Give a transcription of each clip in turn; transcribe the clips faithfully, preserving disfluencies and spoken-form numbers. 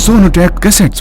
Sonotech Cassettes.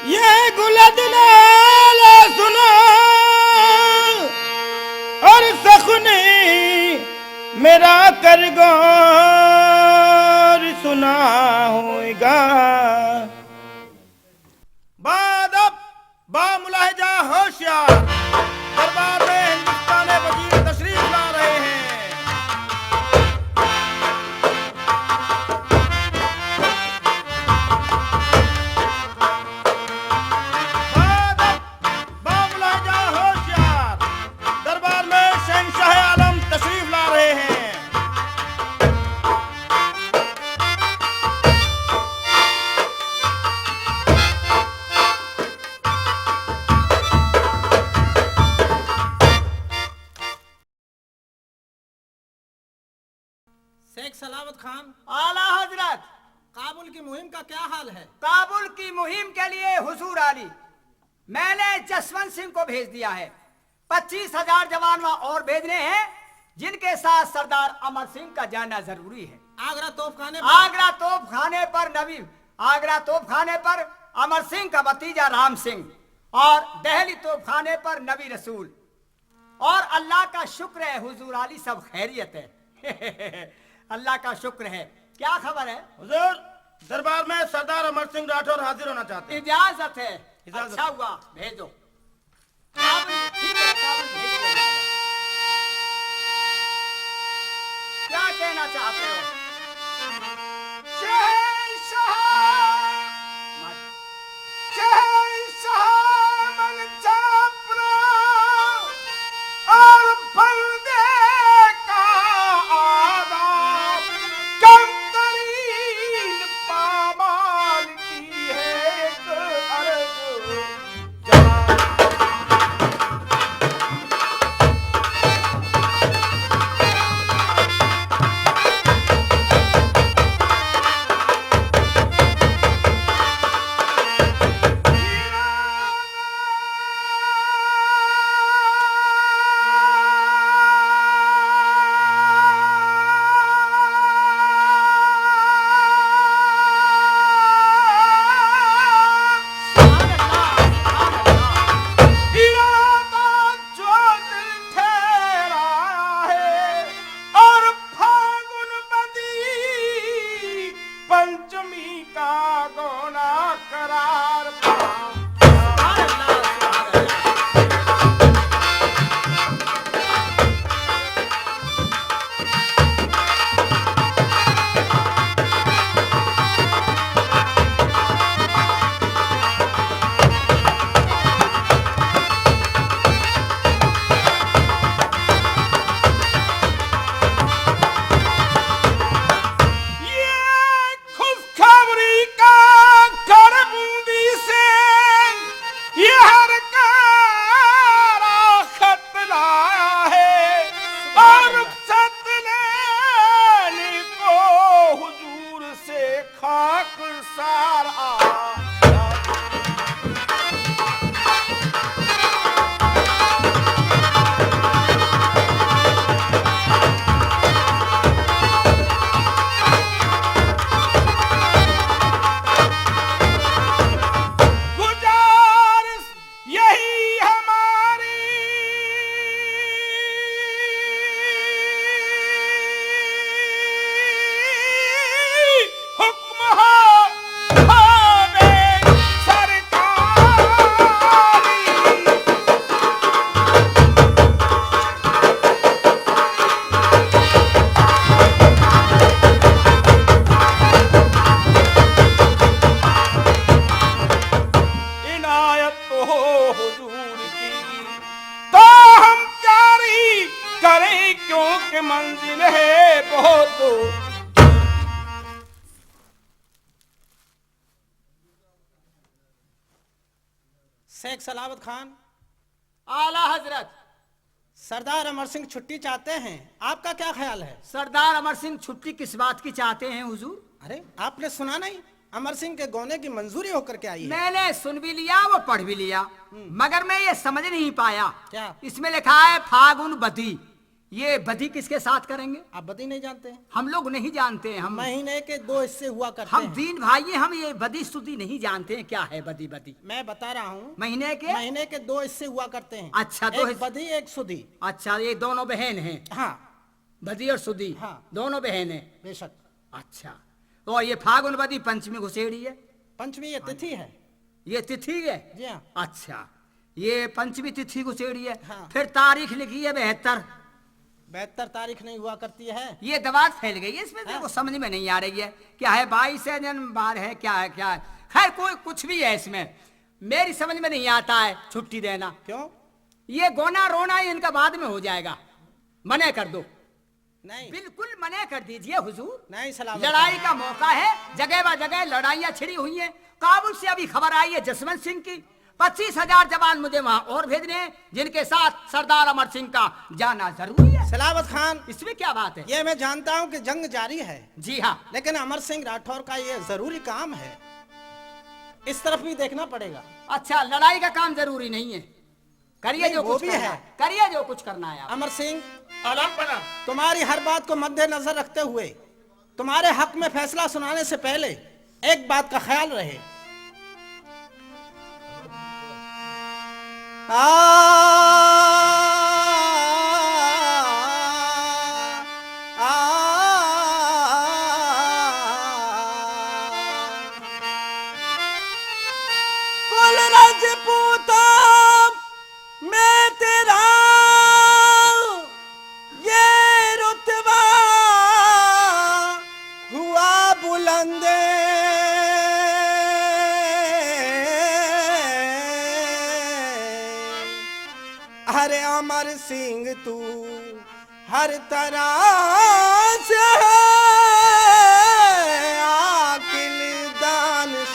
ये गुलद नाला सुना और सखुनी मेरा करगोर सुना होएगा। बाद अब बामुलाहिजा होशियार दरबार में हिंदुस्तान वजीर तशरीफ ला रहे हैं। बाद अब बामुलाहिजा होशियार दरबार में शहंशाह आलम तशरीफ ला रहे हैं। शेख सलावत खान। आला हजरत। काबुल की मुहिम का क्या हाल है? काबुल की मुहिम के लिए हुजूर आली, मैंने जसवंत सिंह को भेज दिया है। पच्चीस हजार जवान वहां और भेजने हैं, जिनके साथ सरदार अमर सिंह का जाना जरूरी है। आगरा तोपखाने पर आगरा तोपखाने पर नबी, आगरा तोपखाने पर अमर सिंह का भतीजा राम सिंह और दिल्ली तोपखाने पर नबी रसूल। और अल्लाह का शुक्र है हुजूर आली, सब खैरियत है। अल्लाह का शुक्र है। क्या खबर है? हुजूर, दरबार में सरदार अमर सिंह राठौर हाजिर होना चाहते हैं। इजाजत है। इजाजत। अच्छा हुआ, भेजो। काबुल, ठीक है, काबुल भेज दो। क्या कहना चाहते हो? शहंशाह, शहंशाह मन चापरा और पर्दे का आदाब, कमतरीन पामाल की है एक अर्ज। इरादा जो दिल ठहराया है और फागुन बदी पंचमी का गोना करार पा। ये खुशखबरी का घर बूंदी से ये हर कारा खत लाया है और सतनैन को हुजूर से खाक सारा। गुजारिश यही हमारी हुक्म हो, हो। शेख सलावत खान। आला हजरत। सरदार अमर सिंह छुट्टी चाहते हैं, आपका क्या ख्याल है? सरदार अमर सिंह छुट्टी किस बात की चाहते हैं हुजूर? अरे, आपने सुना नहीं, अमर सिंह के गोने की मंजूरी होकर के आई है। मैंने सुन भी लिया, वो पढ़ भी लिया, हम्म। मगर मैं ये समझ नहीं पाया। क्या? इसमें लिखा है फागुन बदी, ये बदी किसके साथ करेंगे? आप बदी नहीं जानते हैं? हम लोग नहीं जानते हैं, हम महीने के दो हिस्से हुआ करते हम हैं। दीन भाई हैं, हम ये बदी सुदी नहीं जानते हैं, क्या है बदी बदी? मैं बता रहा हूँ। महीने के? महीने के दो हिस्से हुआ करते हैं। अच्छा, दो एक हिस्से। बदी, एक सुदी। अच्छा, ये दोनों बहन हैं। हाँ। बदी और सुदी। हाँ। दोनों बहन हैं। बेशक। अच्छा, तो ये फागुन बदी पंचमी घुसेड़ी है। पंचमी ये तिथि है। ये तिथि है? जी हाँ। अच्छा, ये पंचमी तिथि घुसेड़ी है। हाँ। फिर तारीख लिखी है बहत्तर। बहत्तर तारीख नहीं हुआ करती है। ये दवात फैल गई है इसमें, हाँ। देखो, समझ में नहीं आ रही है, क्या है, बाईस है, जन्म बार है, क्या है, क्या है। खैर, कोई कुछ भी है इसमें, मेरी समझ में नहीं आता है छुट्टी देना। क्यों? ये गोना रोना, ये इनका बाद में हो जाएगा, मना कर दो। नहीं। बिल्कुल मना कर दीजिए हुजूर। नहीं, सलामत लड़ाई खान। का मौका है, जगह ब जगह लड़ाइयाँ छिड़ी हुई हैं। काबुल से अभी खबर आई है जसवंत सिंह की, पच्चीस हजार जवान मुझे वहां और भेजने हैं, जिनके साथ सरदार अमर सिंह का जाना जरूरी है। सलामत खान, इसमें क्या बात है? ये मैं जानता हूँ कि जंग जारी है। जी हाँ। लेकिन अमर सिंह राठौर का ये जरूरी काम है, इस तरफ भी देखना पड़ेगा। अच्छा, लड़ाई का काम जरूरी नहीं है, करिए नहीं, जो वो कुछ भी करना है। है, करिए जो कुछ करना है आप। अमर सिंह, आलम बना। तुम्हारी हर बात को मद्देनजर रखते हुए तुम्हारे हक में फैसला सुनाने से पहले एक बात का ख्याल रहे। आ, आ, कुल राजपूता में तेरा ये रुतबा हुआ बुलंद। अरे अमर सिंह तू हर तरह से है आकिल दानिश।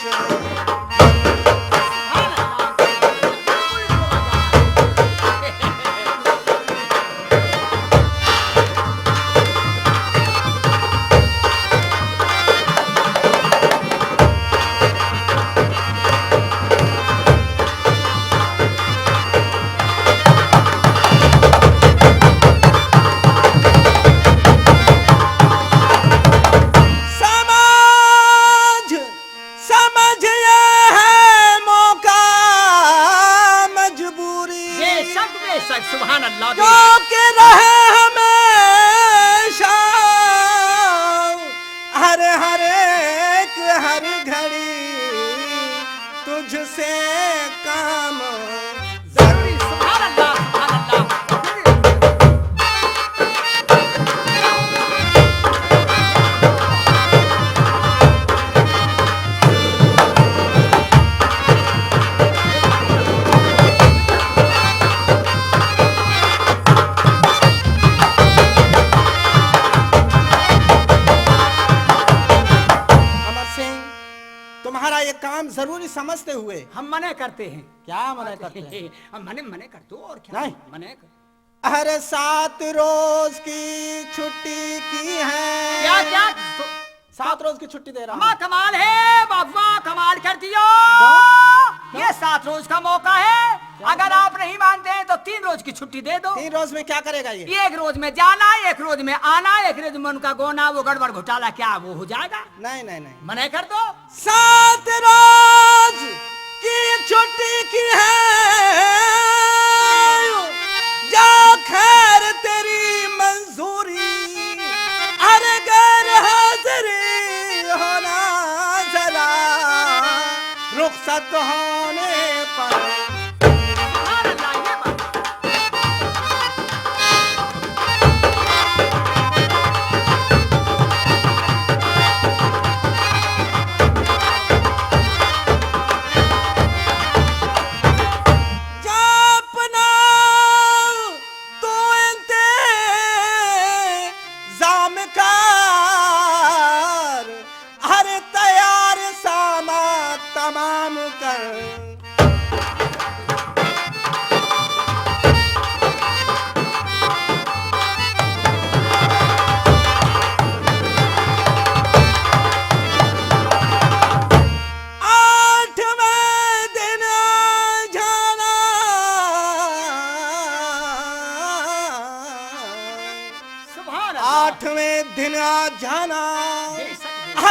समझ, समझ ये है मौका मजबूरी। बेशक, बेशक, सुभान अल्लाह, जो बेशक। के रहे हमेशा हर, हर एक, हर घड़ी तुझसे काम जरूरी। सुभान अल्लाह, सुभान अल्लाह। अमर सिंह, तुम्हारा ये काम जरूरी समझते हुए हम मना करते हैं। क्या मना करते हैं? हम मना, मना कर दो, और क्या? नहीं। मना कर। अरे, सात रोज की छुट्टी की है। क्या, क्या? तो सात रोज की छुट्टी दे रहा हूँ। कमाल है बाबा, कमाल कर दिया। क्यों? ये सात रोज का मौका है। क्या अगर मतलब? आप नहीं मानते हैं तो तीन रोज की छुट्टी दे दो। तीन रोज में क्या करेगा ये? एक रोज में जाना, एक रोज में आना, एक रोज में उनका गोना, वो गड़बड़ घोटाला क्या वो हो जाएगा? नहीं, नहीं, नहीं। मना कर दो। सात रोज की छुट्टी की है, जा खैर तेरी मंजूरी। अरे गैर हाजिर होना जरा रुखसत होने पर। जा अपना तू इंतजाम कर, हर तैयार सामान तमाम कर।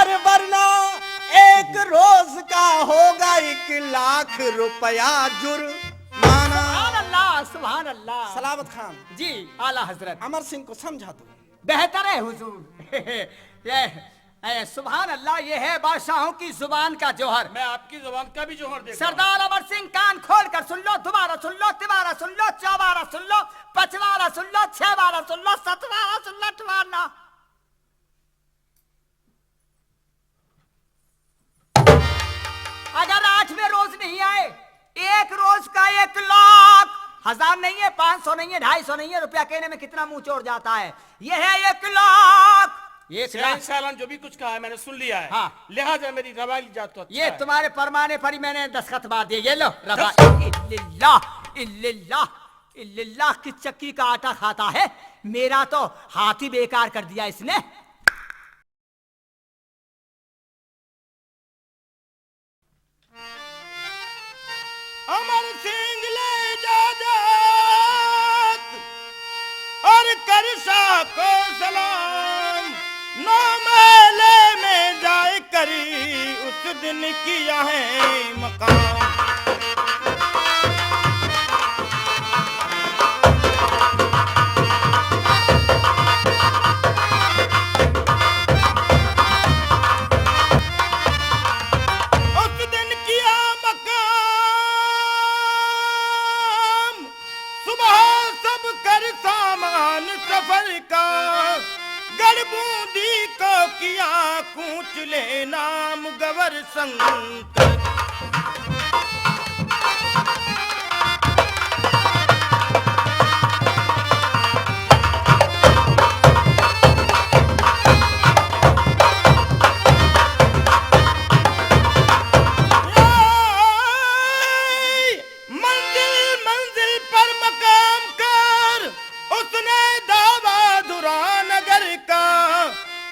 वरना एक रोज का होगा एक लाख रुपया जुर्माना। सुभान अल्लाह, सुभान अल्लाह। सलावत खान। जी, आला हजरत। अमर सिंह को समझा दो। बेहतर है हुजूर। ये, ए, सुभान अल्लाह, ये है बादशाहों की जुबान का जौहर। मैं आपकी जुबान का भी जौहर देखता हूँ। सरदार अमर सिंह, कान खोल कर सुन लो, दोबारा सुन लो, तिबारा सुन लो, चौबारा सुन लो, पचवारा सुन लो, छह बारा सुन लो, सतवारा सुन लो, अठवारा। अगर आठवें रोज नहीं आए, एक रोज का एक लाख, हजार नहीं है, पाँच सौ नहीं है, ढाई सौ नहीं है, रुपया कहने में कितना मुंह चोर जाता है। ये है एक लाख। एक लाख। सालन, जो भी कुछ कहा है मैंने सुन लिया है। हाँ। लिहाजा मेरी रवाई जात तो अच्छा ये है। तुम्हारे परमाने पर ही मैंने दस्तखत मार दिए। ये लो रवा। दस- इल्लिल्लाह, इल्लिल्लाह, इल्लिल्लाह की चक्की का आटा खाता है, मेरा तो हाथ ही बेकार कर दिया इसने। अमर सिंह ले इजाजत और कर शाह को सलाम, नौ महले में जाए करी उस दिन किया है मकाम। उस दिन किया मकाम, सुबह सब कर सामान सफर का, गढ़ बूंदी को किया कूच ले नाम गवर संग। मंजिल मंजिल पर मकाम कर उसने दावा धुरा नगर का,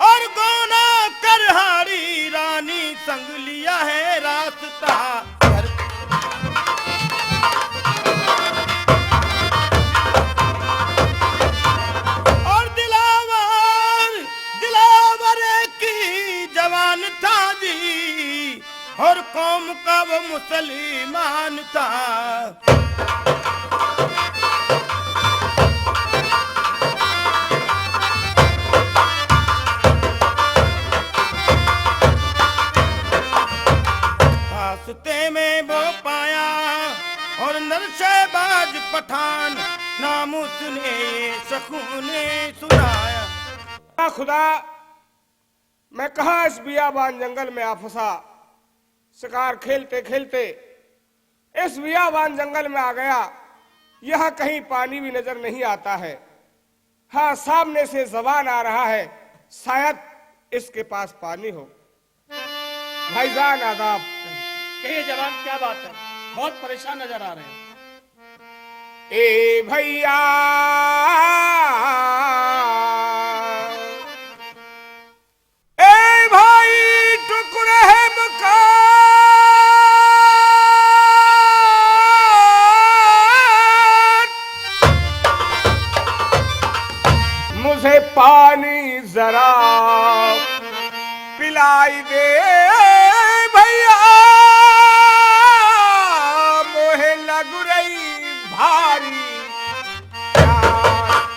और गोना करहाड़ी रानी संग लिया है रास्ता। और दिलावर, दिलावर की जवान था जी, और कौम का वो मुसलमान था। रास्ते में वो पाया और नरशहबाज पठान, नाम उसने सुकून सुनाया। खुदा, मैं कहाँ इस बियाबान जंगल में आ फंसा। शिकार खेलते खेलते इस बियाबान जंगल में आ गया। यहाँ कहीं पानी भी नजर नहीं आता है। हाँ, सामने से जवान आ रहा है, शायद इसके पास पानी हो। भाईजान आदाब। कहिए जवान, क्या बात है, बहुत परेशान नजर आ रहे हैं। ए भैया, ए भाई, टुकड़े हैं मकान, मुझे पानी जरा पिलाई दे भैया, मोहे लग रही भारी प्यास।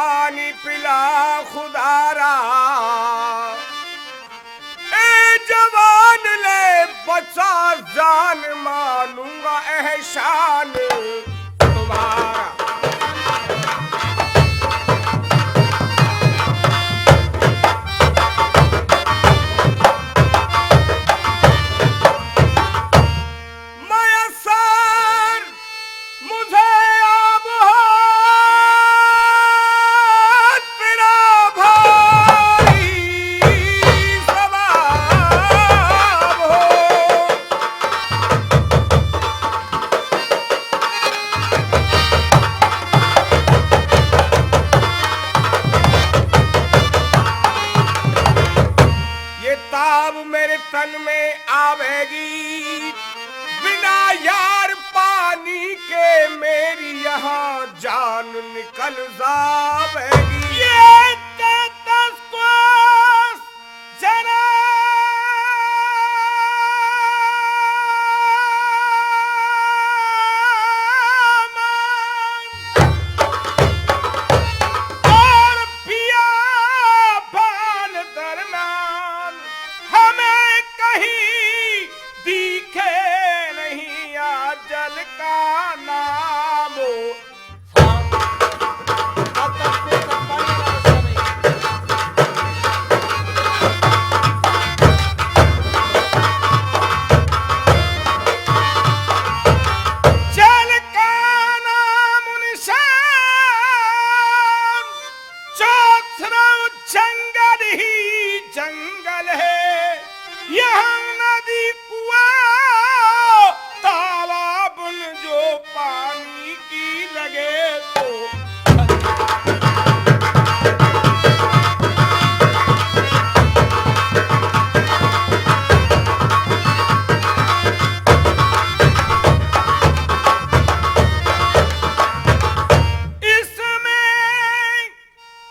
पानी पिला खुदारा, ए जवान ले बचा जान, मानूंगा एहसान तुम्हारा। मयस्सर मुझे अब हो तेरा भारी सवाब हो। ये ताब मेरे तन में आवेगी, बिना यार पानी के मेरी यहाँ जान निकल जावेगी। ये तैंतीस कोस जन्म और बियाबान दरम्यान हमें कहीं दिखे नहीं अजल का नाम। जल का नाम निशान, चौथरा जंगल ही जंगल है, यहाँ नदी कुआं तालाब न जो पानी की लगे तो। इसमें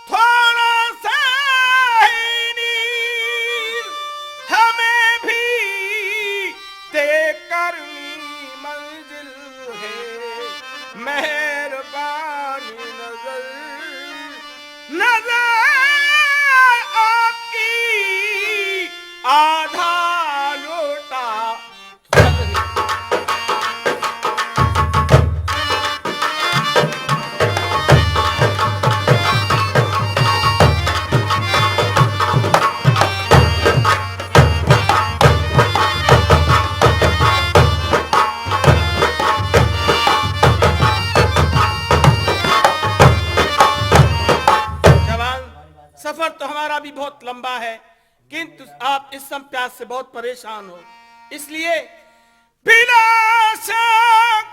थोड़ा सा ही नीर हमें भी दे, करनी मंजिल है मेहरबानी नजर, नजर आपकी आधा लोटा। जवान, सफर तो हमारा भी बहुत लंबा है, किंतु आप इस समय प्यास से बहुत परेशान हो, इसलिए बिना शक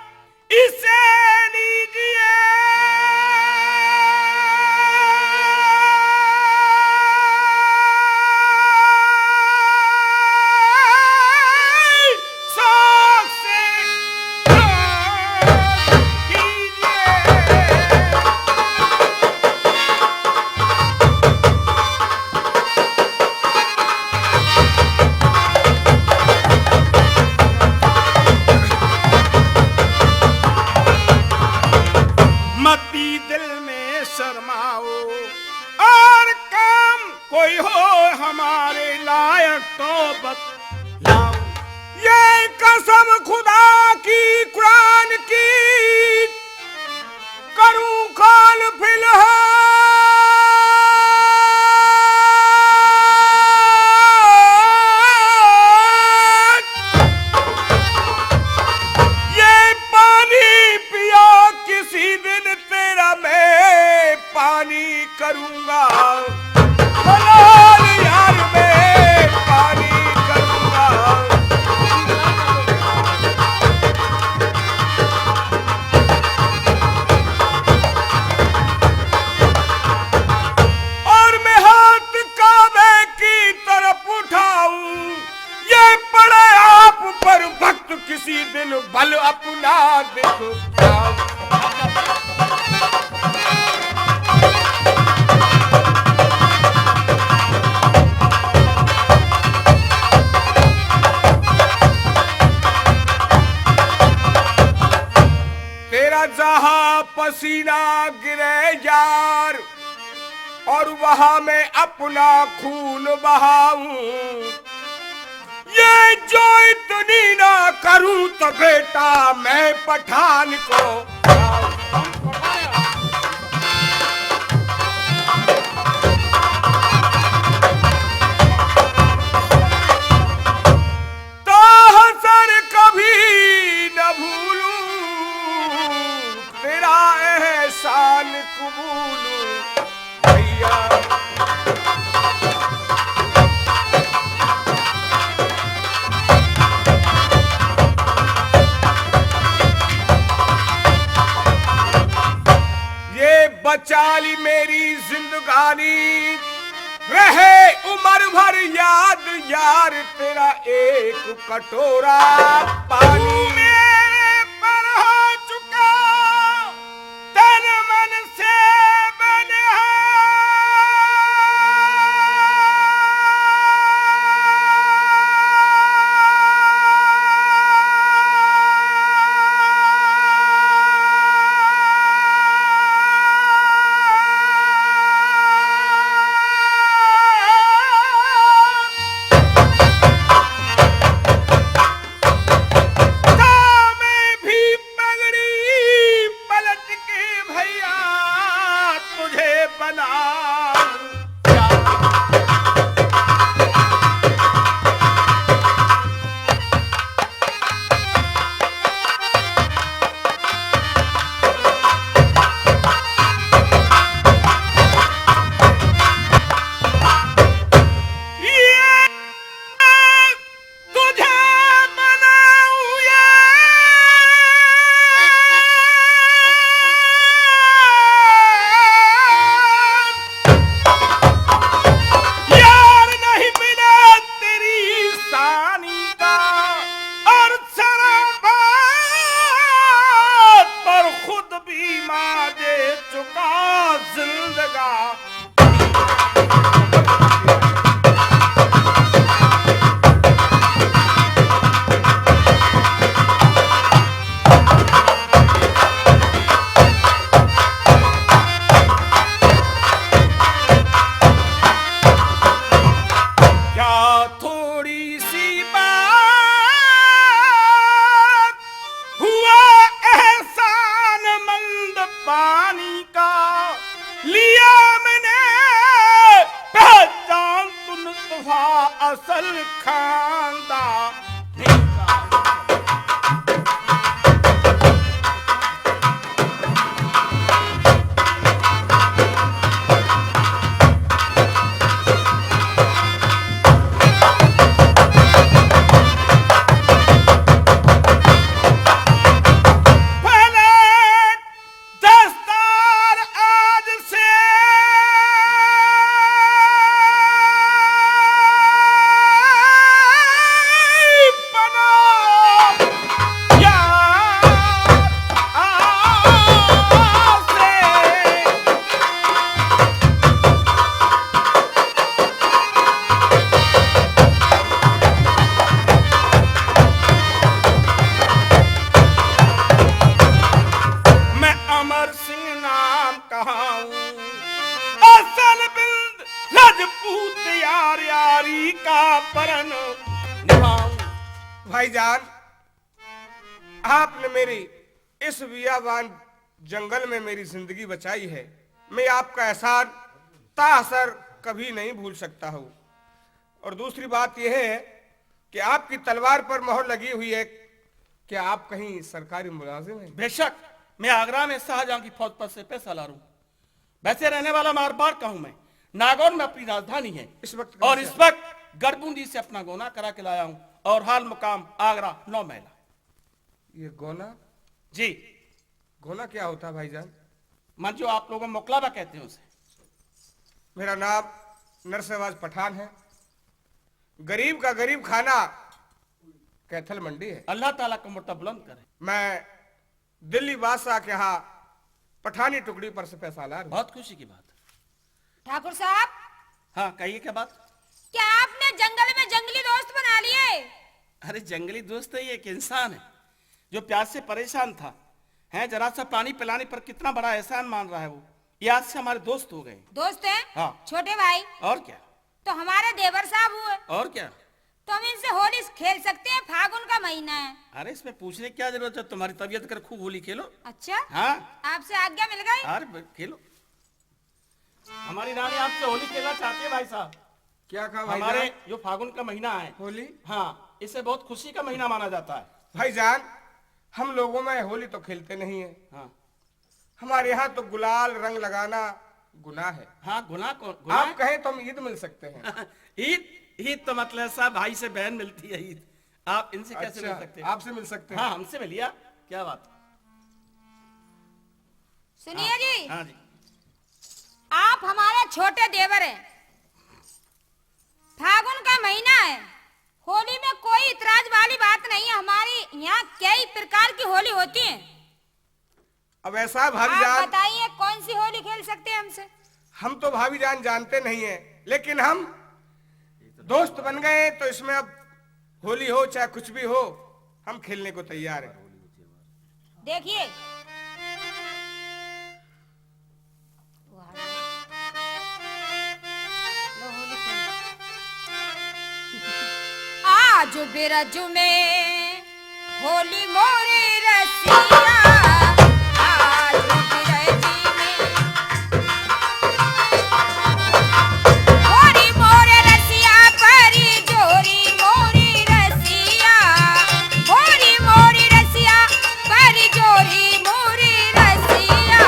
इसे लीजिए। शौक से कीजिए। मती दिल में शर्माओ और काम कोई हो हमारे लायक तो बतलाओ। ये कसम खुदा की, कुरान की, करूं कौल फिलहाल। ये पानी पिया किसी दिन तेरा मैं पानी करूंगा। हलाल यार मैं पानी करूंगा। और मैं हाथ काबे की तरफ उठाऊं, ये पड़े आप पर वक्त किसी दिन बल अपना दिखलाऊं। तेरा जहां पसीना गिरे यार, और वहां मैं अपना खून बहाऊं। ये जो इतनी ना करूं तो बेटा मैं पठान को तो हसर कभी न भूलूं, तेरा एहसान कबूलूं भैया। ये बचा ली मेरी जिंदगानी, रहे उम्र भर याद यार तेरा एक कटोरा पानी। मेरे पर हो चुका तन मन से बलिहार। तो मैं भी पगड़ी पलट के भैया तुझे बनाऊं। तुझे बनाऊं यार। यार नहीं मिला तेरी सानी का, और शराब पर खुद भी मार दे चुका जिंदगा। क्या थोड़ी सी बात हुआ एहसान मंद पानी का, लिया मैंने पहचान तुन तोहफा असल खानदानी का। दस्तार आज से बना यार, आज से। मैं अमर सिंह नाम कहाऊं, असल बिंद रजपूत यार यारी का परन निभाऊं। भाईजान, आपने मेरी इस बियाबान जंगल में मेरी जिंदगी बचाई है। मैं आपका एहसान तासर कभी नहीं भूल सकता हूँ। और दूसरी बात यह है कि आपकी तलवार पर मोहर लगी हुई है, क्या आप कहीं सरकारी मुलाजिम हैं? बेशक, मैं आगरा में शाहजहां की फौज पर सिपह सालार हूँ। वैसे रहने वाला मारवाड़ का हूँ मैं। नागौर में अपनी राजधानी है। इस वक्त और इस वक्त गढ़बूंदी से अपना गोना करा के लाया हूँ और हाल मुकाम आगरा नौ महला। ये गोना? जी। गोना क्या होता है भाईजान? मन जो आप लोगों में मोकलावा कहते हैं उसे। मेरा नाम नरसेवाज पठान है। गरीब का गरीब खाना कैथल मंडी है। अल्लाह ताला का मोटा बुलंद करे। मैं दिल्ली बादशाह के यहाँ पठानी टुकड़ी पर सिपह सालार हूँ। बहुत खुशी की बात है। ठाकुर साहब। हाँ, कहिए, क्या बात? क्या आपने जंगल में जंगली दोस्त बना लिए? अरे, जंगली दोस्त तो ये एक इंसान है जो प्यास से परेशान था, हैं, जरा सा पानी पिलाने पर कितना बड़ा एहसान मान रहा है वो। ये आज से हमारे दोस्त हो गए। दोस्त हैं? हाँ। छोटे भाई। और क्या? तो हमारे देवर साहब हुए। और क्या? तो हम इनसे होली खेल सकते हैं, फागुन का महीना है। अरे, इसमें पूछने की क्या जरूरत है, तुम्हारी तबीयत कर, खूब होली खेलो। अच्छा? हाँ। आपसे आज्ञा मिल गई? अरे ब-, खेलो। हमारी रानी आपसे होली खेलना चाहती है भाई साहब। क्या कहा भाई हमारे साहब? जो फागुन का महीना है, होली? हाँ, इसे बहुत खुशी का महीना माना जाता है। भाईजान, हम लोगों में होली तो खेलते नहीं है। हाँ। हमारे यहाँ तो गुलाल रंग लगाना गुनाह है। हाँ, गुनाह कौन, गुनाह आप है? कहें तो हम ईद मिल सकते हैं। ईद? ईद तो मतलब साहब, भाई से बहन मिलती है ईद। आप इनसे कैसे मिल अच्छा, सकते हैं? आपसे मिल सकते हैं। हाँ, हमसे मिलिया। क्या बात? सुनिए हाँ, जी। हाँ जी। आप हमारे छोटे देवर हैं, फागुन का महीना है, होली में कोई इतराज वाली बात नहीं है। हमारी यहाँ कई प्रकार की होली होती है। अब ऐसा है भाभी आप जान, बताइए कौन सी होली खेल सकते हैं हमसे? हम तो भाभी जान जानते नहीं है, लेकिन हम दोस्त बन गए तो इसमें अब होली हो चाहे कुछ भी हो, हम खेलने को तैयार हैं। देखिए, आज बिरज में होली मोरे रसिया, आज बिरज में होरी मोरे रसिया, परी जोरी मोरी रसिया, होरी मोरी रसिया, परी जोरी मोरी रसिया।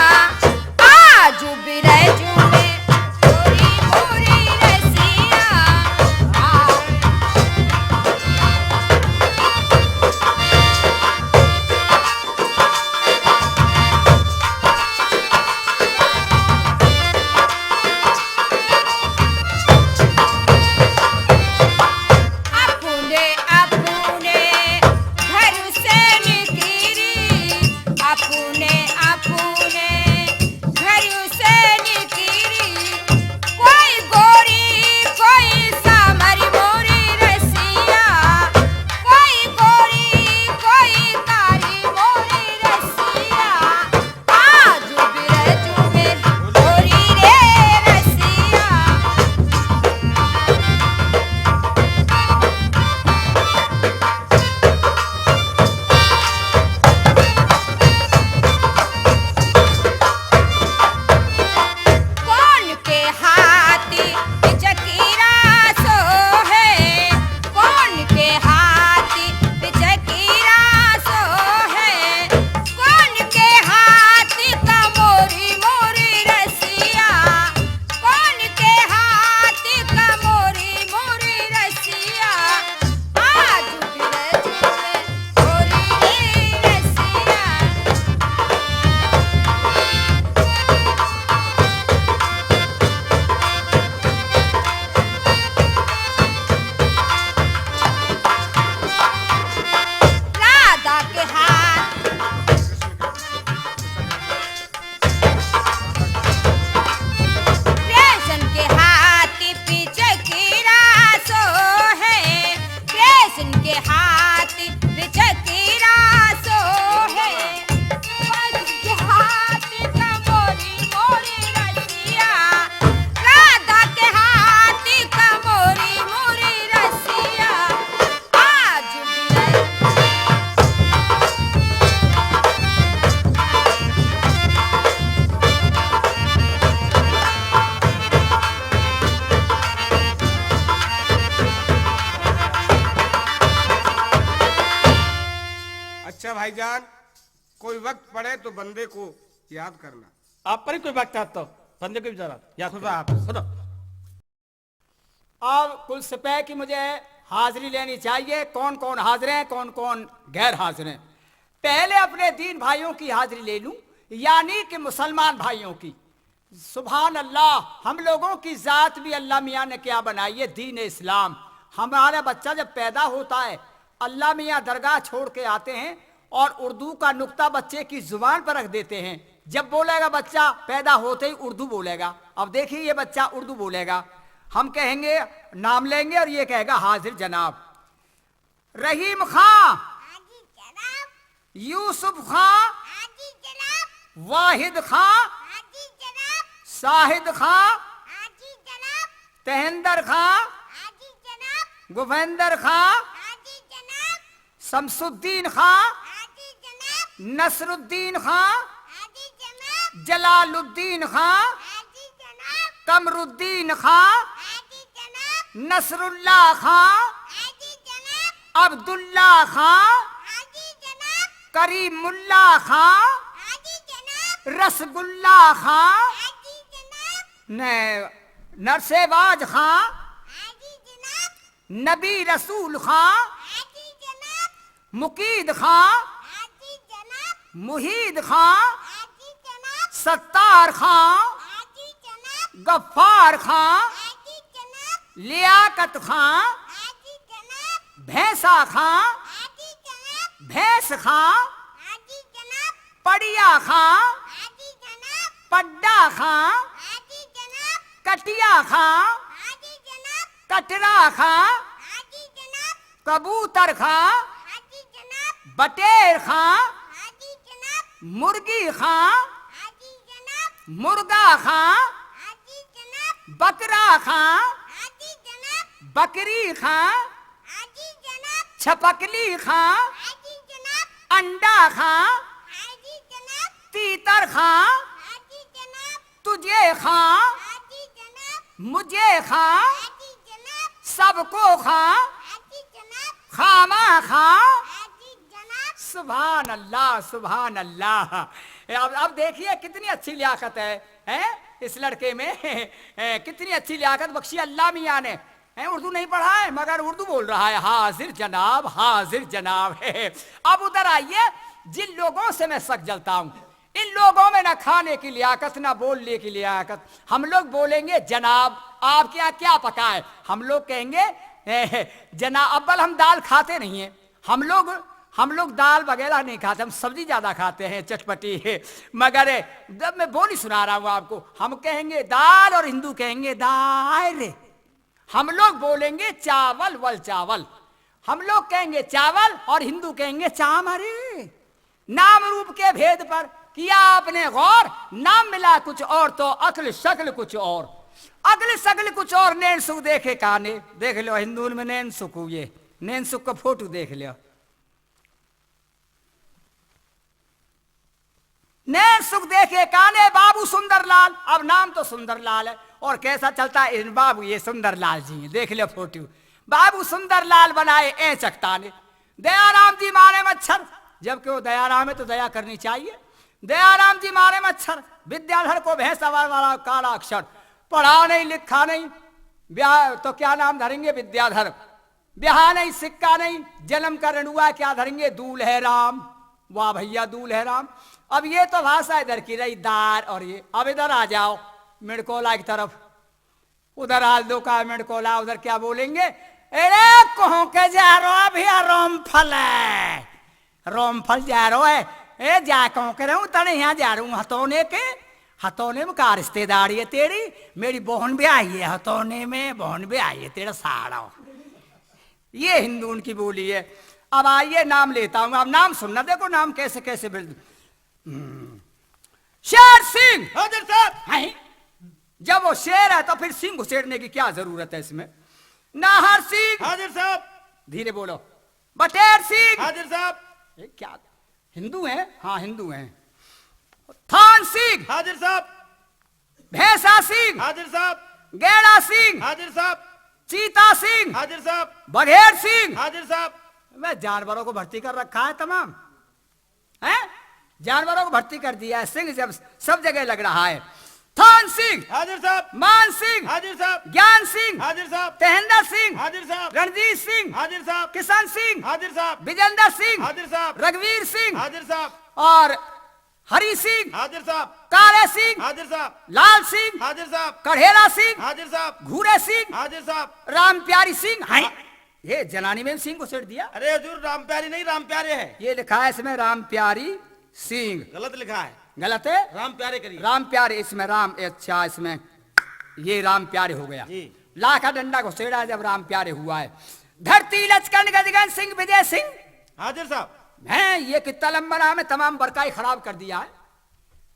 आज बिरजू में होरी मोरी रसिया। अपने अपने घर से निकली, अपने अपने घर से निकली, कोई गोरी कोई सामरी मोरी रसिया, कोई गोरी कोई कारी मोरी रसिया। आज बिरजू में होरी रे रसिया। कौन के हाथ पिचकीरा सो है, कौन के हाथ पिचकीरा सो है, कौन के हाथ का मोरी मोरी रसिया, कौन के हाथ का मोरी मोरी रसिया। आज बिरज में होरी रे रसिया। राधा के हाथ कृष्ण के हाथ पिचकीरा सो है, कृष्ण के हाथ पिचकीरा सो है, कृष्ण के हाथ का मोरी मोरी रसिया, राधा के हाथ का मोरी मोरी रसिया। आज भी अच्छा भाईजान, कोई वक्त पड़े तो बंदे को याद करना। आप पर ही कोई वक्त आता हो, बंदे को भी जरा याद खुदा करना। हाफिज। खुदा। अब कुल सिपाही की मुझे हाजिरी लेनी चाहिए, कौन कौन हाजिर हैं, कौन कौन गैर हाजिर हैं। पहले अपने दीन भाइयों की हाजिरी ले लूं, यानी कि मुसलमान भाइयों की। सुभान अल्लाह, हम लोगों की जात भी अल्लाह मियाँ ने क्या बनाई है, दीन इस्लाम। हमारा बच्चा जब पैदा होता है, अल्लाह मियाँ दरगाह छोड़ के आते हैं और उर्दू का नुक्ता बच्चे की जुबान पर रख देते हैं। जब बोलेगा बच्चा, पैदा होते ही उर्दू बोलेगा। अब देखिए, ये बच्चा उर्दू बोलेगा, हम कहेंगे, नाम लेंगे और ये कहेगा, हाजिर जनाब। रहीम खां, हाजिर जनाब। यूसुफ खां, हाजिर जनाब। वाहिद खां, हाजिर जनाब। शाहिद खां, हाजिर जनाब। तहेंदर खां, हाजिर जनाब। गुफेंदर खां, हाजिर जनाब। शमसुद्दीन खां, हाजिर जनाब। नसरुद्दीन खां, हाजिर जनाब। जलालुद्दीन खां, हाजिर जनाब। कमरुद्दीन खां, हाजिर जनाब। नसरुल्ला खां, हाजिर जनाब। अब्दुल्ला खां, हाजिर जनाब। करीमुल्ला खां, हाजिर जनाब। रसगुल्ला खां, हाजिर जनाब। ने नरसेबाज खां, हाजिर जनाब। नबी रसूल खां, हाजिर जनाब। मुकीद खां, हाजिर जनाब। मुहीद खां, हाजिर जनाब। सत्तार खां, हाजिर जनाब। गफ्फार खां, हाजिर जनाब। लियाकत खां, हाजिर जनाब। भैंसा खां, हाजिर जनाब। भैंस खां, हाजिर जनाब। पड़िया खां, हाजिर जनाब। पड्डा खां, हाजिर जनाब। कटिया खां, हाजिर जनाब। कटरा खां, हाजिर जनाब। कबूतर खां, हाजिर जनाब। बटेर खां, हाजिर जनाब। मुर्गी खां, हाजिर जनाब। मुर्गा खां, हाजिर जनाब। बकरा खां, हाजिर जनाब। बकरी खां, हाजिर जनाब। छपकली खां, हाजिर जनाब। अंडा खां, हाजिर जनाब। तीतर खां, हाजिर जनाब। तुझे खां, हाजिर जनाब। मुझे खां, हाजिर जनाब। सबको खां, हाजिर जनाब। खामा खां। हाजिर जनाब। सुभान अल्लाह, सुभान अल्लाह। ए, अब, अब देखिए कितनी अच्छी लियाकत है, हैं? इस लड़के में, ए, कितनी अच्छी लियाकत बख्शी अल्लाह मियाँ ने। हैं, उर्दू नहीं पढ़ा है, मगर उर्दू बोल रहा है, हाजिर जनाब, हाजिर जनाब। अब उधर आइए, जिन लोगों से मैं सक जलता हूँ, इन लोगों में ना खाने की लियाकत, ना बोलने की लियाकत। हम लोग बोलेंगे, "जनाब, आपके यहाँ क्या पका है?" हम लोग कहेंगे, "ए, जना-, अव्वल हम दाल खाते नहीं हैं, हम लोग, हम लोग दाल वगैरह नहीं खाते, हम सब्जी ज्यादा खाते हैं, चटपटी।" मगर जब मैं बोली सुना रहा हूँ आपको, हम कहेंगे दाल और हिंदू कहेंगे दाल। हम लोग बोलेंगे चावल वल चावल, हम लोग कहेंगे चावल और हिंदू कहेंगे चाम। अरे, नाम रूप के भेद पर किया आपने गौर, नाम मिला कुछ और तो अक्ल शक्ल कुछ और, अक्ल शक्ल कुछ और। नैन सुख देखे काने, देख लो हिंदू में नैन सुख हुए, नैन सुख का फोटो देख लो। नैन सुख देखे काने बाबू सुंदरलाल, अब नाम तो सुंदरलाल है और कैसा चलता है इन बाबू, ये सुंदरलाल जी हैं, देख लो फोटो। बाबू सुंदरलाल बनाए ऐ चकताने। दयाराम जी मारे मच्छर, जबकि वो दयाराम है तो दया करनी चाहिए। दयाराम जी मारे मच्छर, विद्याधर को भैंसा वाला काला अक्षर, पढ़ा नहीं लिखा नहीं, ब्याह तो क्या नाम धरेंगे विद्याधर, ब्याह नहीं सिक्का नहीं, जन्म का रंडुआ क्या धरेंगे दूल्हे राम। वाह भैया दूल्हे राम। अब ये तो भाषा इधर की रही दार, और ये अब इधर आ जाओ मिड़कोला की तरफ, उधर आल दो का मिड़कोला, उधर क्या बोलेंगे? अरे कहों के जा रहा भैया रामफल है, रामफल जा रहा है। ए जा कहों के रहूं तने यहाँ जा रहूं हतौने के, हतौने में का रिश्तेदारी है तेरी, मेरी बहन भी आई है हतौने में, बहन भी आई है तेरा साड़ा। ये हिंदू उनकी बोली है। अब आइए नाम लेता हूँ, अब नाम सुनना, देखो नाम कैसे कैसे बिल-, हम्म। शेर सिंह। हाजिर साहब। हैं? जब वो शेर है तो फिर सिंह घुसेड़ने की क्या जरूरत है इसमें? नाहर सिंह। हाजिर साहब। धीरे बोलो। बटेर सिंह। हाजिर साहब। ये क्या हिंदू हैं? हाँ हिंदू हैं। थान सिंह। हाजिर साहब। भैंसा सिंह। हाजिर साहब। गैड़ा सिंह। हाजिर साहब। चीता सिंह। हाजिर साहब। बघेर सिंह। हाजिर साहब। मैं जानवरों को भर्ती कर रखा है तमाम, हैं? जानवरों को भर्ती कर दिया है, सिंह जब सब जगह लग रहा है। थान सिंह। हाजिर साहब। मान सिंह। हाजिर साहब। ज्ञान सिंह। हाजिर साहब। तहेंद्र सिंह। हाजिर साहब। रणजीत सिंह। हाजिर साहब। किशन सिंह। हाजिर साहब। विजेंद्र सिंह। हाजिर साहब। रघुवीर सिंह। हाजिर साहब। और हरी सिंह। हाजिर साहब। काले सिंह। हाजिर साहब। लाल सिंह। हाजिर साहब। कढ़ेला सिंह। हाजिर साहब। घूरे सिंह। हाजिर साहब। राम प्यारी सिंह। हैं? हाँ। ये जनानी में सिंह घुसेड़ दिया। अरे हजूर, राम प्यारी नहीं, राम प्यारे है। ये लिखा है इसमें राम प्यारी सिंह। गलत लिखा है। गलत है? राम प्यारे करिए। राम प्यारे, इसमें राम, अच्छा, इसमें ये राम प्यारे हो गया। जी। लाख का डंडा घुसेड़ा जब राम प्यारे हुआ है। धरती लचकन गजगन सिंह विजय सिंह। हाजिर साहब। हैं, ये कितना लंबा नाम है, तमाम बरकाई खराब कर दिया है।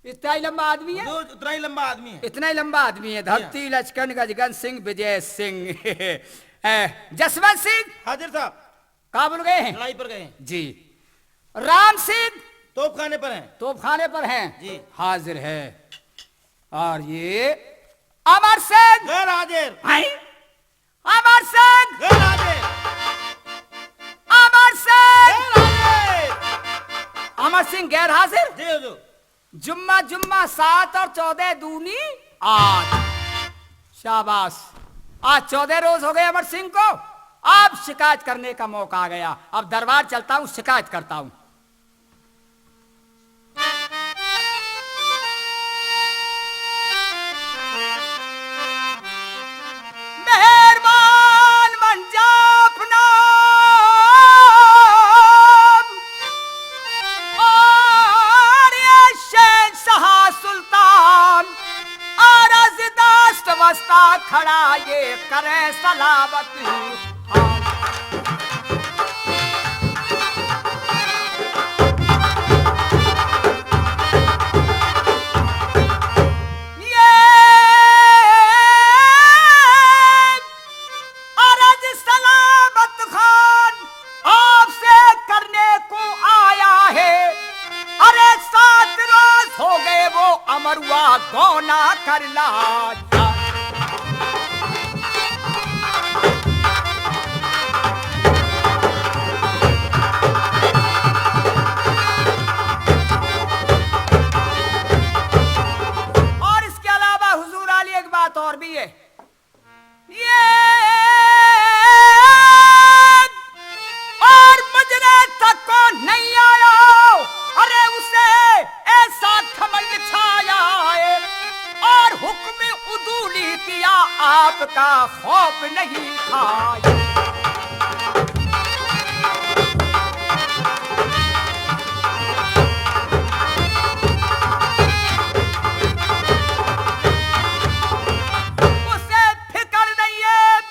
इतना ही लंबा आदमी है? हुजूर, उतना ही लंबा आदमी है। इतना ही लंबा आदमी है। धरती लचकन गजगन सिंह विजय सिंह। ए, जसवंत सिंह। हाजिर साहब। कहाँ बोल गए हैं? लड़ाई पर गए हैं। जी। राम सिंह। तोपखाने पर हैं। तोपखाने पर हैं। जी। हाजिर है। और ये अमर सिंह। गैर हाजिर। हैं? अमर सिंह। गैर हाजिर। अमर सिंह। गैर हाजिर। अमर सिंह गैर हाजिर। जी हुजूर। जुम्मा जुम्मा सात और चौदह दूनी आठ। शाबाश, आज चौदह रोज हो गए अमर सिंह को। अब शिकायत करने का मौका आ गया। अब दरबार चलता हूँ, शिकायत करता हूँ। मेहरबान मंजाफ नाम और ये शहंशाह सुल्तान, अरज दस्त वस्ता खड़ा ये करे सलामत। ये अरज सलामत खान आपसे करने को आया है। अरे सात रोज हो गए वो अमरुआ गौना कर लाया। और इसके अलावा हुजूर आली एक बात और भी है। ये और मुजरे तक को नहीं आया, अरे उसे ऐसा खमंड छाया है और हुक्म उदूली किया, आपका खौफ नहीं खाया। उसे फिक्र नहीं है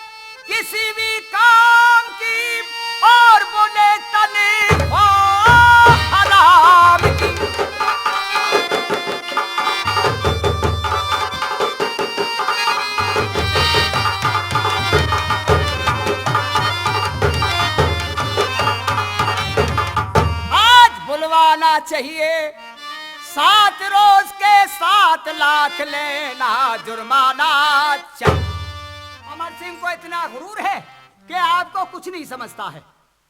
किसी भी काम की, और बोले तनख्वाह हराम की। आज बुलवाना चाहिए, सात रोज के सात लाख लेना जुर्माना चाहिए। अमर सिंह को इतना गुरूर है कि आपको कुछ नहीं समझता है।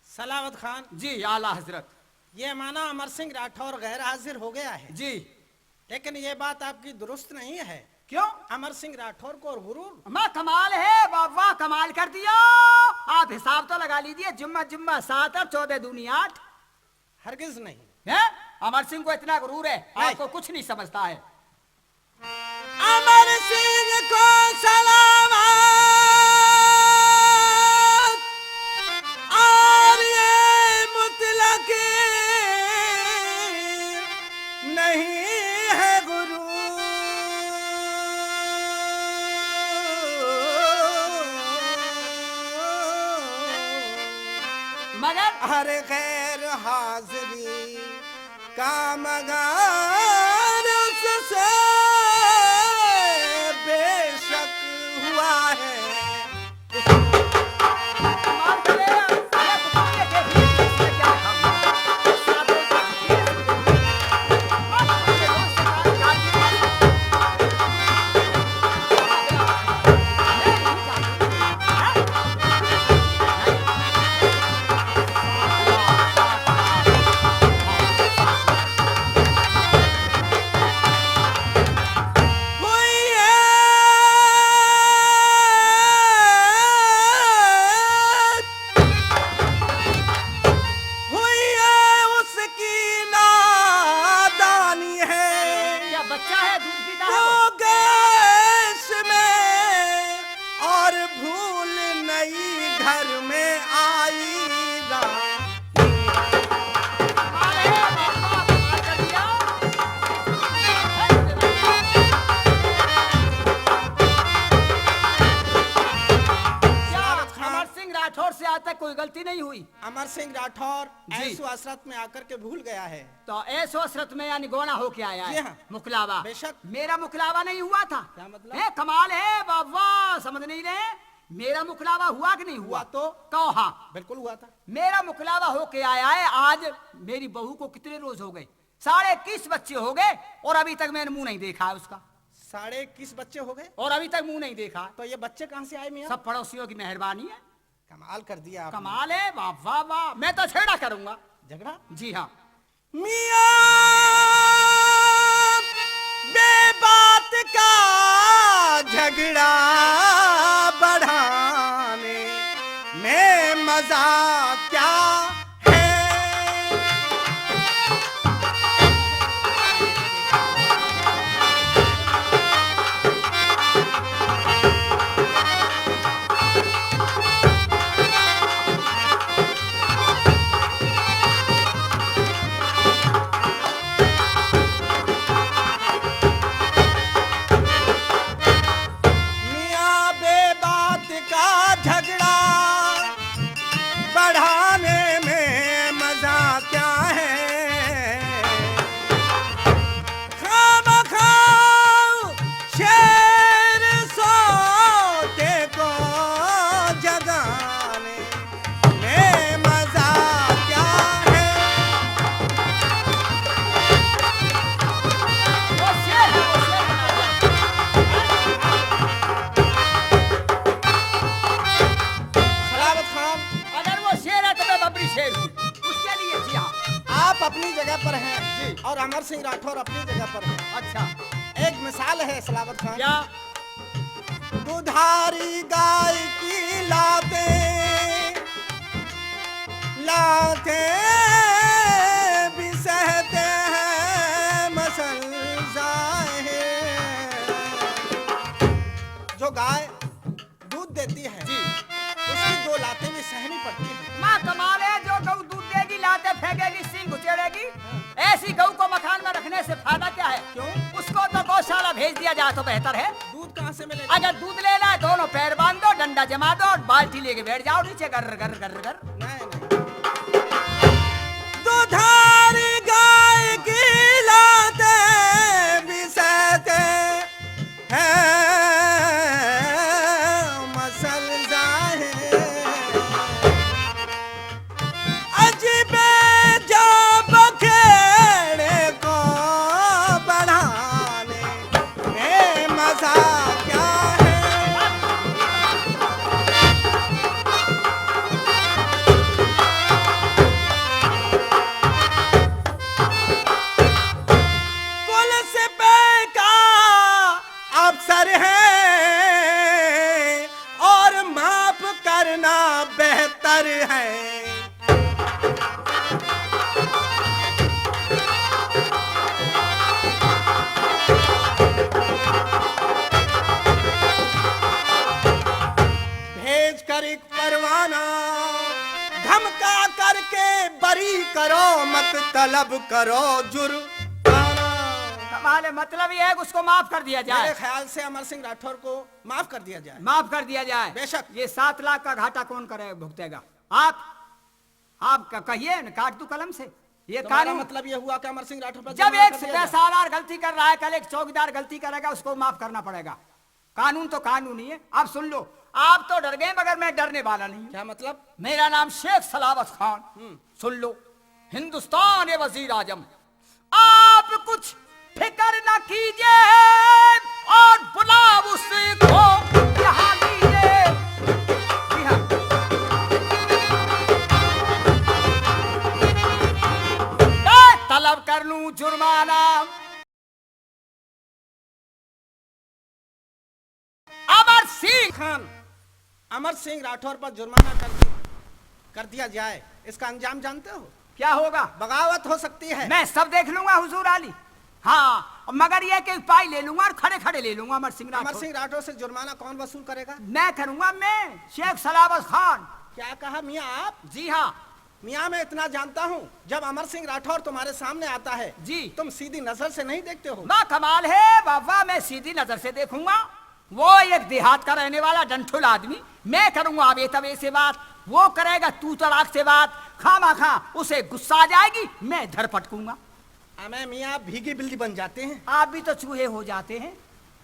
सलावत खान। जी, आला हजरत। ये माना अमर सिंह राठौर गैर हाजिर हो गया है। जी। लेकिन ये बात आपकी दुरुस्त नहीं है। क्यों? अमर सिंह राठौर को और गुरूर। वाह, कमाल है, वाह, वाह, कमाल कर दिया। आप हिसाब तो लगा लीजिए, जुम्मा, जुम्मा सात और चौदह दूनी आठ। हरगिज नहीं। हैं? अमर सिंह को इतना गुरूर है, नहीं। आपको कुछ नहीं समझता है। अमर सिंह को सलामत और ये मुतलक नहीं है गुरु। मगर हर गैर हाजिरी का मगर उससे बेशक हुआ है। हुई है उसकी नादानी है। क्या बच्चा है, दूध पीता है वो? गैस में और भूल नई घर में आई रानी। अरे बाबा, कमाल कर दिया। क्या अमर सिंह राठौर से आज तक कोई गलती नहीं हुई। अमर सिंह राठौर जी। ऐशो हसरत में आकर के भूल गया है। तो ऐशो हसरत में यानी गोना होके आया जी है। हाँ। मुकलावा। बेशक। मेरा मुकलावा नहीं हुआ था। क्या मतलब? हैं, कमाल है बाबा, समझ नहीं रहे। मेरा मुकलावा हुआ कि नहीं हुआ? हुआ तो। कहो हाँ। बिल्कुल हुआ था। मेरा मुकलावा होके आया है। आज मेरी बहू को कितने रोज हो गए? साढ़े इक्कीस बच्चे हो गए और अभी तक मैंने मुंह नहीं देखा है उसका। साढ़े इक्कीस बच्चे हो गए? और अभी तक मुंह नहीं देखा। तो ये बच्चे कहाँ से आए मियाँ? सब पड़ोसियों की मेहरबानी है। कमाल कर दिया आपने। कमाल है, वाह, वाह, वाह। मैं तो झगड़ा करूंगा। झगड़ा? जी हाँ। मियाँ, बेबात का झगड़ा बढ़ाने में मजा क्या है? मियाँ, बेबात का झगड़ा बढ़ाने में मजा क्या है? खामखा शेर सोते को जगाने में मजा क्या है? वो शेर है, वो शेर बना दिया। सलावत खान। अगर वो शेर है तो मैं बबरी शेर हूँ। उसके लिए जी हाँ। आप अपनी जगह पर हैं जी। और अमर सिंह राठौर अपनी जगह पर हैं। अच्छा। एक मिसाल है सलावत खान। क्या? दुधारी गाय की लाते, लाते भी सहते हैं मसल जाए। जो गाय दूध देती है, जी। उसकी दो लातें भी सहनी पड़ती हैं। माँ कमाल है, जो गऊ दूध देगी, लाते फेंकेगी, सींग उचेड़ेगी, हाँ। ऐसी गऊ को मकान में रखने से फायदा क्या है? क्यों? उसको तो गौशाला भेज दिया जाए तो बेहतर है। दूध कहाँ से मिलेगा? अगर दूध लेना है, दोनों पैर बांध दो, डंडा जमा दो और बाल्टी लेके बैठ जाओ नीचे, गर, गर, गर, गर। नहीं, नहीं। दुधारी गाय की लाते भी सहते हैं मसल जाए। अजबे जो बखेड़े को बढ़ाने में मजा क्या है? पुलिस पे का अफसर है और माफ करना बेहतर है। भेज कर एक परवाना, धमका करके बरी करो, मत तलब करो जुर्माना। कमाल है, मतलब ये है कि उसको माफ कर दिया जाए। मेरे ख्याल से अमर सिंह राठौर को माफ कर दिया जाए। माफ कर दिया जाए। बेशक। ये सात लाख का घाटा कौन करे, भुगतेगा? आप, आप क-, कहिए न, काट दूं कलम से। ये तुम्हारा कानून मतलब ये हुआ कि अमर सिंह राठौर पर जब जुर्माना एक कर दिया जाए? सिपह सालार गलती कर रहा है, कल एक चौकीदार गलती करेगा, उसको माफ करना पड़ेगा। कानून तो कानून ही है। आप सुन लो, आप तो डर गए, मगर मैं डरने वाला नहीं हूँ। क्या मतलब? मेरा नाम शेख सलावत खान। हम्म। सुन लो, हिंदुस्तान ए वजीर आजम, आप कुछ फिक्र न कीजिए और बुलाओ उसको यहाँ लीजिए। जी हाँ। मैं तलब कर लूं जुर्माना। अमर सिंह खान, अमर सिंह राठौर पर जुर्माना कर दि-, कर दिया जाए, इसका अंजाम जानते हो? क्या होगा? बगावत हो सकती है। मैं सब देख लूंगा हुजूर आली। हाँ, मगर ये कि पाई ले लूंगा और खड़े खड़े ले लूंगा अमर सिंह अमर राठौर। सिंह राठौर से जुर्माना कौन वसूल करेगा? मैं करूंगा, मैं, शेख सलावत खान। क्या कहा मियाँ आप? जी हाँ। मियाँ, मैं इतना जानता हूँ, जब अमर सिंह राठौर तुम्हारे सामने आता है, जी। तुम सीधी नजर से नहीं देखते हो? वाह, कमाल है बाबा, मैं सीधी नजर से देखूंगा। वो एक देहात का रहने वाला डंठुल आदमी, मैं करूंगा आवे तवे से बात। वो करेगा तू तड़ाक से बात, खामा खा उसे गुस्सा आ जाएगी, मैं धर पटकूंगा। अबे मियाँ, आप भीगी बिल्ली बन जाते हैं। आप भी तो चूहे हो जाते हैं।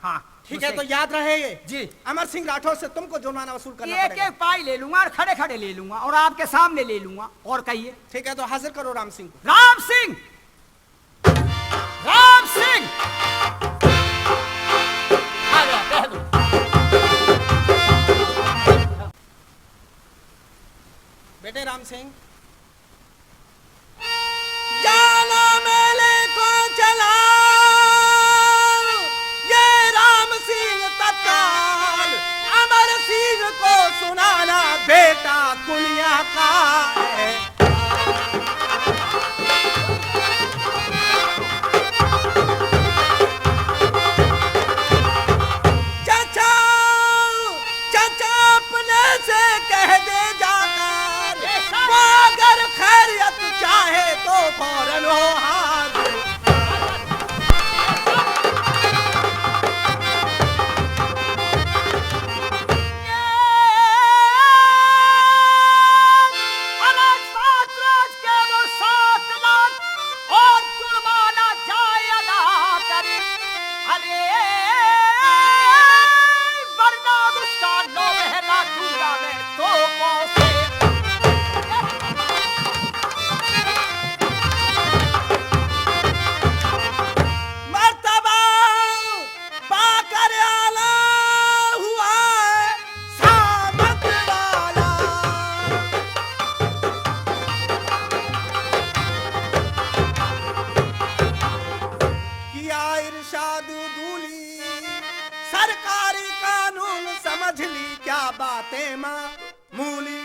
हाँ, ठीक है, गुस्से तो याद रहे ये। जी। अमर सिंह राठौर से तुमको जुर्माना वसूल करना एक पड़ेगा। एक पाई ले लूंगा और खड़े खड़े ले लूंगा और आपके सामने ले लूंगा। और कहिए। ठीक है, तो हाजिर करो राम सिंह को। राम सिंह, राम सिंह, आ जा, कह दो। बेटे राम सिंह, जाना मेले को चला, ये राम सिंह तत्काल, अमर सिंह को सुनाना बेटा कुनिया का है। चाचा, चाचा अपने से कह दे जाकर, वो अगर खैरियत चाहे तो फौरन हो हाजिर। अरे सात रोज के वो सात लाख और जुर्माना जाए अदा करे। अरे वरना उसका नौ महीना दूंगा मैं तोपों से। मर्तबा पाकर आला हुआ है सामत वाला। किया इरशाद दूली, सरकारी कानून समझ ली क्या बातें माँ मूली।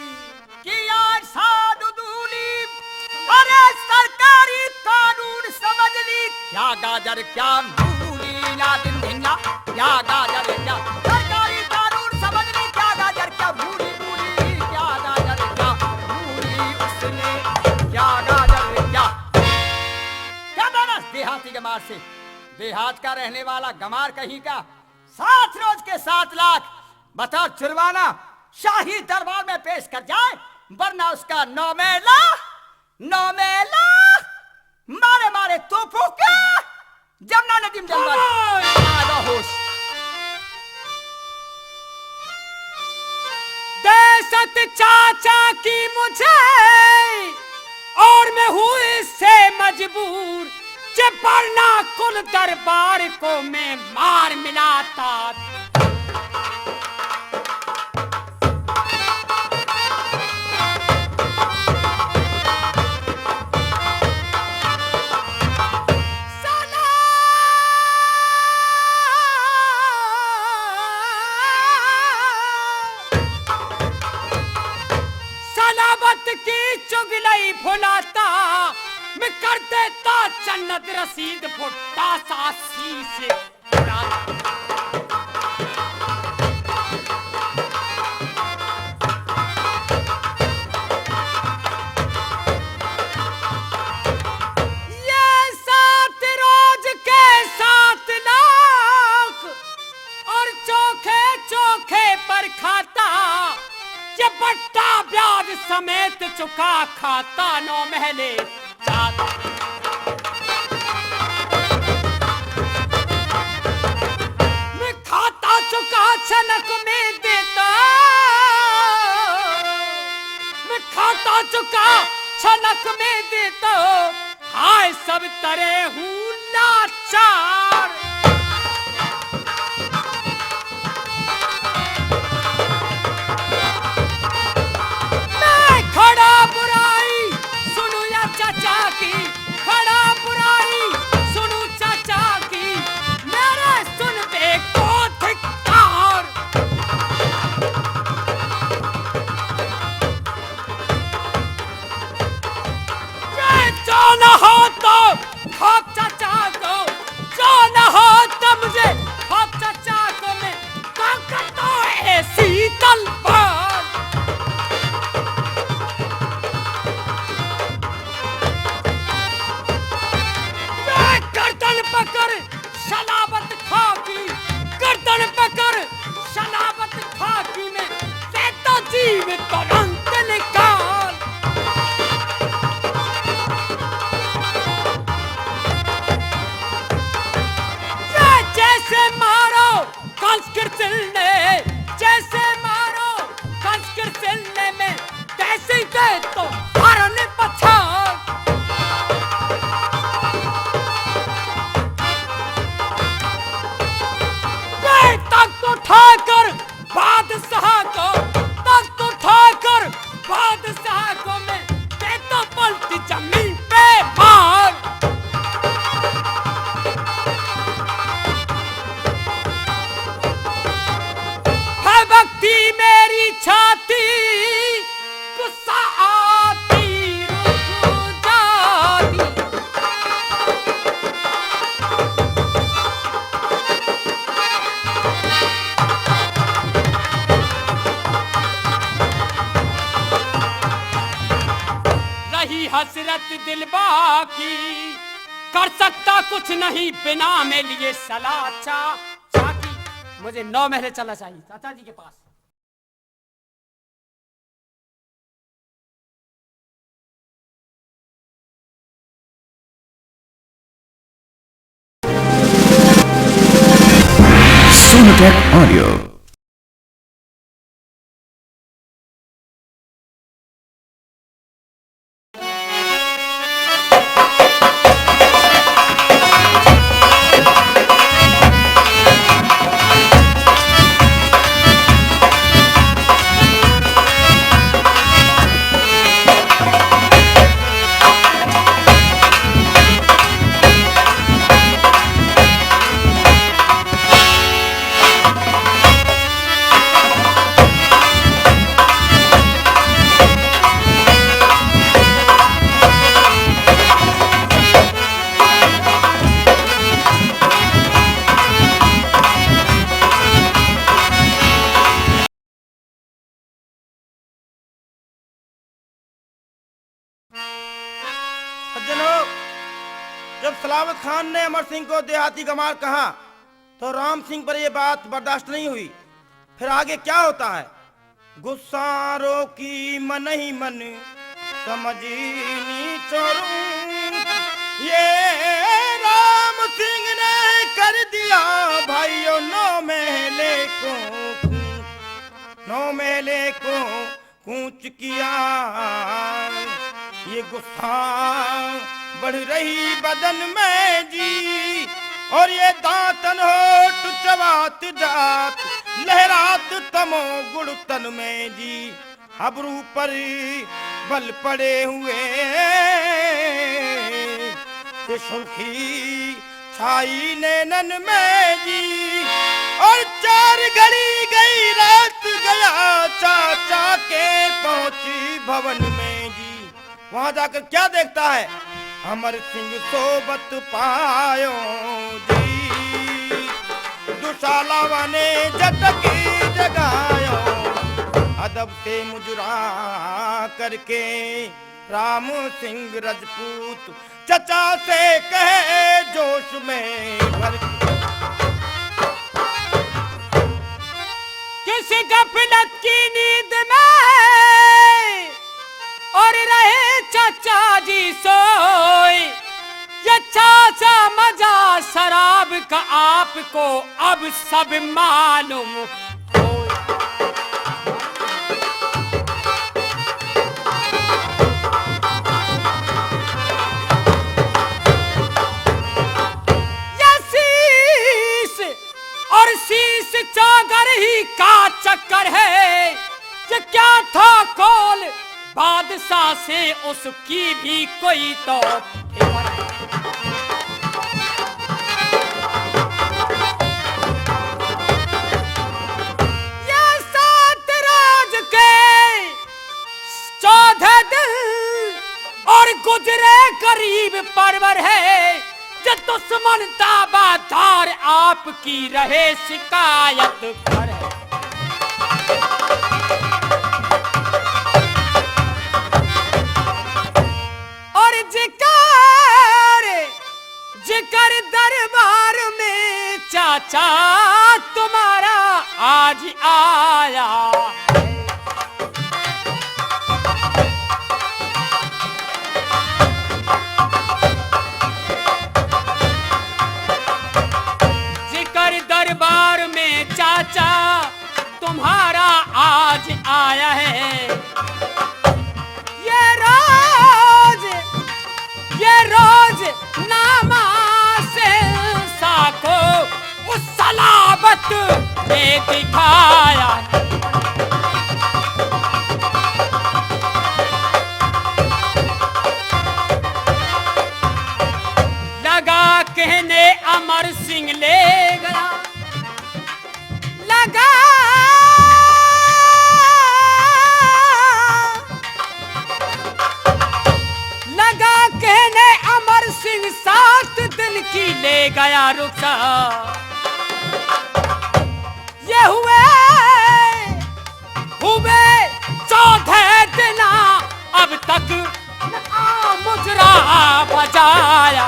किया इरशाद दूली, अरे सरकारी कानून समझ ली, क्या गाजर क्या मूली, ना दिन धिंगा, क्या गाजर क्या, सरकारी कानून समझ ली, क्या गाजर क्या मूली, मूली, क्या गाजर क्या मूली, उसने क्या गाजर क्या। क्या बना देहाती के मार से, देहात का रहने वाला गमार कहीं का, सात रोज के सात लाख बतौर जुर्माना शाही दरबार में पेश कर जाए, वरना उसका नौ मेला, नौ मेला, मारे मारे तोपों के, जमुना नदी में जलवा। खामोश! आ गया होश। दहशत चाचा की मुझे, और मैं हूँ इससे मजबूर, जे पढ़ना कुल दरबार को मैं मार मिलाता। सलामत की चुगलई भुलाता, मैं कर देता जन्नत रसीद फुट्टा सा शीश। ये सात रोज के सात लाख और चोखे चोखे पर खाता, ये बट्टा ब्याज समेत चुका खाता नौ महले। मैं खाता चुका छनक में देता, मैं खाता चुका छनक में देता, हाय सब तरे हूँ लाचार। मैं खड़ा बुराई सुनू या चाचा की, खड़ा बुराई सुनू चाचा की, मेरे सुन बे को धिक्कार। ये जो ना हो तो खौफ चाचा को, जो ना हो तो मुझे खौफ चाचा को, मैं ताकत तो ऐसी तलवार। मैं गर्दन पकड़ सलामत खाकी, गर्दन पकड़ सलामत खाकी में, तेता जीव तुरंत खंजर सिलने जैसे मारो, खंजर सिलने में तैसे दे तो हरन पछाड़। ये तख्त उठाकर बादशाह को, तख्त उठाकर बादशाह को मैं देता पलटी जमीन पे मार। है भक्ति मेरी छाती, गुस्सा आती रुक जाती। रही हसरत दिल बाकी, कर सकता कुछ नहीं बिना मेरे लिए सलाह। अच्छा, चाची, मुझे नौ महले चला चाहिए चाचा जी के पास। Sonotech Audio. सज्जनों, जब सलावत खान ने अमर सिंह को देहाती गंवार कहा, तो राम सिंह पर यह बात बर्दाश्त नहीं हुई। फिर आगे क्या होता है? गुस्सारों की मन ही मन समझ नी छोड़ूं। ये राम सिंह ने कर दिया भाइयों नौ महले को, नौ महले को कूच किया। ये गुस्सा बढ़ रही बदन में जी, और ये दांतन होठ चबात जात, लहरात तमो गुण तन में जी। अबरू पर बल पड़े हुए, ये सुर्खी छाई नैनन में जी। और चार घड़ी गई रात, गया चाचा के पहुंची भवन में जी। वहां जाकर क्या देखता है? अमर सिंह सोबत पायो जी, दुशाला वाने जटकी जगायो। अदब से मुजरा करके राम सिंह रजपूत चचा से कहे जोश में भर। किस गफलत की नींद में और रहे चाचा जी सोए, ये चाचा मजा शराब का आपको अब सब मालूम। ये शीश और शीश चादर ही का चक्कर है, ये क्या था कौल बादशाह से, उसकी भी कोई तो ये सात राज के चौदह दिन और गुजरे करीब परवर है, जो दुश्मन दावादार आपकी रहे शिकायत कर। और जिक्र, जिक्र दरबार में चाचा तुम्हारा आज आया। जिक्र दरबार में चा- तुम्हारा आज आया है ये रोज, ये रोज नामा सिंसा को उस सलाबत ने दिखाया। लगा कहने अमर सिंह ले गया, लगा, लगा कहने अमर सिंह सात दिन की ले गया रुखसत। ये हुए, हुए चौदह दिन, अब तक ना मुजरा बजाया।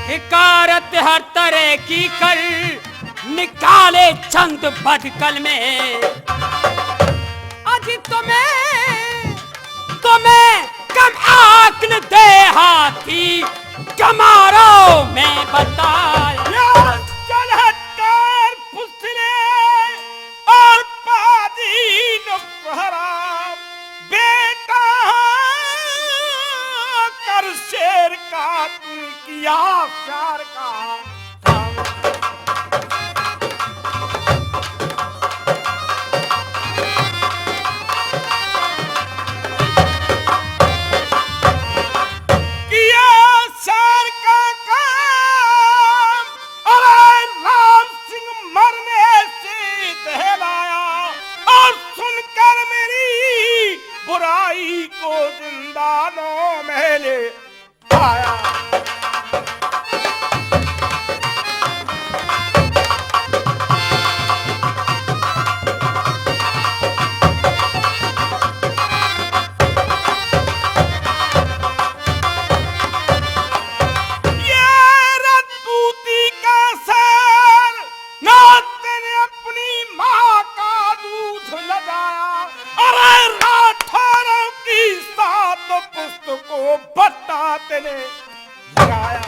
हिकारत हर तरह की कर निकाले चंद बदकल में। अज तुम्हें, तुम्हें कम अक्ल देहाती गमारो में बताया। या चलहकार पुसले और पादीन हराम बेटा कर शेर का तू किया प्यार का। किया सर का काम। अरे राम सिंह मरने से दहलाया और सुनकर मेरी बुराई को जिंदा नौ महले आया। ये रजपूती का सर ना तेने अपनी माँ का दूध लगाया। अरे राठौरों की सात पुस्तकों बट्टा तेने लगाया।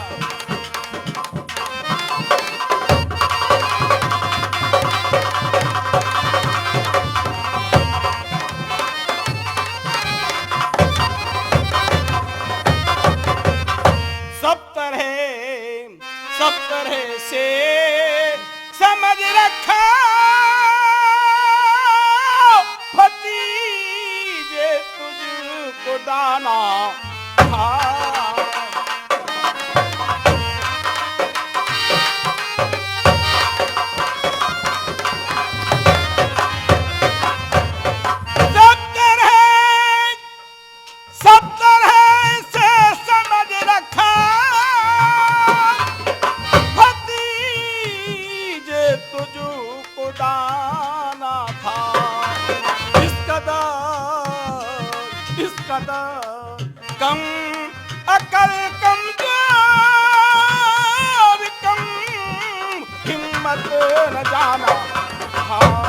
सब तरह, सब तरह से समझ रखा भतीजे तुझको दाना। हाँ। सब तरह, सब तरह से समझ रखा भतीजे तुझको दाना था। इस कदर, इस कदर कम अकल, कमजोर, कम हिम्मत न जाना। हाँ।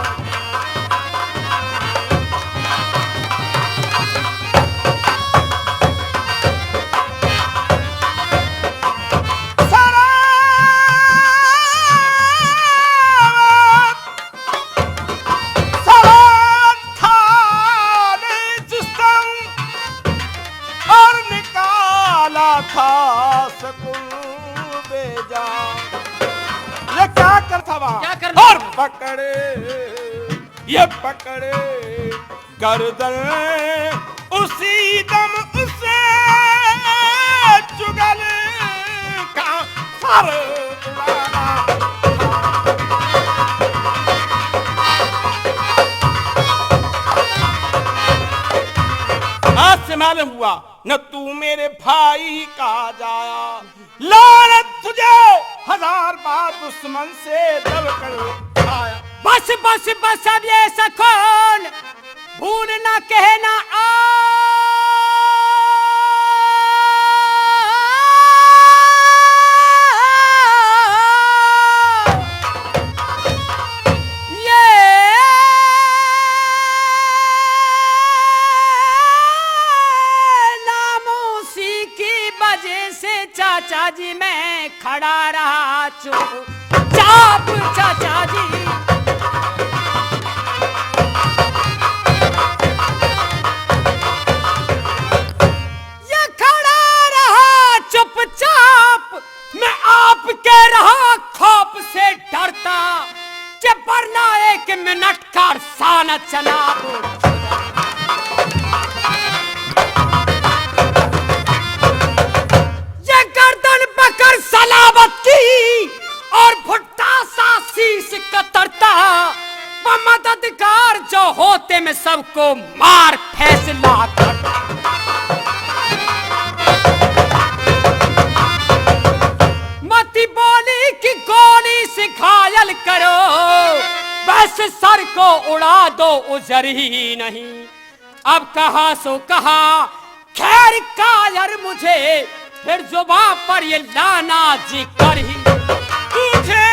सलाद खाने जिस तरह और निकाला था सकूं बेजान। ये क्या कर था वहाँ? क्या करना और था? पकड़े, ये पकड़े गर्दन उसी दम उसे चुगल का सर उड़ाना। आज से मालूम हुआ न तू मेरे भाई का जाया, लानत तुझे हजार बार दुश्मन से दबकर आया। बस, बस, बस, अब ये सकून भूल ना कहना आ। ये नामोसी की वजह से चार चाचा जी, मैं खड़ा रहा चुपचाप, चाचा जी। ये खड़ा रहा चुपचाप, मैं आपके रहा खौफ से डरता, कि वरना एक मिनट का अरसा न चला। ये गर्दन पकड़ सलावत की और भुट्टा सा शीश कतरता, वो मददगार जो होते, मैं सबको मार फैसला करता। मती बोली की गोली से घायल करो, बस सर को उड़ा दो, उजर ही नहीं। अब कहा सो कहा, खैर कायर मुझे, फिर जुबां पर ये लाना जिक्र ही तुझे।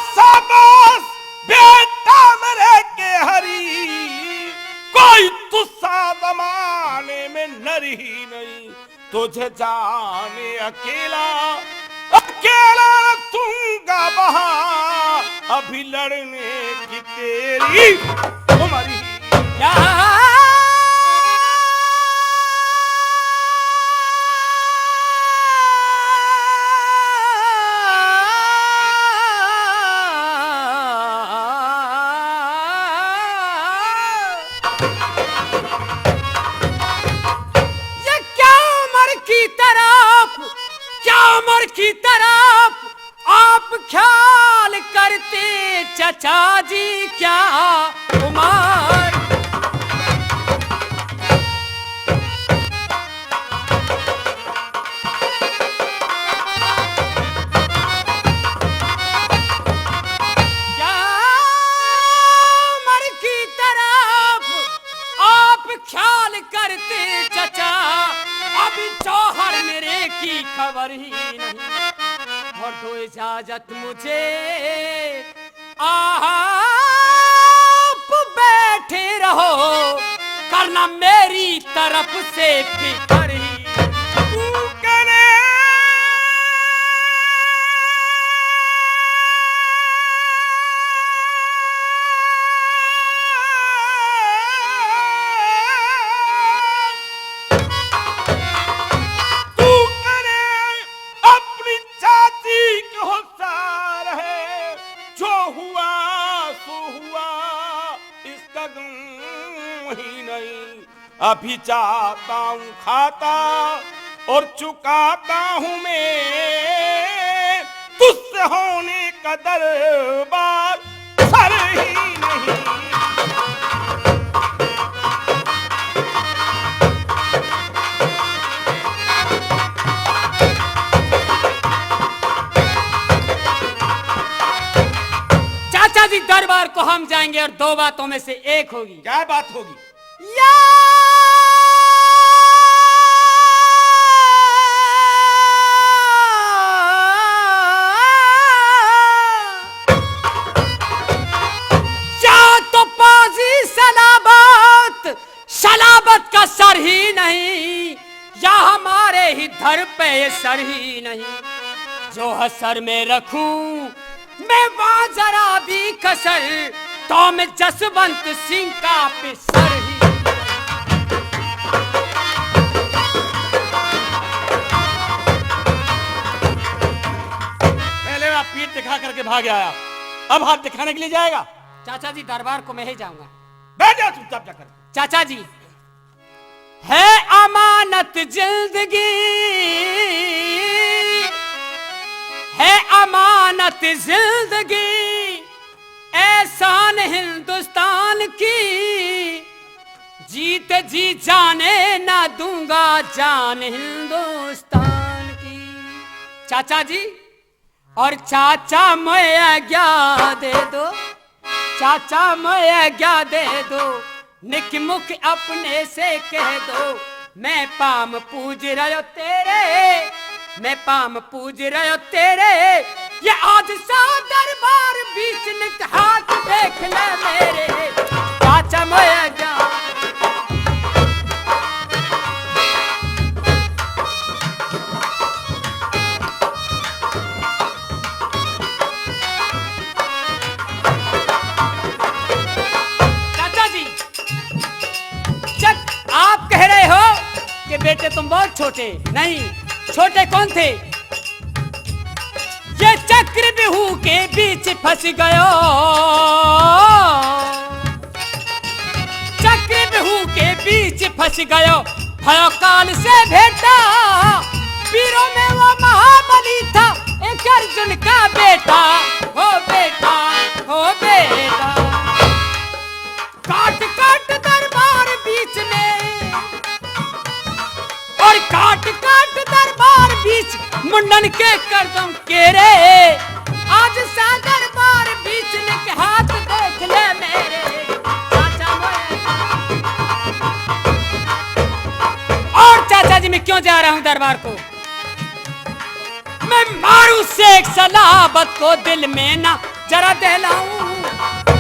शाबाश बेटा मेरे के हरी, कोई तुसा जमाने में नर ही नहीं। तुझे जाने अकेला, अकेला रखूंगा वहां, अभी लड़ने की तेरी उम्र ही क्या? ये क्या उम्र की तरफ, क्या उम्र की तरफ आप ख्याल करते चाचा जी, क्या उम्र। क्या उम्र की तरफ आप ख्याल करते चचा, अभी जौहर मेरे की खबर ही नहीं। और दो इजाजत मुझे, आप बैठे रहो, करना मेरी तरफ से फिकर ही। तू करे तू करे अपनी जाति के होशियार है, जो हुआ सो हुआ, इसका गम ही नहीं। अभी जाता हूँ खाता और चुकाता हूँ मैं, तुझसे होने का दरबार सर ही नहीं। चाचा जी दरबार को हम जाएंगे और दो बातों में से एक होगी। क्या बात होगी? या या तो पाजी सलाबत, सलाबत का सर ही नहीं, या हमारे ही धर पे ये सर ही नहीं। जो है सर में रखूं मैं वहां जरा भी कसर, तो मैं जसवंत सिंह का पिसर ही। पहले आप पीठ दिखा करके भाग आया, अब हाथ दिखाने के लिए जाएगा। चाचा जी दरबार को मैं ही जाऊंगा। बैठ जाओ चुपचाप जाकर। चाचा जी, है अमानत जिंदगी, है अमानत जिंदगी, एहसान हिंदुस्तान की, जीते जी जाने ना दूंगा जान हिंदुस्तान की। चाचा जी, और चाचा मैं आज्ञा दे दो, चाचा मोए आज्ञा दे दो, निक मुख अपने से कह दो, मैं पाम पूज रह्यो तेरे, मैं पाम पूज रह्यो तेरे। ये आज सा दरबार बीच निक हाथ देख ले मेरे, चाचा मोए आज्ञा। चाचा जी, चक, आप कह रहे हो कि बेटे तुम बहुत छोटे, नहीं, छोटे कौन थे? ये चक्रव्यूह के बीच फंस गयो, चक्रव्यूह के बीच फंस गयो, भयो काल से भेटा। वीरों में वो महाबली था, एक अर्जुन का बेटा। हो बेटा, हो बेटा। काट काट दरबार बीच में, और काट काट दरबार बीच, मुंडन के कर दूं केरे। आज सा दरबार बीच निक हाथ देख ले मेरे, चाचा मोए। और चाचा जी, मैं क्यों जा रहा हूं दरबार को? मैं मारू शेख सलाबत को दिल में ना जरा दहलाऊं,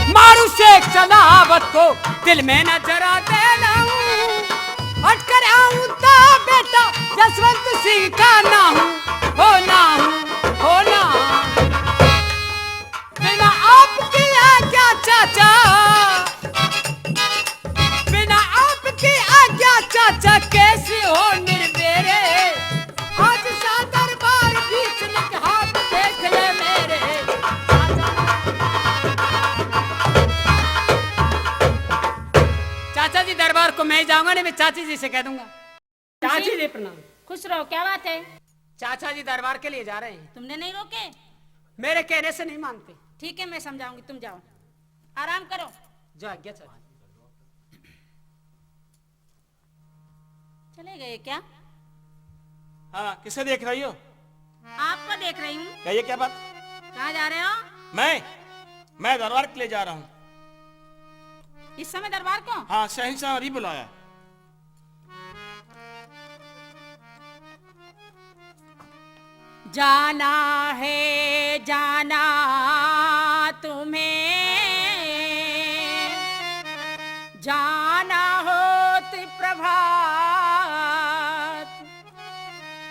मारू शेख सलाबत को दिल में ना जरा दहलाऊं। हट कर आऊं तो बेटा जसवंत सिंह का ना हूं, हो ना हूं, हो ना हूं। बिना आपकी आज्ञा चाचा, बिना आपकी आज्ञा चाचा कैसे हो निर्मेरे। आज सा दरबार बीच निक हाथ देख ले मेरे। चाचा जी दरबार को मैं ही जाऊंगा, नहीं मैं चाची जी से कह दूंगा। चाची जी प्रणाम। खुश रहो, क्या बात है? चाचा जी दरबार के लिए जा रहे हैं। तुमने नहीं रोके? मेरे कहने से नहीं मानते। ठीक है, मैं समझाऊंगी, तुम जाओ, आराम करो। जो आज्ञा चाचा। चले गए क्या? हाँ, किसे देख रही हो? आपको देख रही हूँ। कहिए, क्या बात? कहाँ जा रहे हो? मैं, मैं दरबार के लिए जा रहा हूँ। इस समय दरबार को? हाँ, शहंशाह ने बुलाया। जाना है, जाना तुम्हें, जाना होत प्रभात,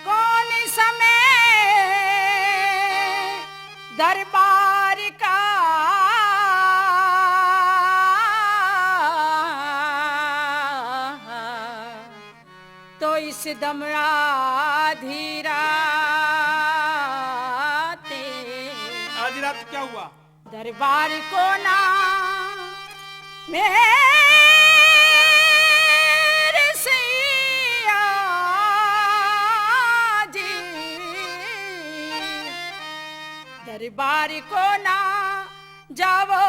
कौन समय दरबार का। तो इस दम आधी रात। आधी रात क्या हुआ? दरबार को ना मेरे सैया जी, दरबार को ना जाओ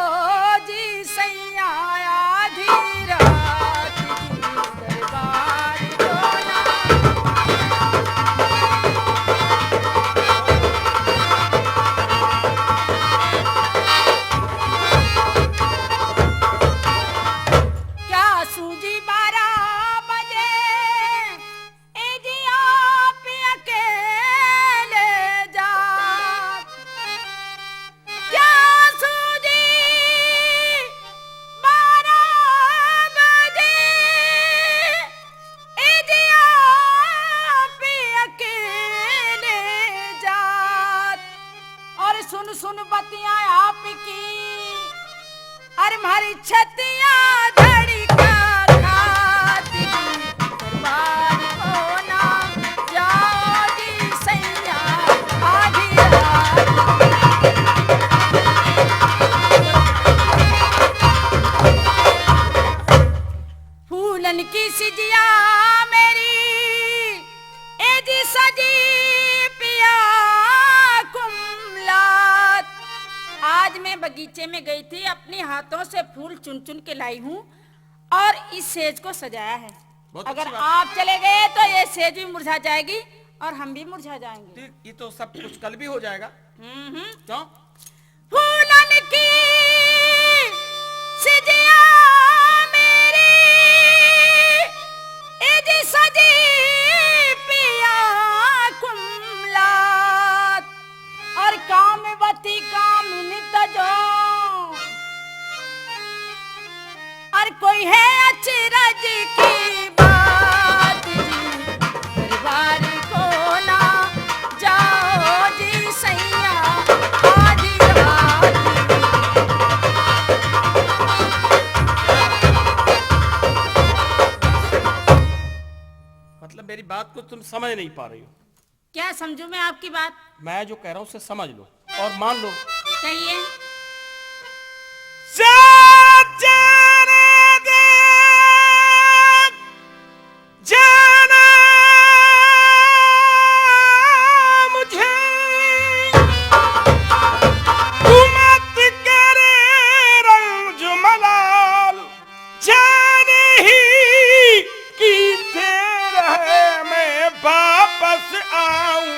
जी सैया, आधी रात की दरबार को ना। क्या सूझी बारह बजे ए जी आप अकेले जात, क्या सूझी बारह बजे, ए जी आप अकेले जात। और सुन सुन बतियां आपकी, अरे म्हारी छतिया धड़का खाती, दरबार को ना जाओ जी सैया, आधी रात। फूलन की सिजिया मेरी, ए जी सजी पिया कुमलात। आज मैं बगीचे में गई थी, अपने हाथों से फूल चुन चुन के लाई हूँ और इस सेज को सजाया है। बहुत अगर अच्छी बात। आप चले गए तो ये सेज भी मुरझा जाएगी और हम भी मुरझा जाएंगे। ठीक, ये तो सब कुछ कल भी हो जाएगा। हम्म, हम्म। क्यों? फूलन की कोई है अचरज की बात जी, दरबार को ना जाओ जी सैया, हाजिर, हाजिर। मतलब, मेरी बात को तुम समझ नहीं पा रही हो। क्या समझूं मैं आपकी बात? मैं जो कह रहा हूँ, उसे समझ लो और मान लो। कहिए। जाने दे, जाना मुझे, तू मत करे रंज मलाल। जाने ही की देर है, मैं वापस आऊं।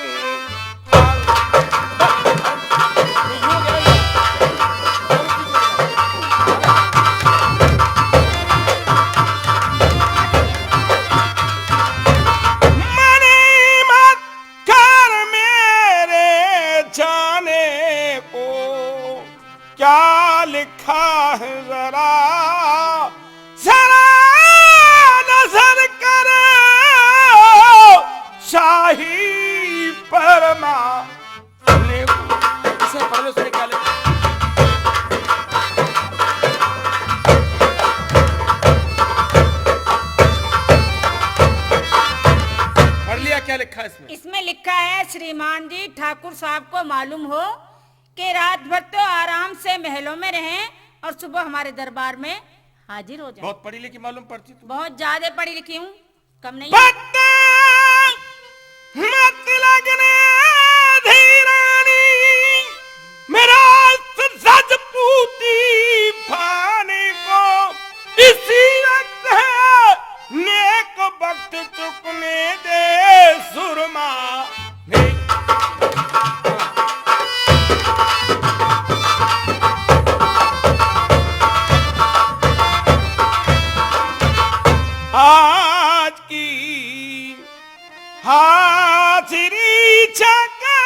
मनी मत कर मेरे जाने को, क्या लिखा है जरा, जरा नजर करो, शाही परमा। इसे पढ़ लो, इसमें क्या लिखा? पढ़ लिया, क्या लिखा है इसमें? इसमें लिखा है, श्रीमान जी, ठाकुर साहब को मालूम हो कि रात भर तो आराम से महलों में रहें और सुबह हमारे दरबार में हाजिर हो जाएं। बहुत पढ़ी लिखी मालूम पड़ती तू। बहुत ज्यादा पढ़ी लिखी हूँ, कम नहीं। बट मत लगने धीरानी, मेरा रजपूती भाने को इसी वक्त है नेक वक्त चुकने दे सुरमा। आज की हाजिरी चाकर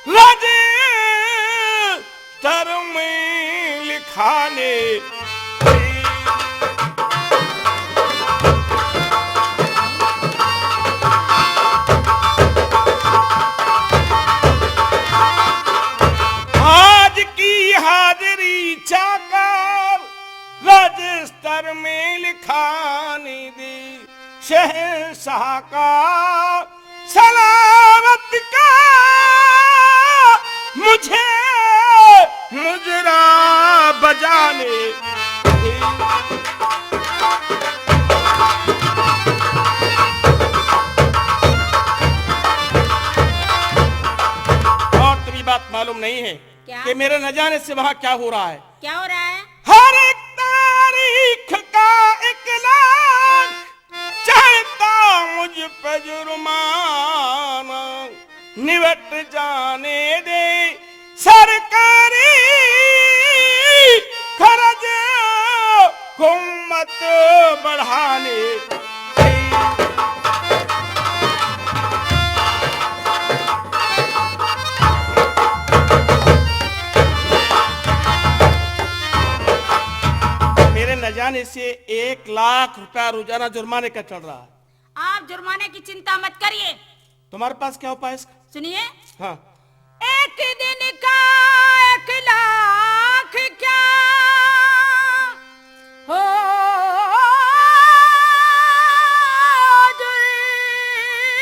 रजिस्टर में लिखाने। आज की हाजिरी चाकर रजिस्टर में लिखाने दी। शहंशाह का सलावत का मुझे मुजरा बजाने। और तुम्हें बात मालूम नहीं है क्या? कि मेरे न जाने से वहाँ क्या हो रहा है। क्या हो रहा है? हर एक तारीख का एक लाख चढ़ता मुझ पे जुर्माना, निवट जाने दे सरकारी खर्च को मत बढ़ाने। मेरे न जाने से एक लाख रुपया रोजाना जुर्माने का चढ़ रहा है। आप जुर्माने की चिंता मत करिए। तुम्हारे पास क्या उपाय है इसका? सुनिए। हाँ। एक दिन का एक लाख क्या हो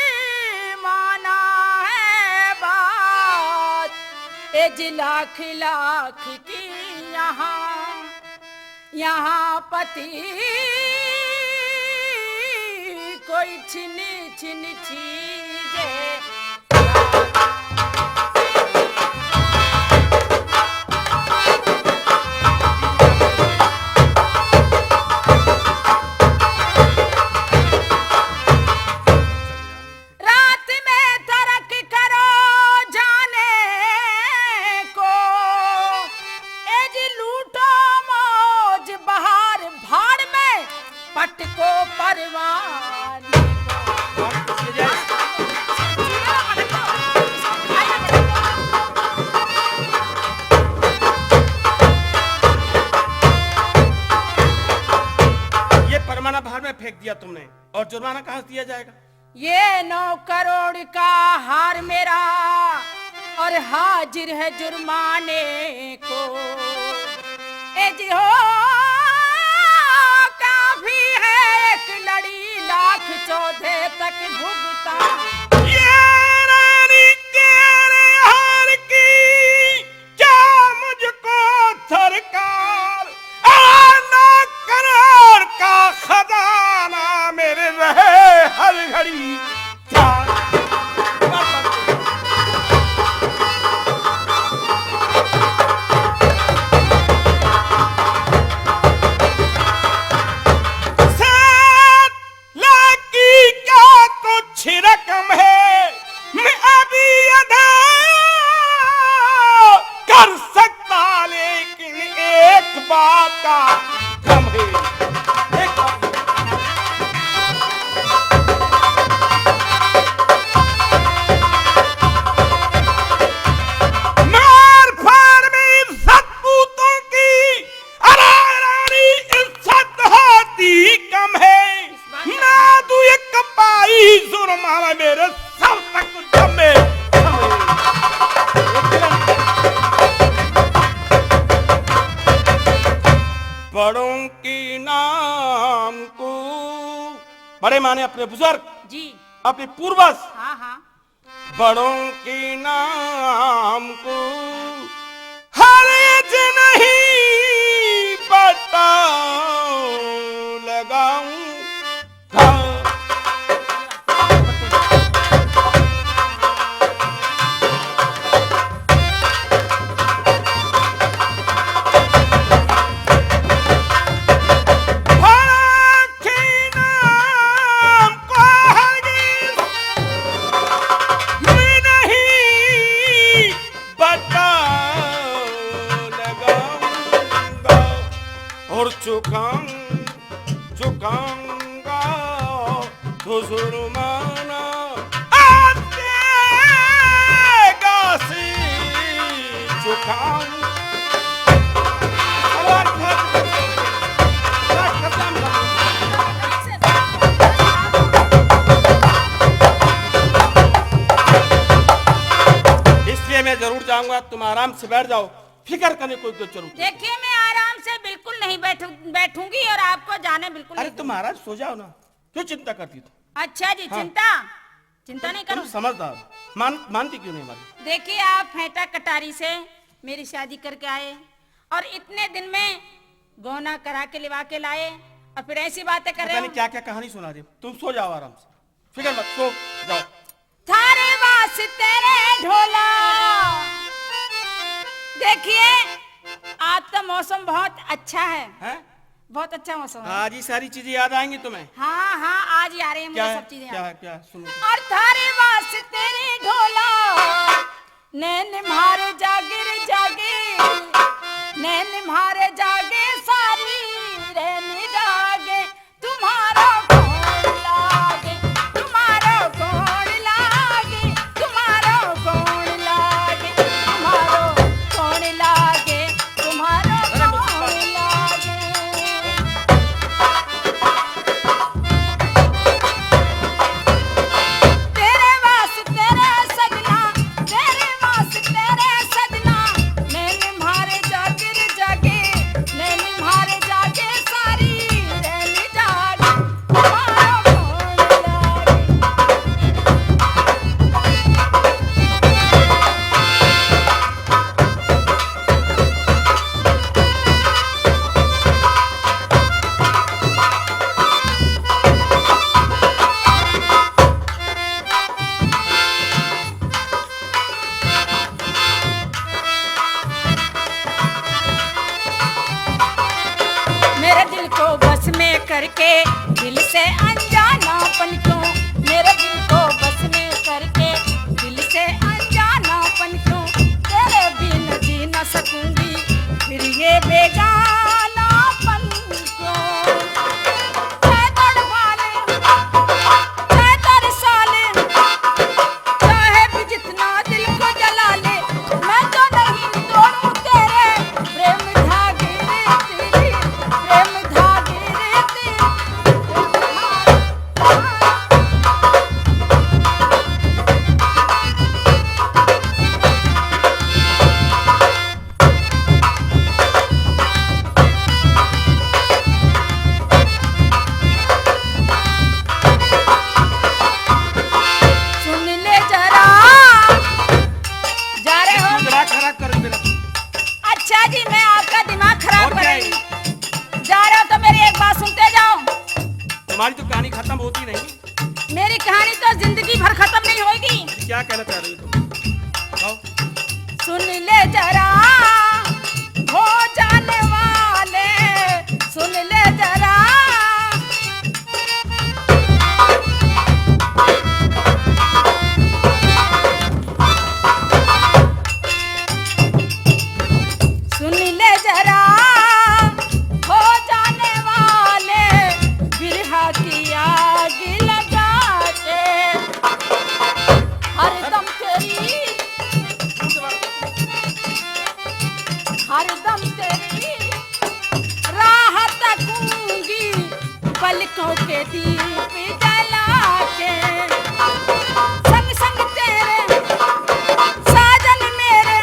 जुर्माना है बात, ए जी लाख लाख की यहाँ यहाँ पति कोई छिन छिन चीजे। रात में तरक करो जाने को, ए जी लूटो मौज बहार भाड़ में, पटको परवाने को। दिया तुमने, और जुर्माना कहाँ से दिया जाएगा? ये नौ करोड़ का हार मेरा और हाजिर है जुर्माने को। ए जी हो, काफी है एक लड़ी लाख चौदह तक भुगता। ये रानी तेरे हार की क्या मुझको सरकार, आना करोड़ का खजाना मेरे रहे हर घड़ी। लाख की क्या तुच्छ रकम है, मैं अभी अदा कर सकता, लेकिन एक बात का गम है। एक बात। मार फाड़ में इज्जत पूतों की, अरे रानी, इज्जत होती कम है, ना तू एक पाई जुर्माना मेरे सर तक जमे, जमे। बड़ों के नाम को, बड़े माने अपने बुजुर्ग, जी। अपने पूर्वज, हाँ, हाँ। बड़ों के नाम को हरज नहीं, पता लगाऊंगा। बड़ों के नाम को हरगिज नहीं, पता लगाऊंगा और चुकाऊं, चुकाऊंगा तो जुर्माना आज देगा सी चुकाऊं। इसलिए मैं जरूर जाऊंगा, तुम आराम से बैठ जाओ, फिक्र करने कोई जरूरत नहीं। देखिए, मैं आराम से बिल्कुल नहीं बैठू, बैठूंगी और आपको जाने बिल्कुल अरे नहीं तुम दूंगी। आराम सो जाओ ना, क्यों चिंता करती तुम? अच्छा जी, हाँ। चिंता, चिंता नहीं तुम करूँ। समझदार, मान, मानती क्यों नहीं हमारी? देखिए, आप फेंटा कटारी से मेरी शादी करके आए और इतने दिन में गौना करा के लिवा के लाए और फिर ऐसी बातें कर रहे पता नहीं हो। क्या क्या कहानी सुना रहे हो। तुम सो जाओ आराम से, फिक्र मत, सो जाओ। थारे वास्ते रे ढोला। देखिए, आज तो मौसम बहुत अच्छा है। हैं? बहुत अच्छा मौसम है। आज ये सारी चीजें याद आएंगी तुम्हें? हाँ, हाँ, आज ही आ रही है मुझे क्या, सब चीजें क्या, याद। क्या? सुनो। और थारे वास्ते रे ढोला, नैन म्हारे जागे रे जागे, नैन म्हारे जागे, सारी रैन जागे। तुम्हारो कौन लागे, तुम्हारो कौन लागे, तुम्हारो कौन लागे, तुम्हारो कौन लागे, तुम्हारो कौन लागे। तेरे वास्ते तेरे सजना, तेरे वास्ते तेरे सजना, नैन म्हारे जागे रे जागे, नैन म्हारे जागे, सारी रैन जागे। मेरे दिल को बस में करके, दिल से अनजानापन क्यों, मेरे दिल को बस में करके, दिल से अनजानापन क्यों, तेरे बिन जी ना सकूंगी फिर ये बेगानापन क्यों। चाहे तड़फा ले, चाहे तरसा ले, चाहे भी जितना दिल को जला ले, मैं तो नहीं तोड़ूं तेरे प्रेम धागे रे तेरी, प्रेम धागे रे तेरी, प्रेम धागे। होती नहीं। मेरी कहानी तो जिंदगी भर खत्म नहीं होगी। क्या कहना चाह रही हो तुम? बताओ। सुन ले जरा, हो जाने वाले, सुन ले जरा। सुन ले जरा, हो जाने वाले, बिरहा की आग लगा के। हरदम तेरी, हरदम तेरी राह तकूंगी, पलकों के दीप जला के। संग संग तेरे साजन मेरे,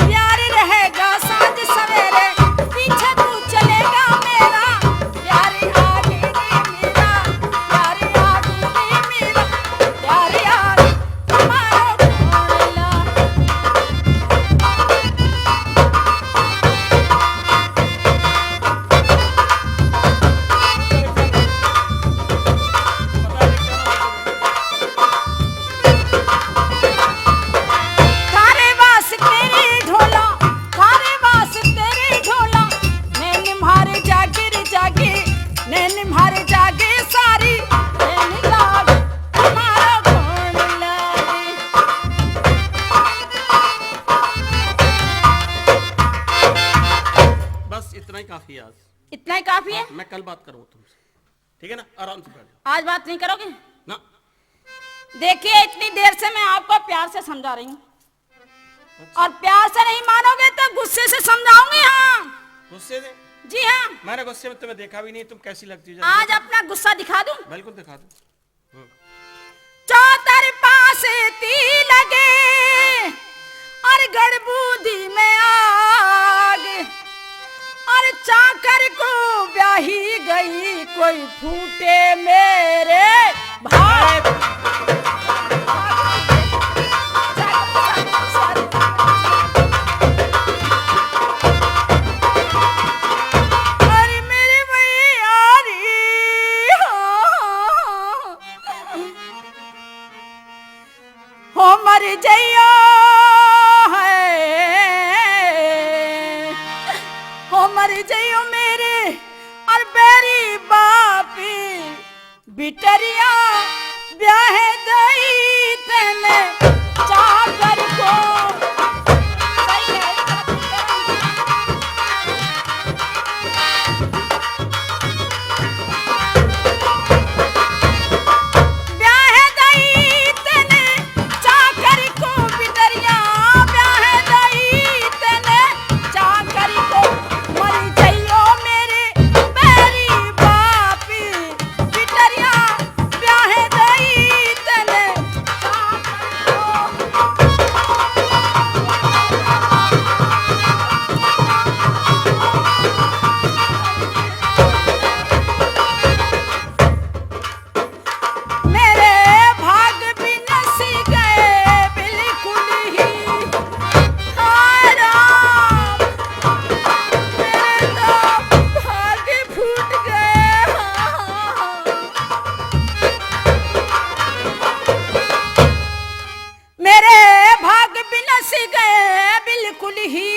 प्यार रहेगा सांझ सवेरे। पीछे तू चलेगा मेरा, प्यार आगे नहीं मेरा, प्यार आगे नहीं मेरा, प्यार आगे तुम्हारा कौन ला। थारे वास तेरी ढोला, थारे वास तेरी ढोला, नैन म्हारे जागे रे जागे, नैन म्हारे जागे सारी, नैन जाग हमारा कौन लागे। बस इतना ही काफी है आज। इतना ही काफी है? हाँ, मैं कल बात करूंगा तुमसे, ठीक है ना? आराम से बैठ जाओ। आज बात नहीं करोगे? ना। देखिए, इतनी देर से मैं आपको प्यार से समझा रही हूँ। अच्छा। और प्यार से नहीं मानोगे तो गुस्से से समझाऊंगी। हाँ। गुस्से से? जी हाँ। मैंने गुस्से में तुम्हें देखा भी नहीं, तुम कैसी लगती हो? आज अपना गुस्सा दिखा दूं? बिल्कुल दिखा दो। हम्म। चौतरफा से तीर लगे और गड़बूदी में आग, और चाकर को ब्याही गई कोई फूटे मेरे भाग। अरे मेरे भैया रे, हो मर जइयो है, हो मर जइयो मेरे और बैरी बाप। बिटरिया ब्याह दई तने चाकर को। ब्याह दई तने चाकर को, बिटरिया ब्याह दई तने चाकर को। मर जइयो मेरे बैरी बाप। बिटरिया ब्याह दई तने चाकर को। मेरे भाग भी नस गए बिल्कुल ही। हाय राम, मेरे तो भाग फूट गए। मेरे भाग बिनस गए बिल्कुल ही,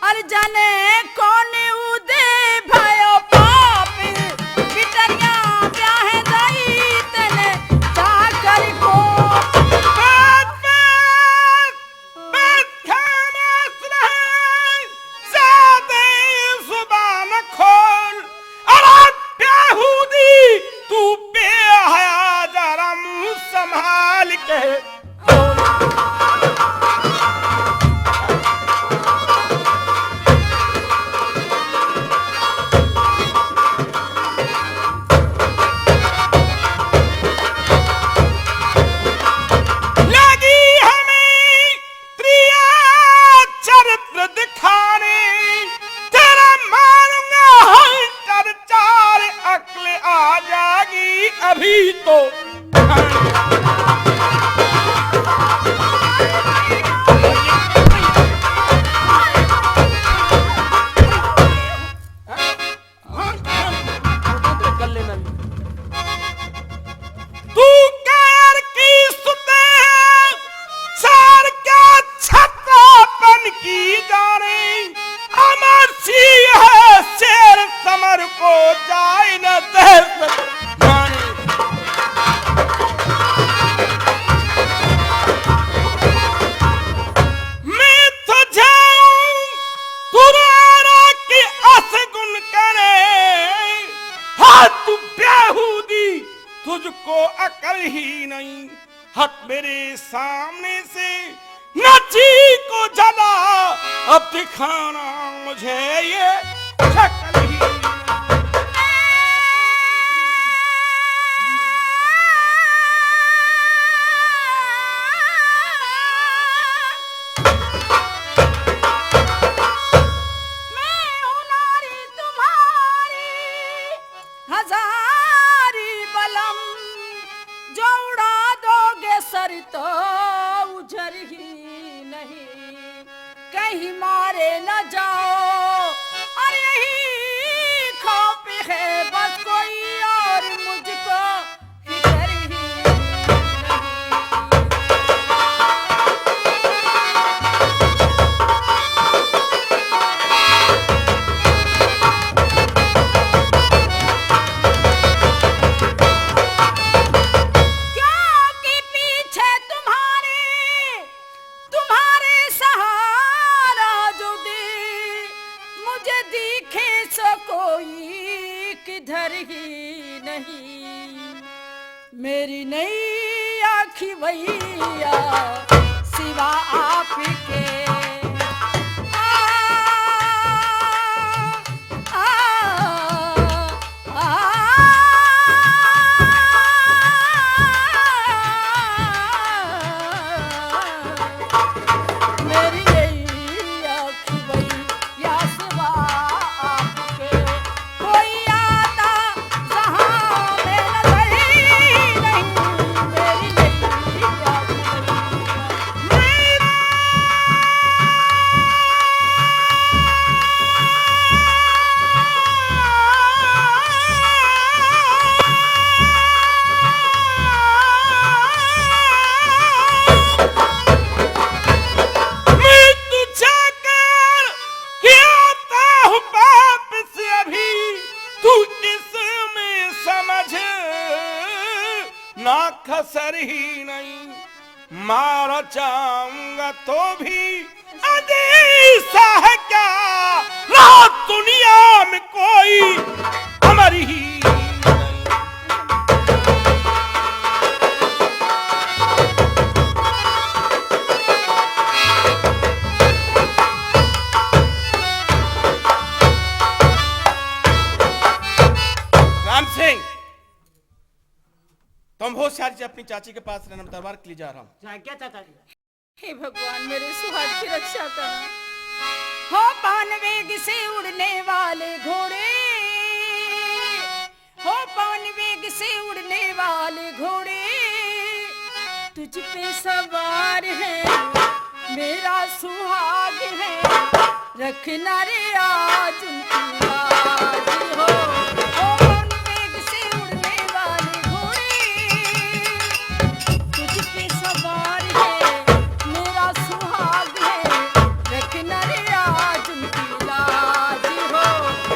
और जाने कौन उदे भयो पाप। बिटरिया ब्याह दई तने चाकर को। बात, बात, बात खामोश नहीं, ज्यादा जुबान खोल। अरे बेहूदी, तू बेहया, जरा मुंह संभाल के। को जाए न दहशत मानी। मैं तो जाऊं तुरारा के अस गुन करे, हाँ तू बेहूदी, तुझको अकल ही नहीं। हट मेरे सामने से, नची को जला, अब दिखाना मुझे ये शक्ल ही। मैं हूँ नारी तुम्हारी हजारी बलम, जो उड़ा दोगे सर तो उजर ही नहीं, कहीं मारे न जाओ। और यही खौफ है बस, कोई और मुझको फिक्र ही नहीं। क्योंकि पीछे तुम्हारे, तुम्हारे सहारा जो दे, मुझे दिखे सो कोई किधर ही नहीं। मेरी नई आँखी भैया सिवा आपके। आ, आ, आ, आ, मेरी नई आँखी भैया सिवा आपके। कोई आता जहां में नजर ही नहीं, मेरी नैया की नैया। मैं तुझे कर क्या आता हूँ पाप से अभी, तू इसमें समझ ना खसर ही नहीं। मारा चाहूंगा तो भी अंदेशा है क्या, रहा दुनिया में कोई अमर ही नहीं। राम सिंह, तुम होशियारी से अपनी चाची के पास रहना, मैं तलवार के लिए जा रहा हूँ। जा क्या चाचा जी? हे भगवान, मेरे सुहाग की रक्षा करना। हो पवन वेग से उड़ने वाले घोड़े, हो पवन वेग से उड़ने वाले घोड़े, तुझ पे सवार है मेरा सुहाग है, रखना रे आज उनकी लाज हो। ओ पवन वेग से उड़ने वाले घोड़े, तुझ पे सवार है मेरा सुहाग है, रखना रे आज उनकी लाज हो।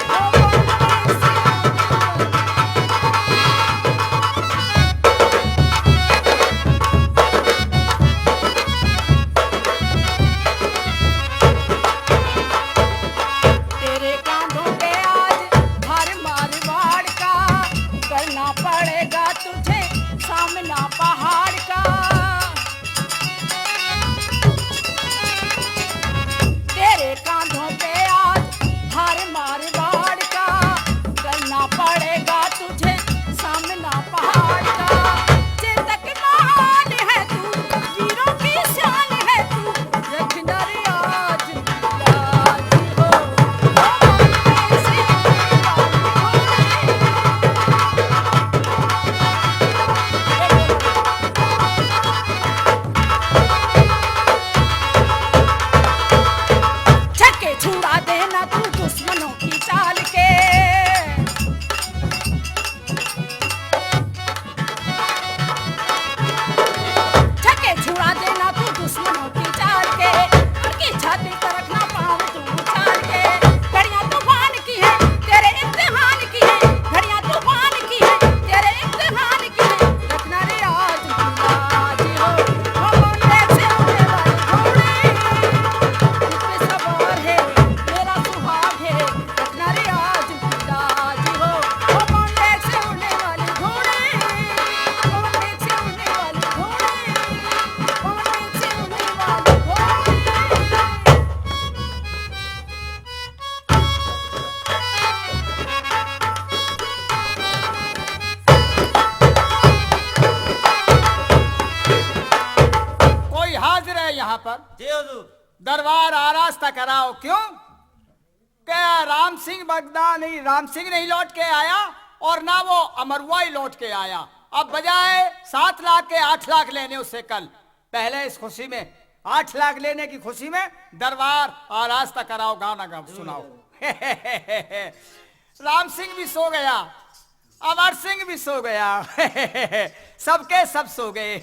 ओ पवन वेग से उड़ने वाले तेरे कांधों पे जी हुजूर। दरबार आरास्ता कराओ। क्यों? क्या राम सिंह बगदा नहीं, राम सिंह नहीं लौट के आया और ना वो अमरुआ ही लौट के आया। अब बजाय सात लाख के आठ लाख लेने उससे कल। पहले इस खुशी में, आठ लाख लेने की खुशी में दरबार आरास्ता कराओ, गाना गा, सुनाओ। राम सिंह भी सो गया, अमर सिंह भी सो गया। सबके सब सो गए।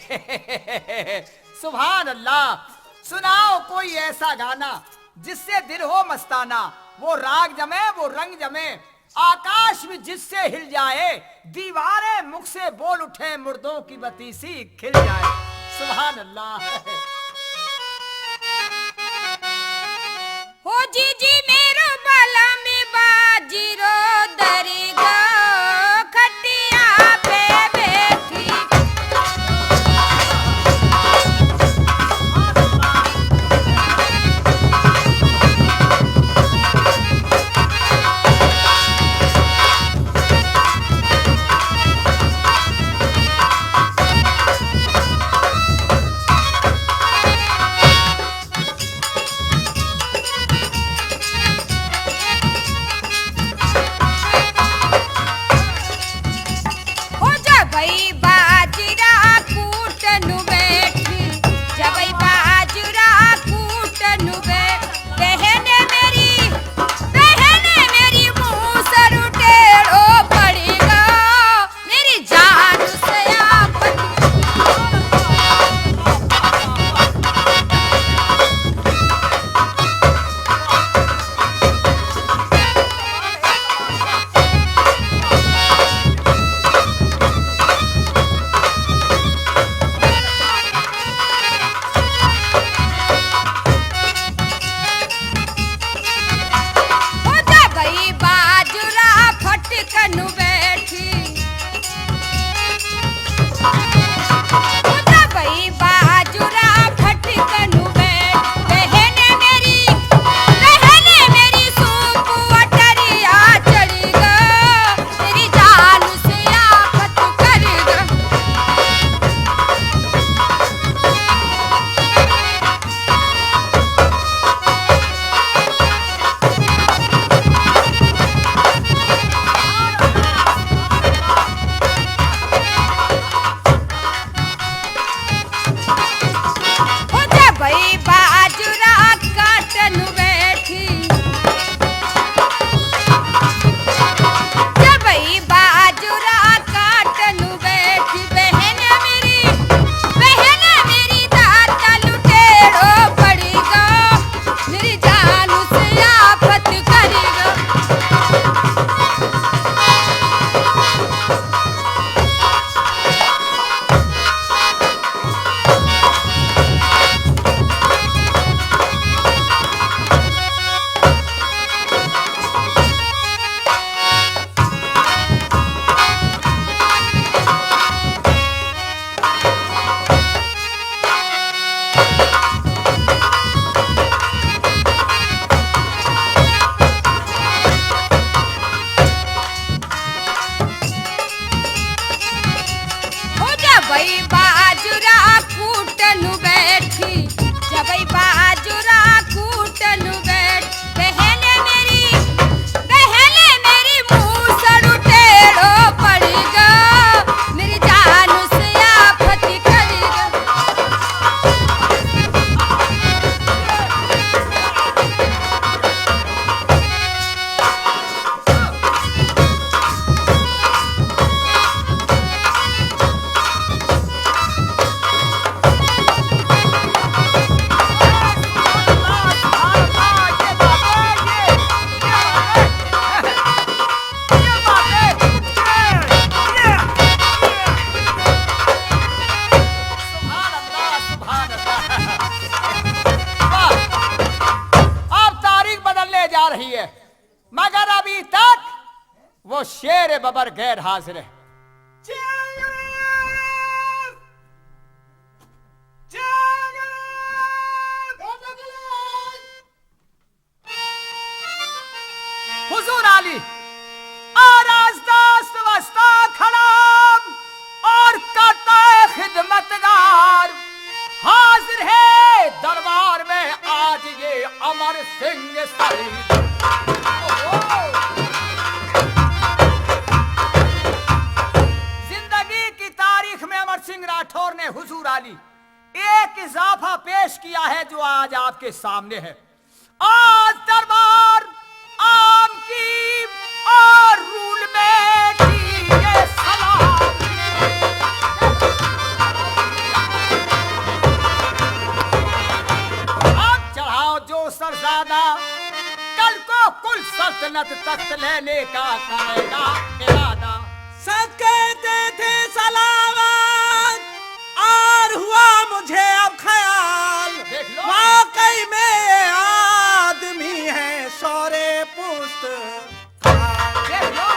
सुभान अल्लाह। सुनाओ कोई ऐसा गाना जिससे दिल हो मस्ताना, वो राग जमे, वो रंग जमे, आकाश भी जिससे हिल जाए, दीवारें मुख से बोल उठे, मुर्दों की बतीसी खिल जाए। सुभान अल्लाह। हो जी जी मेरो बाला में बाजी रो दरी गो खटिया पे बैठी। हो जा भाई बाजरा कूटन बैठी, जा भाई बाजरा कूटन बै-, बहन मेरी, बहन मेरी मुंह सर टेढ़ो पड़ेगा। मेरी जान से आफत। हो जा भाई बाजुरा फटकन बैठी। हो जा भाई बाजुरा फटकन बैठ। बहन मेरी, बहन मेरी सूप अटरिया चढ़ी ग। तेरी जान से आफत कर ग। हो जा भाई बाजुरा काटन बैठी। जा भाई बाजुरा काटन बैठी। बहन मेरी, बहन मेरी दाता लुटेरो पड़ी गो। मेरी जान से आफत करी गो। हो जा भाई बाजुरा कूटन बैठी, जा भाई बाजुरा कूटन बैठ। बहन मेरी, बहन मेरी मुंह सड़ू टेढ़ो पड़ी गो, मेरी जान से आफत करी गो। अब तारीख बदलने जा रही है, मगर अभी तक वो शेर बबर गैर हाजिर है। हुजूर आली आरास्ता वास्ता खड़ा और कहता है, खिदमतगार हाजिर है दरबार। सिंह सलीम। ओहो। जिंदगी की तारीख में अमर सिंह राठौर ने हुजूर आली एक इजाफा पेश किया है, जो आज आपके सामने है। आज दरबार आम की और रूल में की ये सलाम। अब चढ़ाओ जो सरजादा, कल को कुल सल्तनत तख्त लेने का करेगा इरादा। सच कहते थे सलावत, और हुआ मुझे अब ख्याल, देख लो। वाकई में ये आदमी है शौरे पुस्त। देख लो।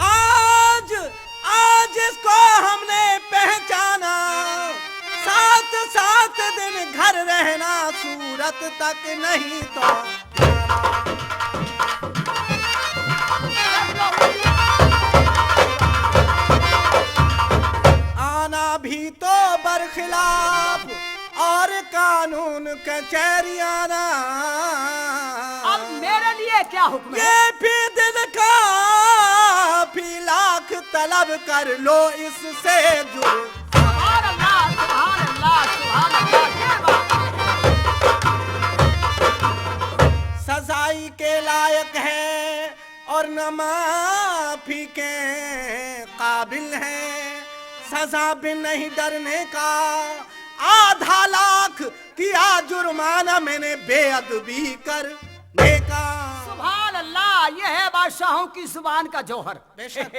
आज, आज इसको हमने पहचाना, सात सात दिन घर रहना, सूरत तक नहीं तो आना भी तो बरखिलाफ और कानून कचहरियाना। अब मेरे लिए क्या हुक्म है? ये भी दिल का भी लाख तलब कर लो, इससे जुर्म सुभान अल्लाह, सुभान अल्लाह, सुभान अल्लाह, क्या बात है। सजाई के लायक है और न माफी के काबिल है। सजा भी नहीं डरने का, आधा लाख किया जुर्माना मैंने बेअदबी करने का। सुभान अल्लाह, ये है बादशाहों की जुबान का जौहर। बेशक।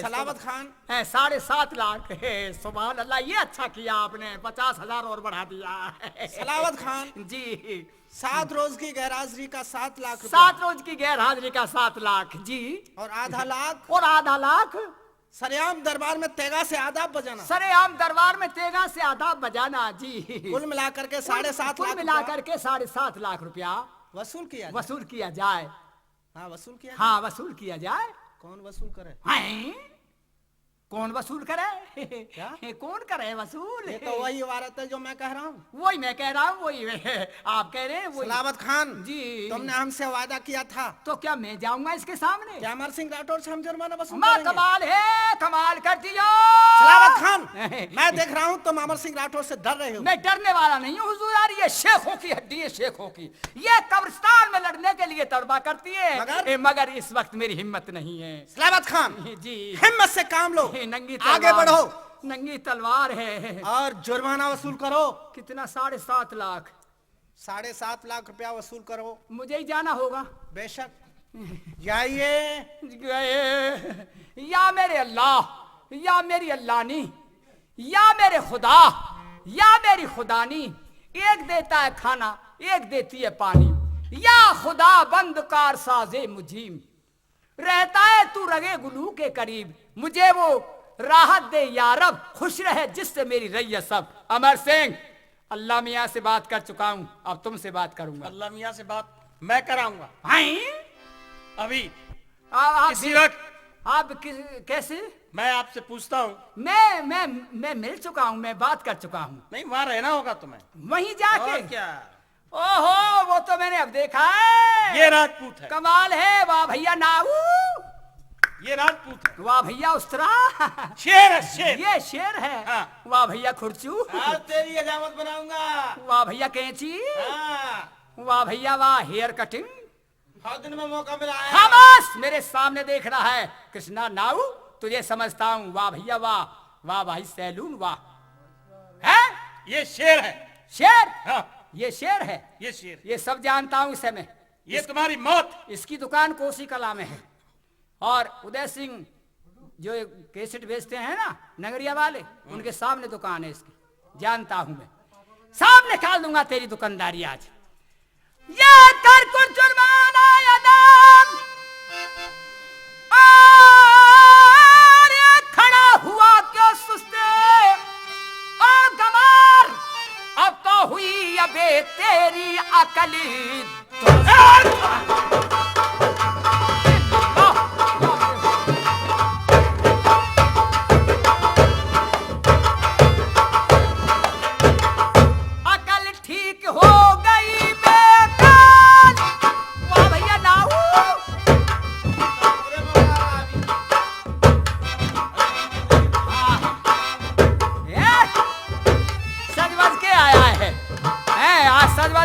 सलावत खान। हैं, साढ़े सात लाख। हे, सुभान अल्लाह, ये अच्छा किया आपने, पचास हजार और बढ़ा दिया। सलावत खान। जी। सात रोज की गैरहाजिरी का सात लाख रुपया। सात रोज की गैरहाजिरी का सात लाख, जी। और आधा लाख? और आधा लाख? सरेआम दरबार में तेगा से आदाब बजाना। सरेआम दरबार में तेगा से आदाब बजाना, जी। कुल मिलाकर के साढ़े सात कुल लाख रुपया मिलाकर के साढ़े सात लाख रुपया वसूल किया जाए। वसूल किया जाए। हाँ, वसूल किया हाँ, जाए। वसूल किया जाए। कौन वसूल करे? हैं? कौन वसूल करे? क्या? कौन करे वसूल? ये तो वही इबारत है जो मैं कह रहा हूँ। वही मैं कह रहा हूँ, वही आप कह रहे हैं, वही। सलावत खान, जी। तुमने हमसे वादा किया था। तो क्या मैं जाऊंगा इसके सामने? क्या अमर सिंह राठौर से हम जुर्माना वसूल वाह, करेंगे? कमाल है, कमाल कर दिया। सलावत खान, मैं देख रहा हूँ तुम अमर सिंह राठौर से डर रहे हो। मैं डरने वाला नहीं हूँ हुजूर, यार, ये शेखों की हड्डी है, शेखों की। ये कब्रिस्तान में लड़ने के लिए तड़बा करती है, मगर? ए, मगर इस वक्त मेरी हिम्मत नहीं है। सलावत खान, जी। हिम्मत से काम लो, ए, नंगी आगे तलवार, बढ़ो। नंगी तलवार है। और जुर्माना वसूल करो। कितना? साढ़े सात लाख। साढ़े सात लाख रुपया वसूल करो। मुझे ही जाना होगा। बेशक। जाइए। गए। या मेरे अल्लाह, या मेरी अल्लाहनी, या मेरे खुदा, या मेरी खुदानी, एक देता है खाना, एक देती है पानी। या खुदा बंद कार साजे मुजीम, रहता है तू रगे गुलू के करीब, मुझे वो राहत दे या रब, खुश रहे जिससे मेरी रैयत सब। अमर सिंह, अल्लाह मियाँ से बात कर चुका हूँ, अब तुमसे बात करूंगा। अल्लाह मियाँ से बात मैं कराऊंगा। हैं? अभी। आ, आप इसी भी वक्त। आप किस, कैसे? मैं आपसे पूछता हूँ। मैं, मैं, मैं मिल चुका हूँ, मैं बात कर चुका हूँ। नहीं, वहाँ रहना होगा तुम्हें। वहीं जाके? और क्या? ओहो, वो तो मैंने अब देखा है। ये राजपूत है। कमाल है, वाह भैया नाऊ। ये राजपूत है। वाह भैया उस्तरा। शेर है, शेर। ये शेर है। हाँ। वाह भैया खुरचू। आज तेरी हजामत बनाऊंगा। वाह भैया कैंची। हाँ। वाह भैया वाह, हेयर कटिंग। हर दिन में मौका मिला है। हाँ, बस मेरे सामने देख रहा है कृष्णा नाऊ, तुझे समझता हूँ। वाह भैया वाह, वाह भाई सैलून वाह। है? ये शेर है। शेर? हाँ। ये शेर है। ये शेर। ये सब जानता हूँ इसे मैं। ये इस-, तुम्हारी मौत। इसकी दुकान कोसी कला में है। और उदय सिंह जो ये कैसेट बेचते हैं ना, नगरिया वाले, उनके सामने दुकान है इसकी, जानता हूं मैं। सब निकाल दूंगा तेरी दुकानदारी आज। ये कर कुछ जुर्माना अदा, और ये खड़ा हुआ क्यों सुस्ते, ओ गमार, अब तो हुई अबे तेरी अकली।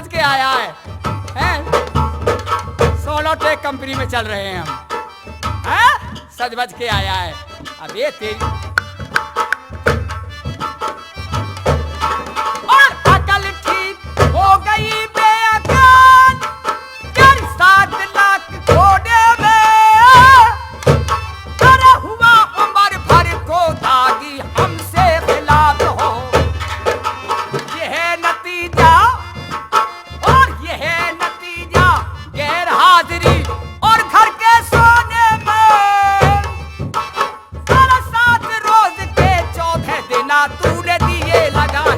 के आया है, हैं? सोलो टेक कंपनी में चल रहे हैं हम, हैं? सज बज के आया है। अब ये तेरी और अकल ठीक हो गई बेअकल, तेरी सात लाख घोड़े में। अरे हुआ उम्र भर को दागी हमसे खिलाफ हो, यह नतीजा और यह नतीजा गैर हाजिरी और घर के सोने में। साढ़े सात रोज के चौथे दिना तूने दिए लगाए।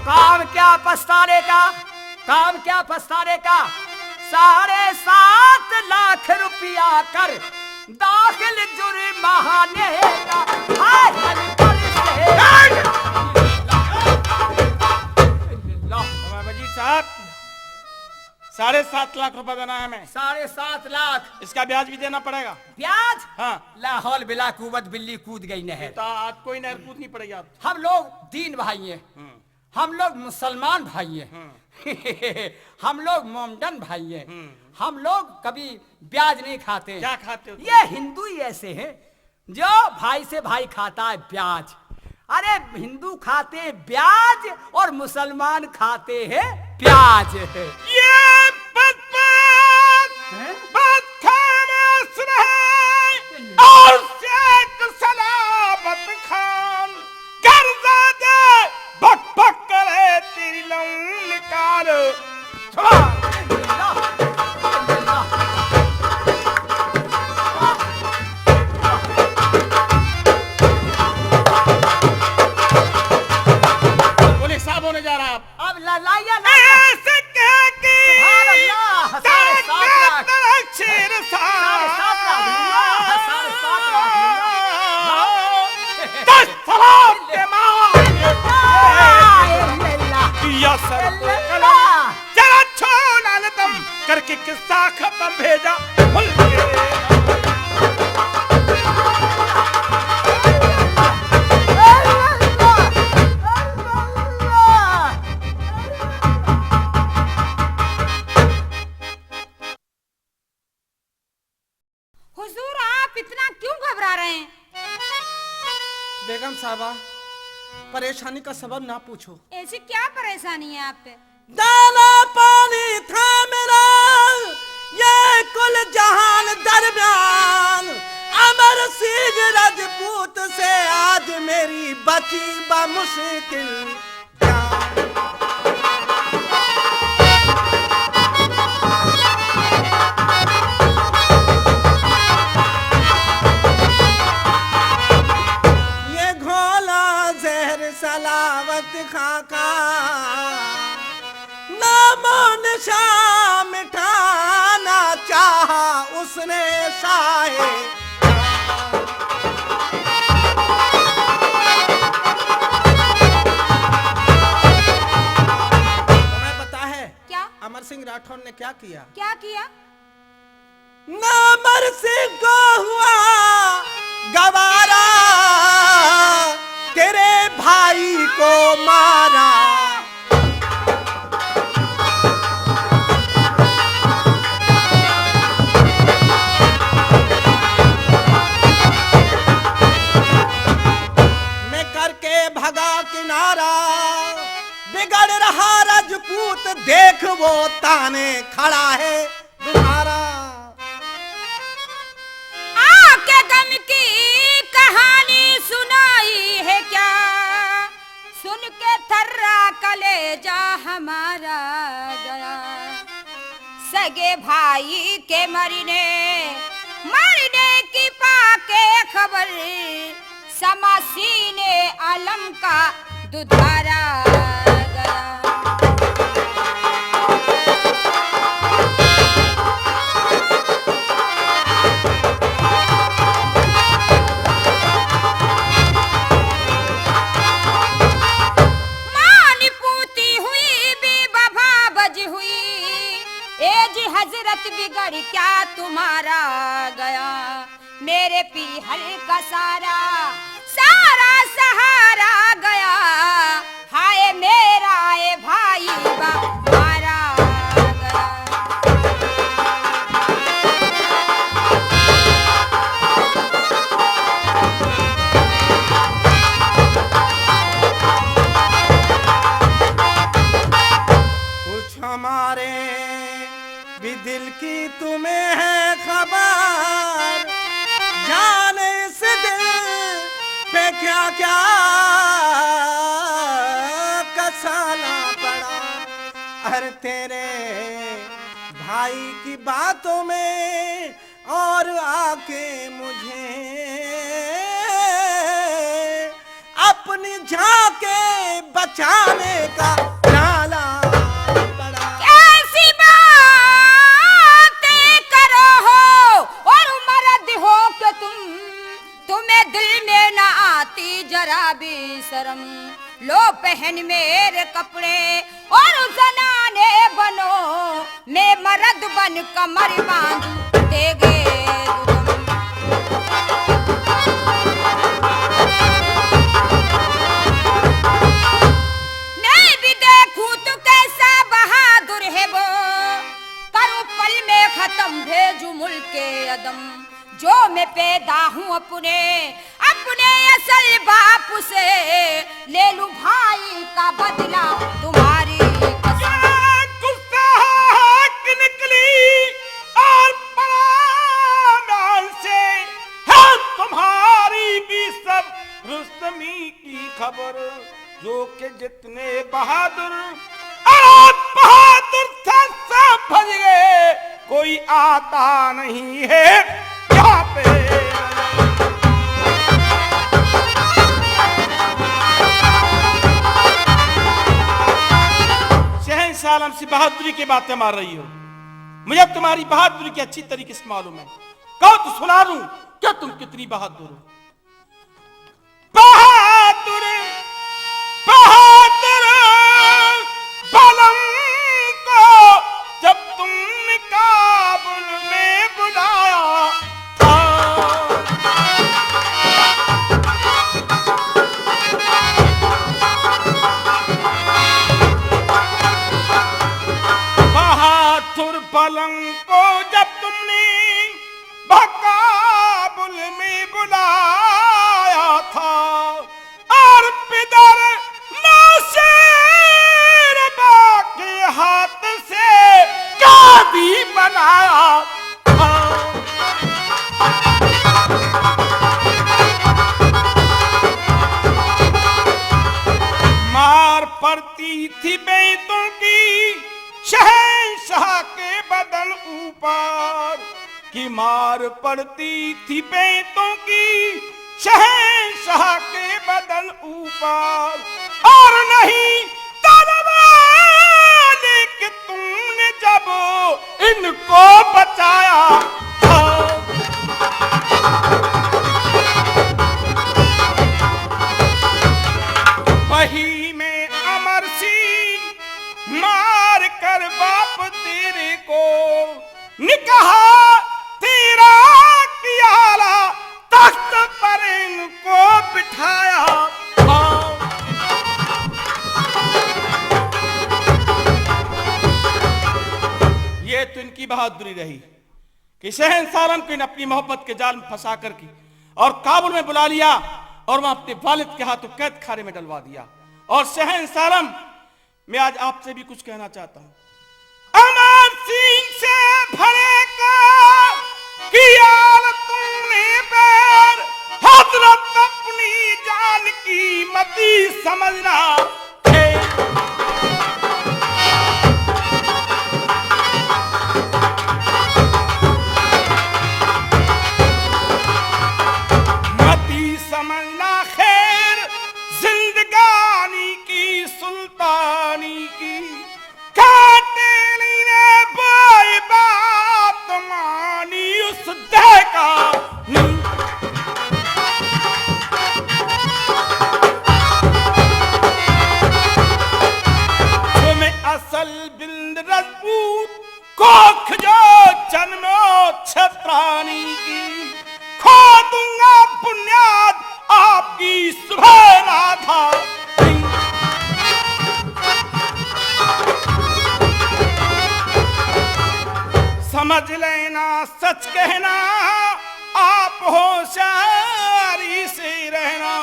काम क्या पछताने का, काम क्या पछताने का। साढ़े सात लाख रुपया कर दाखिल जुर्माने का। हाय हलकर से। बाबा जी साहब, साढ़े सात लाख रुपए देना है हमें। साढ़े सात लाख। इसका ब्याज भी देना पड़ेगा। ब्याज? हाँ। लाहौल बिला कुवत बिल्ली कूद गई नहर। तो आज कोई नहर कूदनी पड़ेगी आप। हम लोग दीन भाई हैं, हम्म। हम लोग मुसलमान भाई हैं, हम्म। हम लोग मोमडन भाई हैं, हम्म। हम लोग कभी ब्याज नहीं खाते। क्या खाते हो तुम? ये हिंदू ही ऐसे हैं जो भाई से भाई खाता है ब्याज। अरे हिंदू खाते हैं ब्याज और मुसलमान खाते हैं प्याज। ये बदबात, हैं? बदखामोश रहे और शेख सलामत खान। कर ज्यादा बक बक करे तेरी लौं निकाल। सुभान अल्लाह। बोले साहब होने जा रहा है। अब ला-, लाइया, लाइया। ऐसे कह के सुभान अल्लाह, साढ़े सात लाख। शेर साहब। साढ़े सात लाख, साढ़े सात लाख। हाँ। दस सलाम के माँ। या सर को अल्लाह। जरा छोड़ आलम करके किस्सा खत्म भेजा। भूल गए। हुजूर, आप इतना क्यों घबरा रहे हैं? बेगम साहबा, परेशानी का सबब ना पूछो। ऐसी क्या परेशानी है आप पे? दाना पानी था मेरा ये कुल जहान दरमियान, अमर सिंह राजपूत से आज मेरी बची बमुश्किल। ये घोला जहर सलावत खां का, नामो निशान मिटाना चाहा उसने शाहे। तुम्हें पता है क्या? अमर सिंह राठौर ने क्या किया? क्या किया? ना अमर सिंह को हुआ गवारा, तेरे भाई को मारा। मैं करके भगा किनारा, बिगड़ रहा राजपूत, देख वो ताने खड़ा है दोबारा। आके गम की कहानी सुनाई है क्या? सुन के थर्रा कलेजा हमारा गया। सगे भाई के मरने, मरने की पाके खबर, समासी ने आलम का दुधारा गया। मानी पूती हुई बेवफा बज हुई, ए जी हजरत बिगड़ क्या तुम्हारा गया। मेरे पीहर का सारा, सारा सहारा गया। हाय मेरा ए भाई बा, मारा क्या क्या कसाना पड़ा, हर तेरे भाई की बातों में, और आके मुझे अपनी जान के बचाने का नाला पड़ा। कैसी बातें करो हो और मर्द हो के तुम, तुम्हें दिल में ना आती जरा भी शर्म। लो पहन मेरे कपड़े और जनाने बनो, मैं मर्द बन कमर बांध देगे। मैं भी देखूं तू कैसा बहादुर है वो, करूं पल में खत्म भेजूं मुल्क के अदम। जो मैं पैदा हूँ अपने, अपने असल बाप से, ले लूं भाई का बदला तुम्हारी कसम। क्या गुस्सा आग निकली और पड़ा मैदान से, है तुम्हारी भी सब रुस्तमी की खबर। जो कि जितने बहादुर और बहादुर थे, सब भज गए, कोई आता नहीं है यहाँ पे। शहंशाह आलम से बहादुरी की बातें मार रही हो, मुझे तुम्हारी बहादुरी की अच्छी तरीके से मालूम है। कहो तो सुना दूं क्या तुम कितनी बहादुर हो। बहादुर, बहादुर बलम को जब तुमने काबुल में बुलाया था। बहादुर बलम को जब तुमने काबुल में बुलाया था और पिदर नासिर बा के हाथ से कादी बनाया था। मार पड़ती थी बेंतों की शहंशाह के बदन ऊपर, कि मार पड़ती थी बेंतों की शहंशाह के बदन ऊपर। और नहीं तलवार कि तुमने जब इनको बचाया था। वही में अमर सिंह मार कर बाप तेरे को निकाह तेरा किया ला, तख्त पर इनको बिठाया। हाँ। ये तो इनकी बहादुरी रही कि शहंशाह आलम को इन अपनी मोहब्बत के जाल में फंसा करके और काबुल में बुला लिया और वहां अपने वालिद के हाथों कैद खाने में डलवा दिया। और शहंशाह आलम, मैं आज आपसे भी कुछ कहना चाहता हूं। अमर सिंह से भले को किया न तूने बैर, हजरत अपनी जान कीमती समझना थे। मती समझना खैर जिंदगानी की सुल्तानी की। काटे लीने बोए बात मानी उस दे का नी। तुम्हें असल बिंद रजपूत कोख जो जन्मो छत्रानी की। खो दूंगा बुनियाद आपकी सुबह राधा। समझ लेना सच कहना, आप होशियारी से रहना।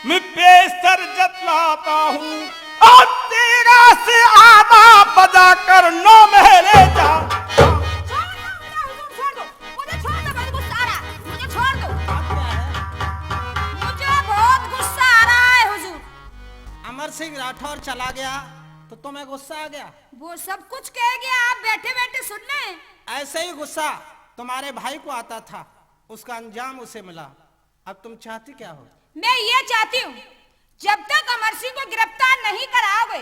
मैं बेसर जतलाता हूँ और तेरा से आधा बजा कर नौ महले जा। छोड़ दो, मुझे हुजूर छोड़ दो, मुझे छोड़ दो, मुझे छोड़ दो। मुझे बहुत राठौर चला गया तो तुम्हें गुस्सा आ गया? वो सब कुछ कह गया, आप बैठे बैठे सुन ले। ऐसे ही गुस्सा तुम्हारे भाई को आता था, उसका अंजाम उसे मिला। अब तुम चाहती क्या हो? मैं ये चाहती हूँ, जब तक अमर सिंह को गिरफ्तार नहीं कराओगे,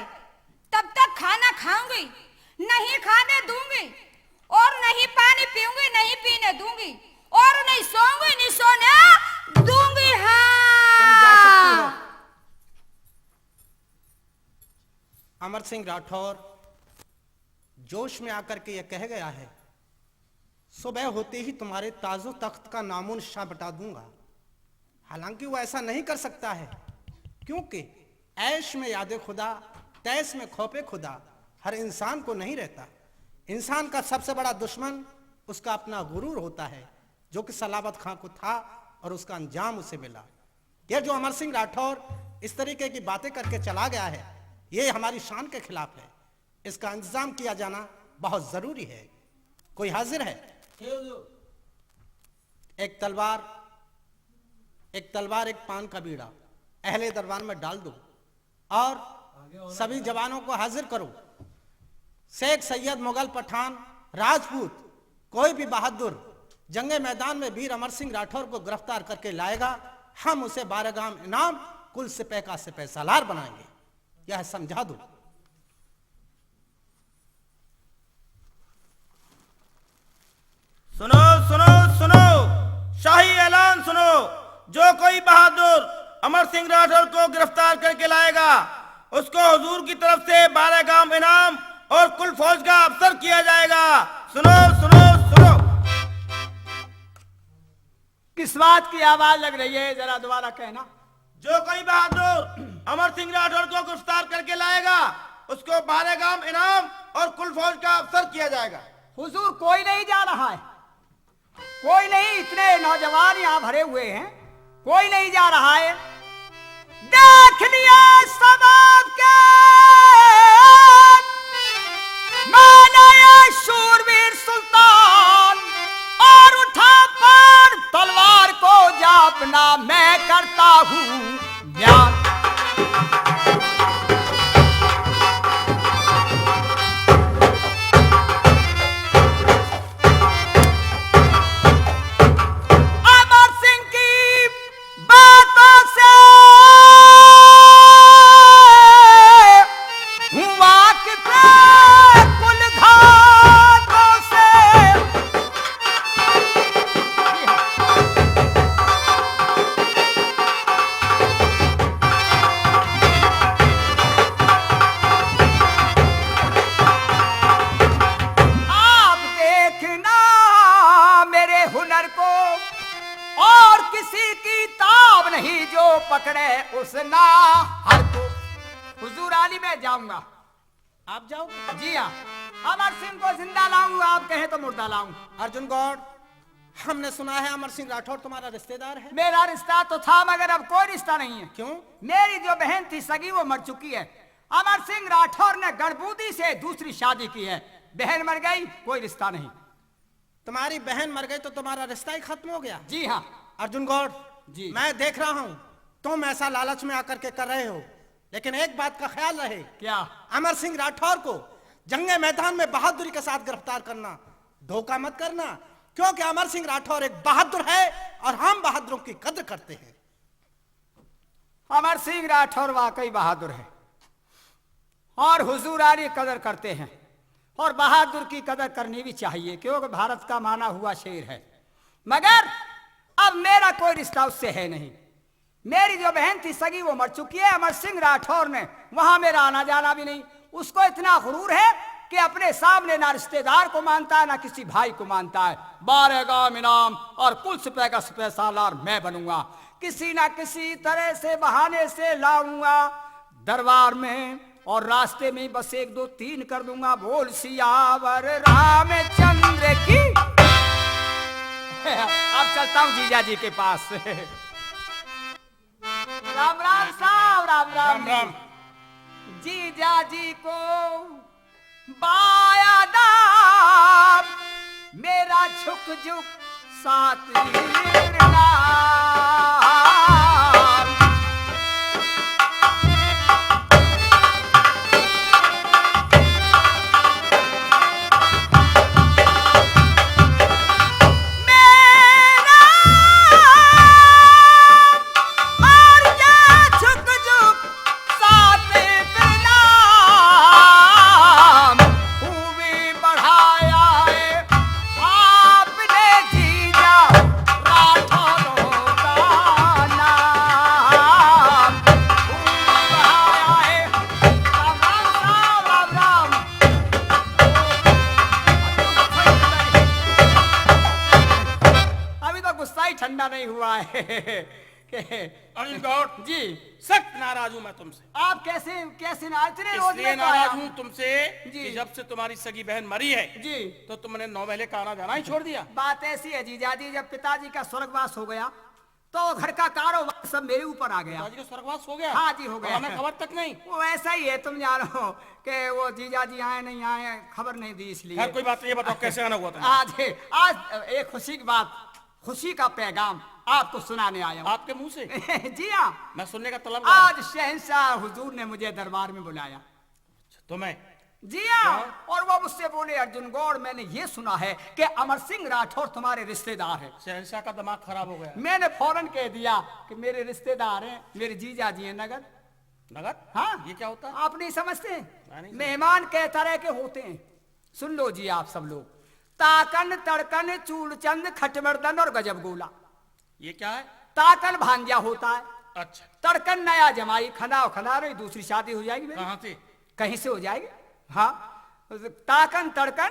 तब तक खाना खाऊंगी, नहीं खाने दूंगी, और नहीं पानी पीऊंगी, नहीं पीने दूंगी, और नहीं सोऊंगी, नहीं सोने दूंगी। तुम जा सकती हो। हाँ। अमर सिंह राठौर जोश में आकर के यह कह गया है, सुबह होते ही तुम्हारे ताजो तख्त का नामो निशान मिटा दूंगा। हालांकि वो ऐसा नहीं कर सकता है, क्योंकि ऐश में याद खुदा, तैश में खौफ खुदा हर इंसान को नहीं रहता। इंसान का सबसे बड़ा दुश्मन उसका अपना गुरूर होता है, जो कि सलाबत खां को था और उसका अंजाम उसे मिला। यह जो अमर सिंह राठौर इस तरीके की बातें करके चला गया है, ये हमारी शान के खिलाफ है। इसका इंतजाम किया जाना बहुत जरूरी है। कोई हाजिर है? एक तलवार, एक तलवार, एक पान का बीड़ा अहले दरबार में डाल दो और सभी जवानों को हाजिर करो। शेख सैयद, मुगल, पठान, राजपूत, कोई भी बहादुर जंगे मैदान में वीर अमर सिंह राठौर को गिरफ्तार करके लाएगा, हम उसे बारह गाम इनाम, कुल सिपह का सिपह सालार बनाएंगे। यह समझा दो। सुनो, सुनो, सुनो, शाही ऐलान सुनो। जो कोई बहादुर अमर सिंह राठौर को गिरफ्तार करके लाएगा, उसको हुजूर की तरफ से बारह गाम इनाम और कुल फौज का अफसर किया जाएगा। सुनो, सुनो, सुनो। किस बात की आवाज लग रही है, जरा दोबारा कहना। जो कोई बहादुर अमर सिंह राठौर को गिरफ्तार करके लाएगा, उसको बारह गाम इनाम और कुल फौज का अफसर किया जाएगा। हुजूर, कोई नहीं जा रहा है, कोई नहीं। इतने नौजवान यहाँ भरे हुए हैं, कोई नहीं जा रहा है। देख लिए सबब के मैंने ये शूरवीर सुल्तान, और उठा बाण तलवार को जापना मैं करता हूँ न्यान। अमर सिंह की बातों से हुआ कितना कुल घातों से। आप देखना मेरे हुनर को, और किसी की ताब नहीं जो पकड़े उस ना हर को। हुजूर आली, मैं जाऊंगा। आप जाओगे? जी हाँ, अमर सिंह को जिंदा लाऊं, आप कहें तो मुर्दा लाऊं। अर्जुन गौड़, हमने सुना है अमर सिंह राठौर तुम्हारा रिश्तेदार है। मेरा रिश्ता तो था, मगर अब कोई रिश्ता नहीं है। क्यों? मेरी जो बहन थी सगी, वो मर चुकी है। अमर सिंह राठौर ने गड़बूदी से दूसरी शादी की है, बहन मर गई, कोई रिश्ता नहीं। तुम्हारी बहन मर गई तो तुम्हारा रिश्ता ही खत्म हो गया? जी हाँ। अर्जुन गौड़, जी। मैं देख रहा हूँ, तुम ऐसा लालच में आकर के कर रहे हो, लेकिन एक बात का ख्याल रहे। क्या? अमर सिंह राठौर को जंगे मैदान में बहादुरी के साथ गिरफ्तार करना, धोखा मत करना, क्योंकि अमर सिंह राठौर एक बहादुर है और हम बहादुरों की कद्र करते हैं। अमर सिंह राठौर वाकई बहादुर है और हुजूर आली कदर करते हैं, और बहादुर की कदर करनी भी चाहिए, क्योंकि भारत का माना हुआ शेर है। मगर अब मेरा कोई रिश्ता उससे है नहीं। मेरी जो बहन थी सगी, वो मर चुकी है। अमर सिंह राठौर ने वहां मेरा आना जाना भी नहीं। उसको इतना गुरूर है कि अपने सामने ना रिश्तेदार को मानता है, ना किसी भाई को मानता है। बारह गाम इनाम और कुल सिपह का सिपह सालार मैं बनूंगा। किसी ना किसी तरह से, बहाने से लाऊंगा दरबार में, और रास्ते में बस एक दो तीन कर दूंगा। बोल सियावर रामचंद्र की। अब चलता हूँ जीजा जी के पास। राम राम साहब, राम राम। राम राम। जीजा जी को बायादा मेरा झुक झुक साथ गिरना। अर्जुन गौड़ जी। सख्त नाराज हूं मैं तुमसे। आप कैसे, कैसे ना, इतने रोज इसलिए मैं तो आया नाराज हूं। हूं तुमसे जी। कि जब से तुम्हारी सगी बहन मरी है जी। तो तुमने नौ महले का आना जाना ही छोड़ दिया। बात ऐसी है जीजा जी, जब पिताजी का स्वर्गवास हो गया तो घर का कारोबार सब मेरे ऊपर आ गया। पिताजी का स्वर्गवास हो गया? हाँ जी, हो और गया। हमें खबर तक नहीं। वो ऐसा ही है, तुम जानो कि वो जीजा जी आए नहीं आए, खबर नहीं दी इसलिए। खैर, कोई बात नहीं, ये बताओ कैसे आना हुआ था? आज, आज एक खुशी की बात, खुशी का पैगाम आपको सुनाने आया हूँ। आपके मुंह से? जी हाँ। मैं सुनने का तलब। आज शहंशाह हुजूर ने मुझे दरबार में बुलाया। अच्छा, तुम्हें? जी हाँ। क्या? और वो मुझसे बोले, अर्जुन गौड़, मैंने ये सुना है कि अमर सिंह राठौर तुम्हारे रिश्तेदार हैं। शहंशाह का दिमाग खराब हो गया। मैंने फौरन कह दिया कि मेरे रिश्तेदार हैं, मेरे जीजा जी हैं नगद। नगद? हाँ। ये क्या होता है? आप नहीं समझते? मैं नहीं समझता। मेहमान कहता रहे के होते हैं। सुन लो जी आप सब लोग, ताकन, तड़कन, चूलचंद, खटमर्दन और गजब गोला। ये क्या है? ताकन भांजा होता है। अच्छा। तड़कन नया जमाई, खंदा खंदा रही, दूसरी शादी हो जाएगी मेरी। कहाँ से? कहीं से हो जाएगी। हाँ, ताकन, तड़कन,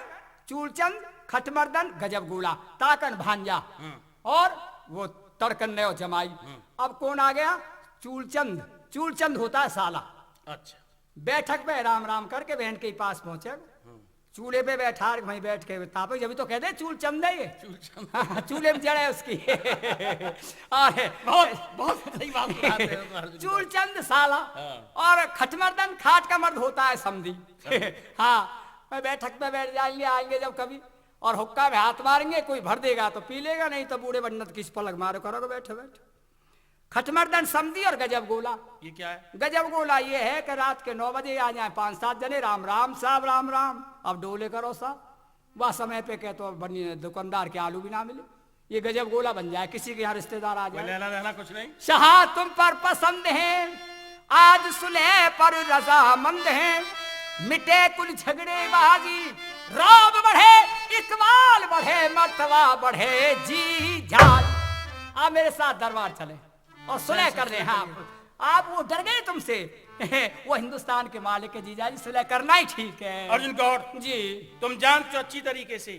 चूलचंद, खटमर्दन, गजब गोला। ताकन भांजा। हाँ। और वो तड़कन नयो जमाई। हाँ। अब कौन आ गया? चूलचंद। चूलचंद होता है साला। अच्छा। बैठक पे राम राम करके बहन के पास पहुंचे। हाँ। चूल्हे पे बैठा, वहीं बैठ के तापे, जब तो कहते हैं, चूल चंद है ये। चूल चंद। हाँ, चूल्हे में जड़ है उसकी। और बहुत, बहुत सही बात बताते हो तो अर्जुन। चूल चंद साला। हाँ। और खटमर्दन खाट का मर्द होता है समधी। समधी। हाँ, मैं बैठक में बैठ जाएंगे, आएंगे जब कभी, और हुक्का में हाथ मारेंगे, कोई भर देगा तो पी लेगा, नहीं तो बूढ़े बन्नत किस पलक मारो करोगे बैठे बैठे। खटमर्दन समधी और गजब गोला। ये क्या है? गजब गोला ये है कि रात के नौ बजे आ जाए पांच सात जने, "राम राम साहब, राम राम, अब डोले करो साहब।" वह समय पे कह तो बनी दुकानदार के आलू भी ना मिले, ये गजब गोला बन जाए, किसी के यहाँ रिश्तेदार आ कोई जाए। लेना देना कुछ नहीं। शाह तुम पर पसंद हैं, आज सुलह पर रजामंद हैं, मिटे कुल झगड़े बाजी, रौब बढ़े, इकबाल बढ़े, मर्तबा बढ़े, जी जान। आप मेरे साथ दरबार चले और सुलह कर ले। हाँ, आप वो डर गए तुमसे। वो हिंदुस्तान के मालिक है जीजा जी, सुलह करना ही ठीक है। अर्जुन गौड़ जी, तुम जानते हो अच्छी तरीके से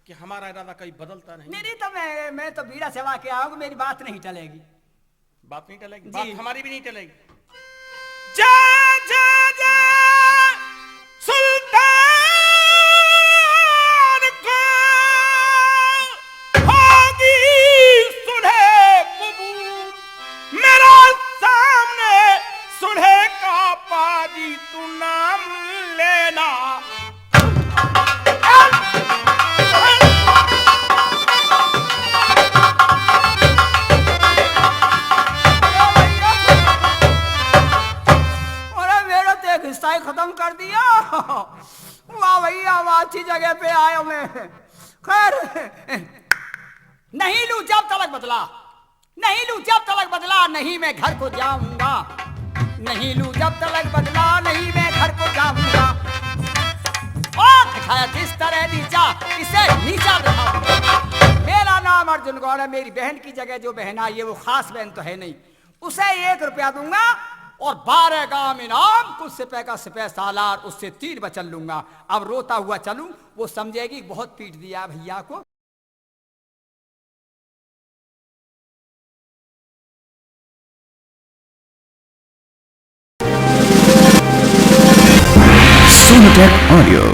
कि हमारा इरादा कभी बदलता नहीं। नहीं, नहीं, तो मैं, मैं तो बीड़ा सेवा के आऊंगा, मेरी बात नहीं टलेगी। बात नहीं टलेगी? जी। बात हमारी भी नहीं टलेगी। जा, जा, जा, सुल्तान को होगी सुलह कबूल। मेरा सामने सुलह का पाजी तू नाम लेना। अरे मेरा तो एक हिस्सा ही खत्म कर दिया। वाह भैया, वाह, अच्छी जगह पे आयो मैं। खैर, नहीं लूं जब तलक बदला, नहीं लूं जब तलक बदला, नहीं मैं घर को जाऊंगा। नहीं लूं जब तलक बदला, नहीं मैं घर को जाऊंगा। ओ दिखाया किस तरह नीचा, इसे नीचा दिखाऊंगा। मेरा नाम अर्जुन गौड़ है, मेरी बहन की जगह जो बहन आई है वो खास बहन तो है नहीं, उसे एक रुपया दूंगा और बारह गांव इनाम, कुछ सिपह का सिपह सालार, उससे तीर बचन लूंगा। अब रोता हुआ चलूं, वो समझेगी बहुत पीट दिया भैया को। Sonotech Audio।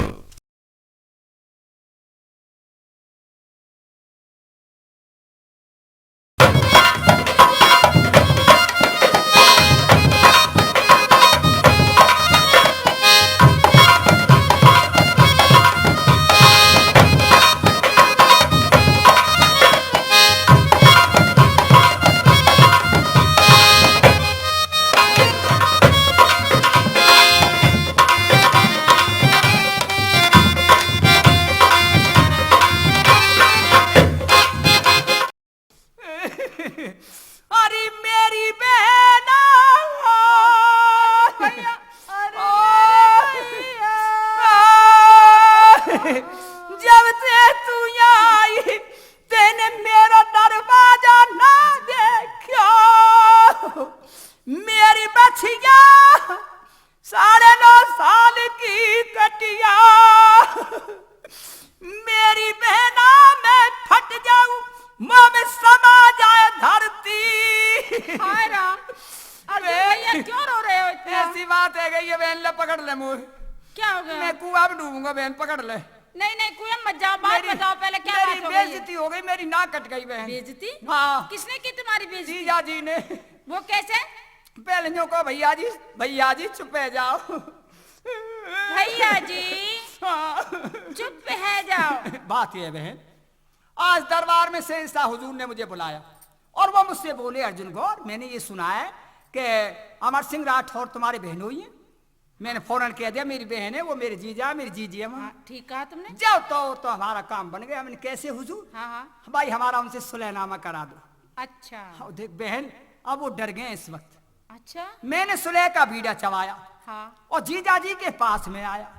हाय राम। अर्जुन बहन, भैया, क्यों रो रहे हो इतना? ऐसी बात है गई है बहन, ले पकड़ ले मुँह। क्या हो गया? मैं कुआ में डूबूंगा बहन, पकड़ ले। नहीं, नहीं, कुएं मत जाओ, बात मेरी, बताओ पहले, क्या मेरी बात हो गई है? बेइज्जती हो गई, मेरी नाक कट गई बहन। बेइज्जती? हाँ। किसने की तुम्हारी बेइज्जती? जीजा जी ने। वो कैसे? पहले न्यू को, "भैया जी, भैया जी, चुप हो जाओ।" भैया जी, हाँ। चुप हो जाओ। बात ये है बहन, आज दरबार में शेरशाह हुजूर ने मुझे बुलाया और वो मुझसे बोले, "अर्जुन गौर, मैंने ये सुना है कि अमर सिंह राठौर तुम्हारे बहनोई हैं।" मैंने फौरन कह दिया, "मेरी बहन है, वो मेरे जीजा, मेरी जीजी है वहाँ।" हाँ, ठीक कहा तुमने। जाओ तो, तो हमारा काम बन गया। मैंने, "कैसे हुजूर?" हाँ, हाँ। "भाई, हमारा उनसे सुलहनामा करा दो।" अच्छा। हाँ, देख बहन, अब वो डर गए इस वक्त। अच्छा। मैंने सुलह का बीड़ा चबाया। हाँ। और जीजा जी के पास में आया,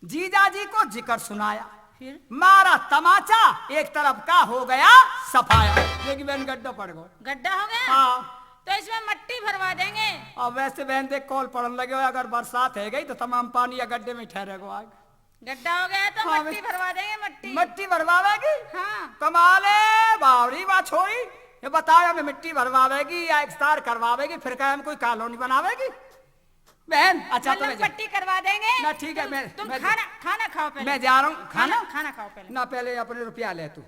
जीजा जी को जिक्र सुनाया। फिर? मारा तमाचा, एक तरफ का हो गया सफाया। लेकिन बहन, गड्ढा पड़ गया। गड्ढा हो गया? हाँ। तो इसमें मट्टी भरवा देंगे। अब वैसे बहन देख, कौल पड़न लगे हो, अगर बरसात है गई तो तमाम पानी या गड्ढे में ठहरेगो आग। गड्ढा हो गया तो हाँ, मट्टी भरवा देंगे, मट्टी। मट्टी भरवावेगी? हाँ। कमाल है, बावरी बा छोरी। ये बताओ, हमें मिट्टी भरवावेगी या एक्सतार करवावेगी, फिर क्या हम कोई कॉलोनी बनावेगी? बहन, अच्छा, तो मतलब मैं जा- पट्टी करवा देंगे। ना, ठीक है, तुम, मैं, तुम मैं, खाना, खाना खाओ पहले। मैं जा रहा हूँ। खाना, खाना? खाना खाओ पहले। ना, पहले अपने रुपया ले तू।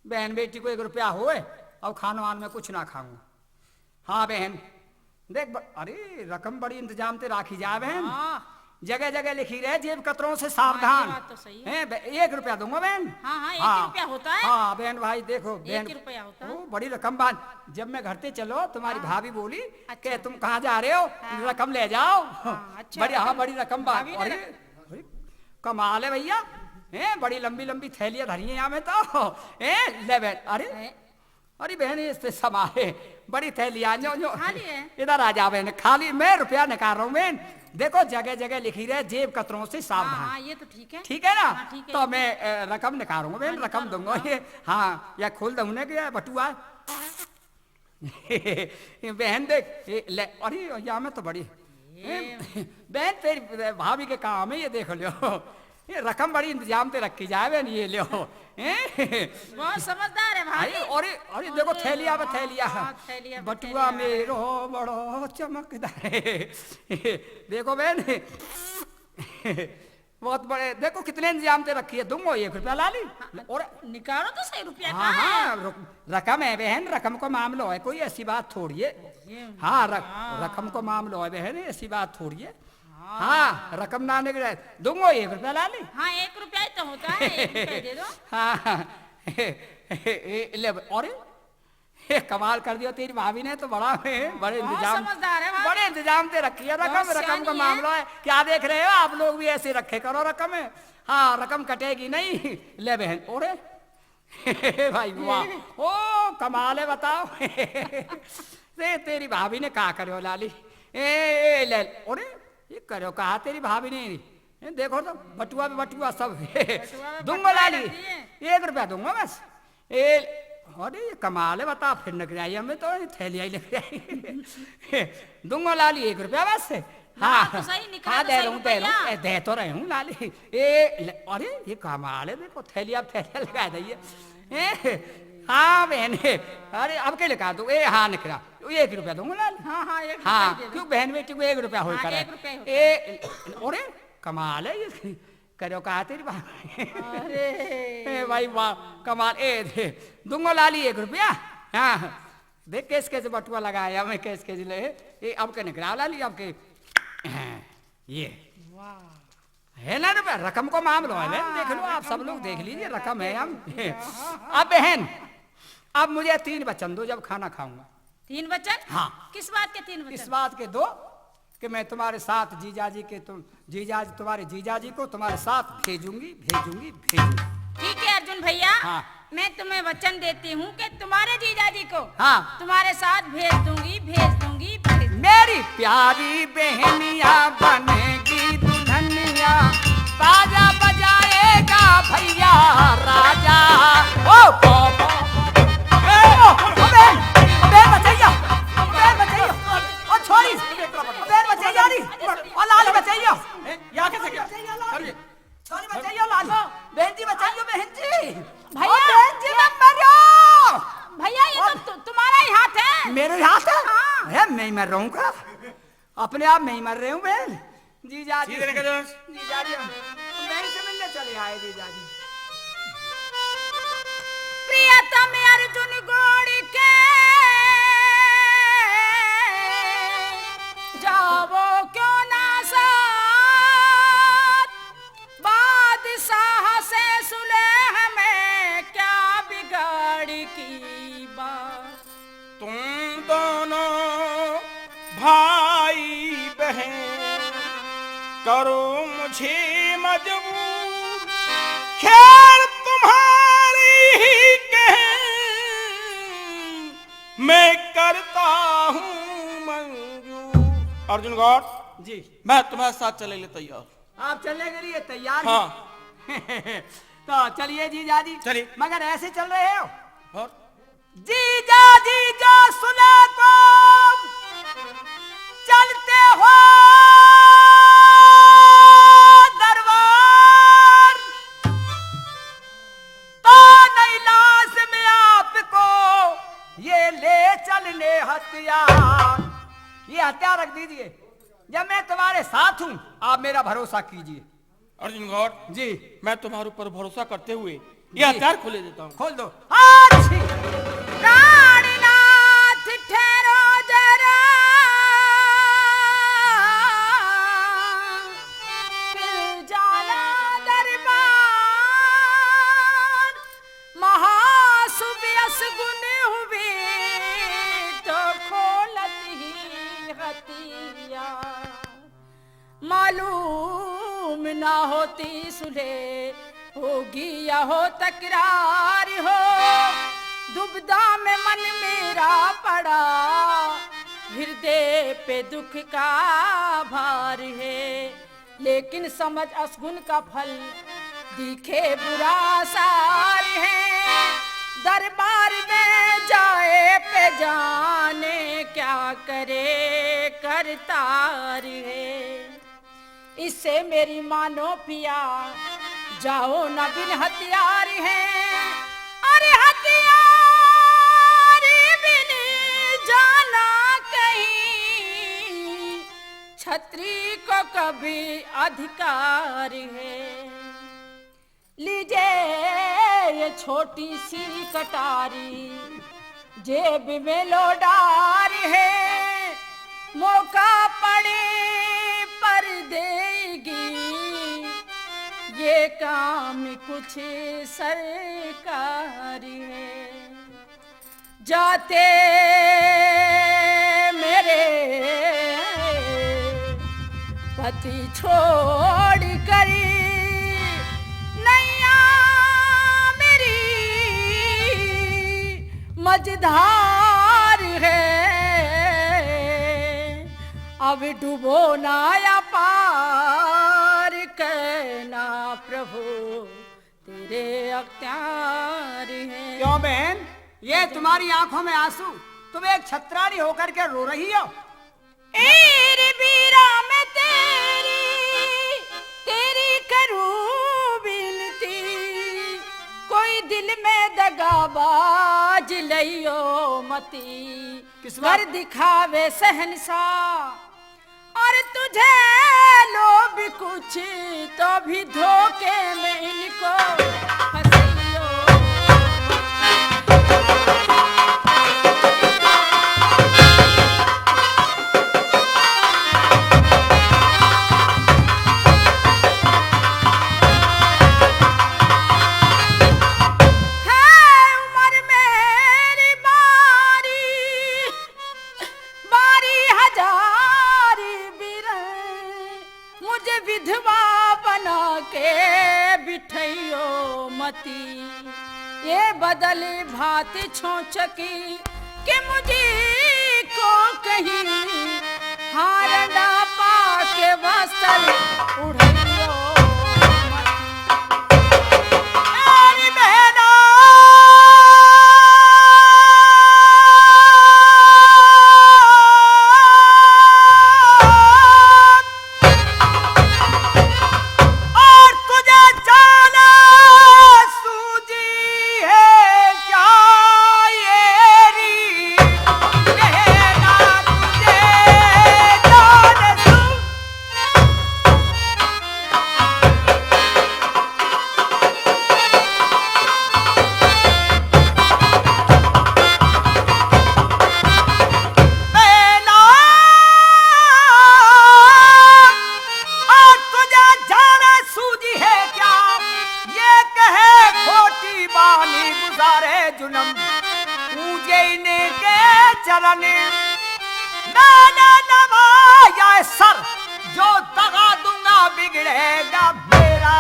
बहन बेटी को एक रुपया होए, और खान वान में कुछ ना खाऊंगा। हाँ बहन, देख ब-, अरे, रकम बड़ी इंतजाम ते राखी जाए बहन। हाँ। जगह जगह लिखी रहे, जेब कतरों से सावधान। हाँ, ये बात तो सही है। हैं, बे-, एक रुपया दूंगा बहन। हाँ, हाँ, एक हाँ। रुपया होता है। हाँ बहन, भाई देखो बहन, एक रुपया होता है। ओ, बड़ी रकम बांध। जब मैं घर से चलो, तुम्हारी हाँ। भाभी बोली अच्छा। कि तुम कहाँ जा रहे हो, हाँ। रकम ले जाओ। हाँ, अच्छा, बड़ी, हाँ, रकम, बड़ी रकम बांध। भाभी ने अरे, रख- अरे, कमाल है भैया, हैं, बड़ी लंबी लंबी थैलियां धरी हैं यहाँ में तो। हैं, ले बहन, अरे, हैं? अरे बहन, इससे समाए बड़ी थैलियां, न्यो, न्यो। खाली है? इधर आ जा बहन, खाली। मैं रुपया निकाल रहा हूँ बहन। देखो, जगह जगह लिखी रहे, जेब कतरों से सावधान। हाँ, हाँ, ये तो ठीक है। ठीक है ना? हाँ, ठीक है। तो मैं, अ, रकम निकालूंगा बहन, हाँ, रकम निकालो, दूंगा निकालो। ये। हाँ, या खोल दूँ ना कि या बटुआ। ये बहन देख, ये ले, अरे, यहाँ में तो बड़ी। ये बहन, तेरी भाभी के काम है, ये देख लो। ये रकम बड़ी इंतजाम ते रखी जाए बहन, ये लो। हैं? बहुत समझदार है भाभी। अरे, अरे, अरे, देखो, अरे, थैलिया पे हाँ, थैलिया। हाँ, थैलिया पे बटुआ थैलिया। मेरो बड़ो चमकदार है। देखो बहन, बहुत बड़े, देखो कितने इंतजाम ते रखी है। दूंगो एक रुपया लाली। हाँ, और निकालो तो सही, रुपया हाँ, कहाँ है? हाँ, रक-, रकम है बहन, रकम को मामलो है, कोई ऐसी बात थोड़ी है। ये हाँ, रक-, हाँ। रकम को मामलो है बहन, ऐसी बात थोड़ी है। हाँ। हाँ, रकम ना निकले, दूंगो एक रुपया लाली। हाँ, एक रुपया ही तो होता है, एक रुपया दे दो। हाँ, ए, ए, ले, अरे, ये कमाल कर दियो तेरी भाभी ने तो, बड़ा है, बड़े बहुत इंतजाम, समझदार है भाभी। बड़े इंतजाम ते रखी है रकम, बहुत रकम का सियानी है। मामला है। क्या देख रहे हो आप लोग, भी ऐसे रखे करो रकम है। हाँ, रकम कटेगी नहीं। ले बहन, ओरे भाई वाह, ओ कमाल है, बताओ। ते, तेरी भाभी ने कहा करो लाली, ए, ए ले, ओरे, ये करो कहा तेरी भाभी ने, ए, देखो तो बटुआ पे बटुआ सब। बटुआ में दूंगा बटुआ लाली, रहती है। एक रुपया दूंगा बस। ए, अरे ये कमाल है, बता, फिर नकराई, हमें तो थैलिया ही नकराई। दूंगा लाली एक रुपया बस। हाँ, तो सही, निकला हाँ, तो दे सही रहा हूँ, दे रहा हूँ, रुपया। ए, दे तो रहे हूँ लाली। ए, ले, अरे ये कमाल है, देखो थैलिया, थैलिया लगा दइए। ए, हाँ बहन, अरे अब के लिखा तू? ए, हाँ निकला, एक रुपया दूंगा लाली। हाँ, हाँ, एक रुपया हाँ, दे दो। क्यों बहन बेटी को एक रुपया हो हाँ, कर एक रुपया ही होता है। ए, अरे कमाल है ये। करो कहा तेरी बात। अरे। ए भाई वाह, कमाल। ए, दे, दूंगो लाली एक रुपया। हाँ, देख कैसे कैसे बटुआ लगाया मैं, कैसे कैसे ले। ए, अब के निकला लाली, अब के। हाँ, ये। वाह। है ना रुपया, रकम को मामलो है बहन, हाँ, देख लो आप, सब लोग देख लीजिए, रकम है हम। अब बहन, अब मुझे तीन वचन दो जब खाना खाऊंगा। तीन वचन? हाँ। किस बात के तीन वचन? इस बात के दो कि मैं तुम्हारे साथ जीजा जी के, तुम जीजा जी, तुम्हारे जीजा जी को तुम्हारे साथ भेजूंगी, भेजूंगी, भेजूंगी। ठीक है अर्जुन भैया, हाँ। मैं तुम्हें वचन देती हूँ कि तुम्हारे जीजा जी को हाँ। तुम्हारे साथ भेज दूंगी, भेज दूंगी, भेज दूंगी। मेरी प्यारी बहनिया बनेगी दुल्हनिया, बाजा बजाएगा भैया राजा। ओ, ओ, ओ, ए, ओ, ओ, बहन, ओ, बहन बचाइयो, ओ, बहन बचाइयो, ओ, छोरी, ओ, बहन बचाइयो रे, ओ, लाल बचाइयो। ए, यहाँ कैसे गया? छोरी बचाइयो लाल, बहन जी बचाइयो, बहन जी। भैया, ओ, बहन जी, मैं मर रहा हूँ। भैया, ये तो तु-, तुम्हारा ही हाथ है। मेरे ही हाथ है? है, मैं ही मर रहा हूँ का? अपने आप मैं ही मर रहे हूँ बहन। जीजा जी, सीधे निकल जाओ। जीजा जी, हम बहन से मिलने चले आए जीजा जी। प्रियतम अर्जुन घोड़ी के, जाओ क्यों ना साथ, बादशाह से सुलह में क्या बिगाड़ की बात। तुम दोनों भाई बहन करो मुझे मजबूर, खैर तुम्हारी ही कहें मैं करता हूँ मंजूर। अर्जुन गौर जी। मैं तुम्हारे साथ चले ले तैयार। आप चलने के लिए तैयार हैं? हाँ। तो चलिए जीजा जी। चलिए। मगर ऐसे चल रहे हो? और? जीजा जी जो सुने तो चलते हो दरबार, तो नहीं लाज में आपको ये ले चलने हथियार। ये हथियार रख दीजिए। जब मैं तुम्हारे साथ हूँ, आप मेरा भरोसा कीजिए। अर्जुन गौर जी। मैं तुम्हारे ऊपर भरोसा करते हुए ये जी। हथियार खोले देता हूँ। खोल दो। अच्छी। प्राणनाथ ठहरो जरा, फिर जाना दरबार। महासुभ असगुन हुई तो खोलत ही हथियार। मालूम ना होती सुलह होगी या हो तकरार हो, दुविधा में मन मेरा पड़ा, हृदय पे दुख का भार है। लेकिन समझ असगुन का फल दिखे बुरा सार है, दरबार में जाए पे जाने क्या करे करतार है। इससे मेरी मानो पिया, जाओ ना बिन हथियार है, अरे हथियार बिन जाना कहीं, छत्री को कभी अधिकार है। लीजे ये छोटी सी कटारी, जेब में लो डार है, मौका पड़े पर देगी, ये काम कुछ सरकार है। जाते मेरे पति छोड़ कर नैया मेरी मझधार है, अब डूबो ना या पार कहना प्रभु तेरे अख्तियार है। क्यों बहन, ये तुम्हारी आंखों में आंसू, तुम एक छत्राणी होकर के रो रही हो? ए रे बीरा मैं तेरी, तेरी करूं विनती, कोई दिल में दगाबाज लइयो मती। किस बात? कर दिखावे शहंशाह और तुझे लोभ कुछ, तो भी धोखे में इनको फंसइयो। है उम्र मेरी बारी, बारी हजार बिरह, मुझे विधवा बना के बिठाइयो मती। ये बदल भात छोंचकी के मुझे को कहीं हारना पाके वस्त्र उड़ाइयो मती। मेरी बहना और तुझे जाना सूझी है क्या ये री बहना? रहेगा मेरा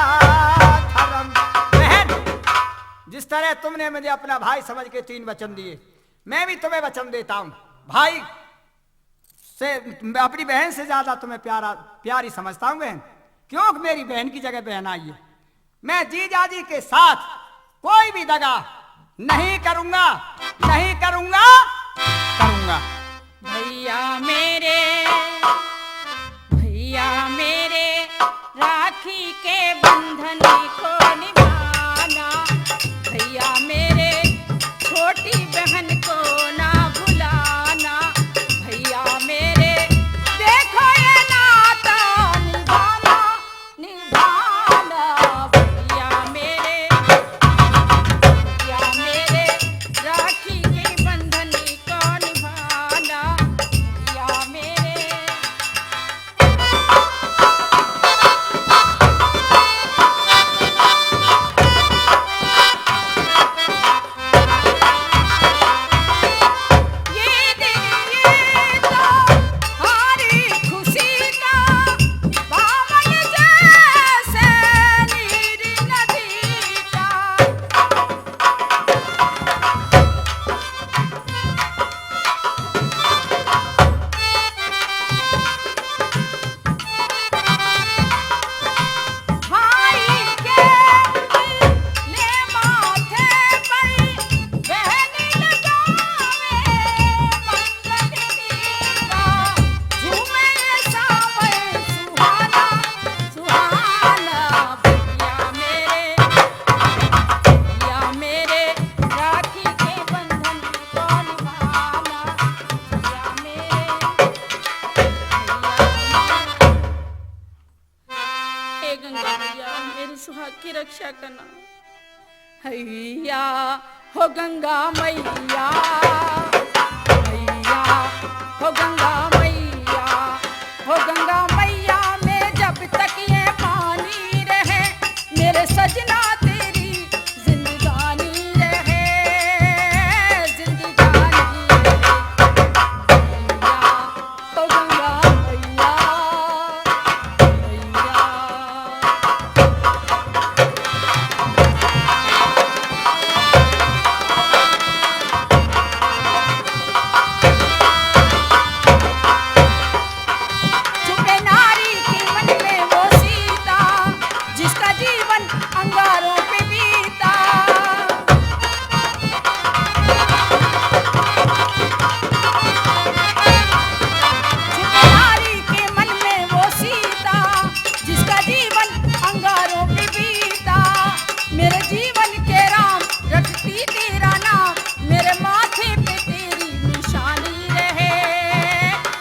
धर्म। बहन, जिस तरह तुमने मुझे अपना भाई समझ के तीन वचन दिए, मैं भी तुम्हें वचन देता हूँ। भाई से, मैं अपनी बहन से ज्यादा तुम्हें प्यारा, प्यारी समझता हूँ बहन, क्योंकि मेरी बहन की जगह बहन आई है। मैं जीजा जी के साथ कोई भी दगा नहीं करूंगा, नहीं करूंगा, करूंगा। भैया मेरे, भैया मेरे, राखी के बंधन को निभाना। भैया मेरे, छोटी बहन को ना भुलाना। भैया मेरे, देखो ये नाता निभाना, निभाना। भैया मेरे, भैया मेरे, राखी के बंधन को निभाना। भैया मेरे, हे गंगा मैया, मेरी सुहाग की रक्षा करना। हैया हो गंगा मैया, हैया हो गंगा मैया, हो गंगा मैया में जब तक ये पानी रहे, मेरे सजना तेरी जिंदगानी रहे, जिंदगानी रहे। मैया, ओ गंगा मैया, मैया। छुपे नारी के मन में वो सीता, जिसका जीवन अंगारों पे बीता। छुपे नारी के मन में वो सीता, जिसका जीवन अंगारों पे बीता। मेरे जीवन के राम, रटती तेरा नाम, मेरे माथे पे तेरी निशानी रहे,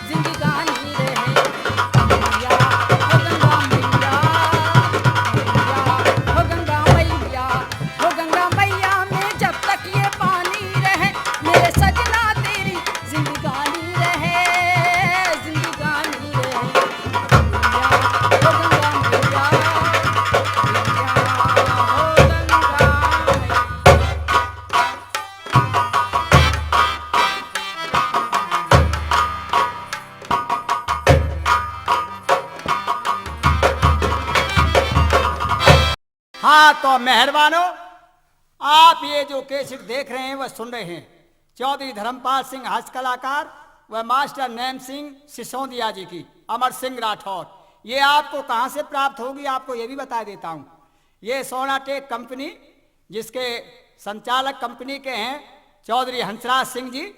जिंदगानी रहे। मैया, ओ गंगा मैया, मैया, ओ गंगा मैया, ओ गंगा मैया में जब तक ये पानी रहे, मेरे सजना तेरी जिंदगानी रहे, जिंदगानी रहे। मैया, ओ गंगा मैया, मैया, ओ गंगा मैया। हाँ, तो मेहरबानो, आप ये जो कैसेट देख रहे हैं, वह सुन रहे हैं चौधरी धर्मपाल सिंह हस्त कलाकार व मास्टर नैम सिंह सिसोदिया जी की, अमर सिंह राठौर। ये आपको कहाँ से प्राप्त होगी, आपको ये भी बता देता हूँ। ये सोनाटेक कंपनी, जिसके संचालक कंपनी के हैं चौधरी हंसराज सिंह जी,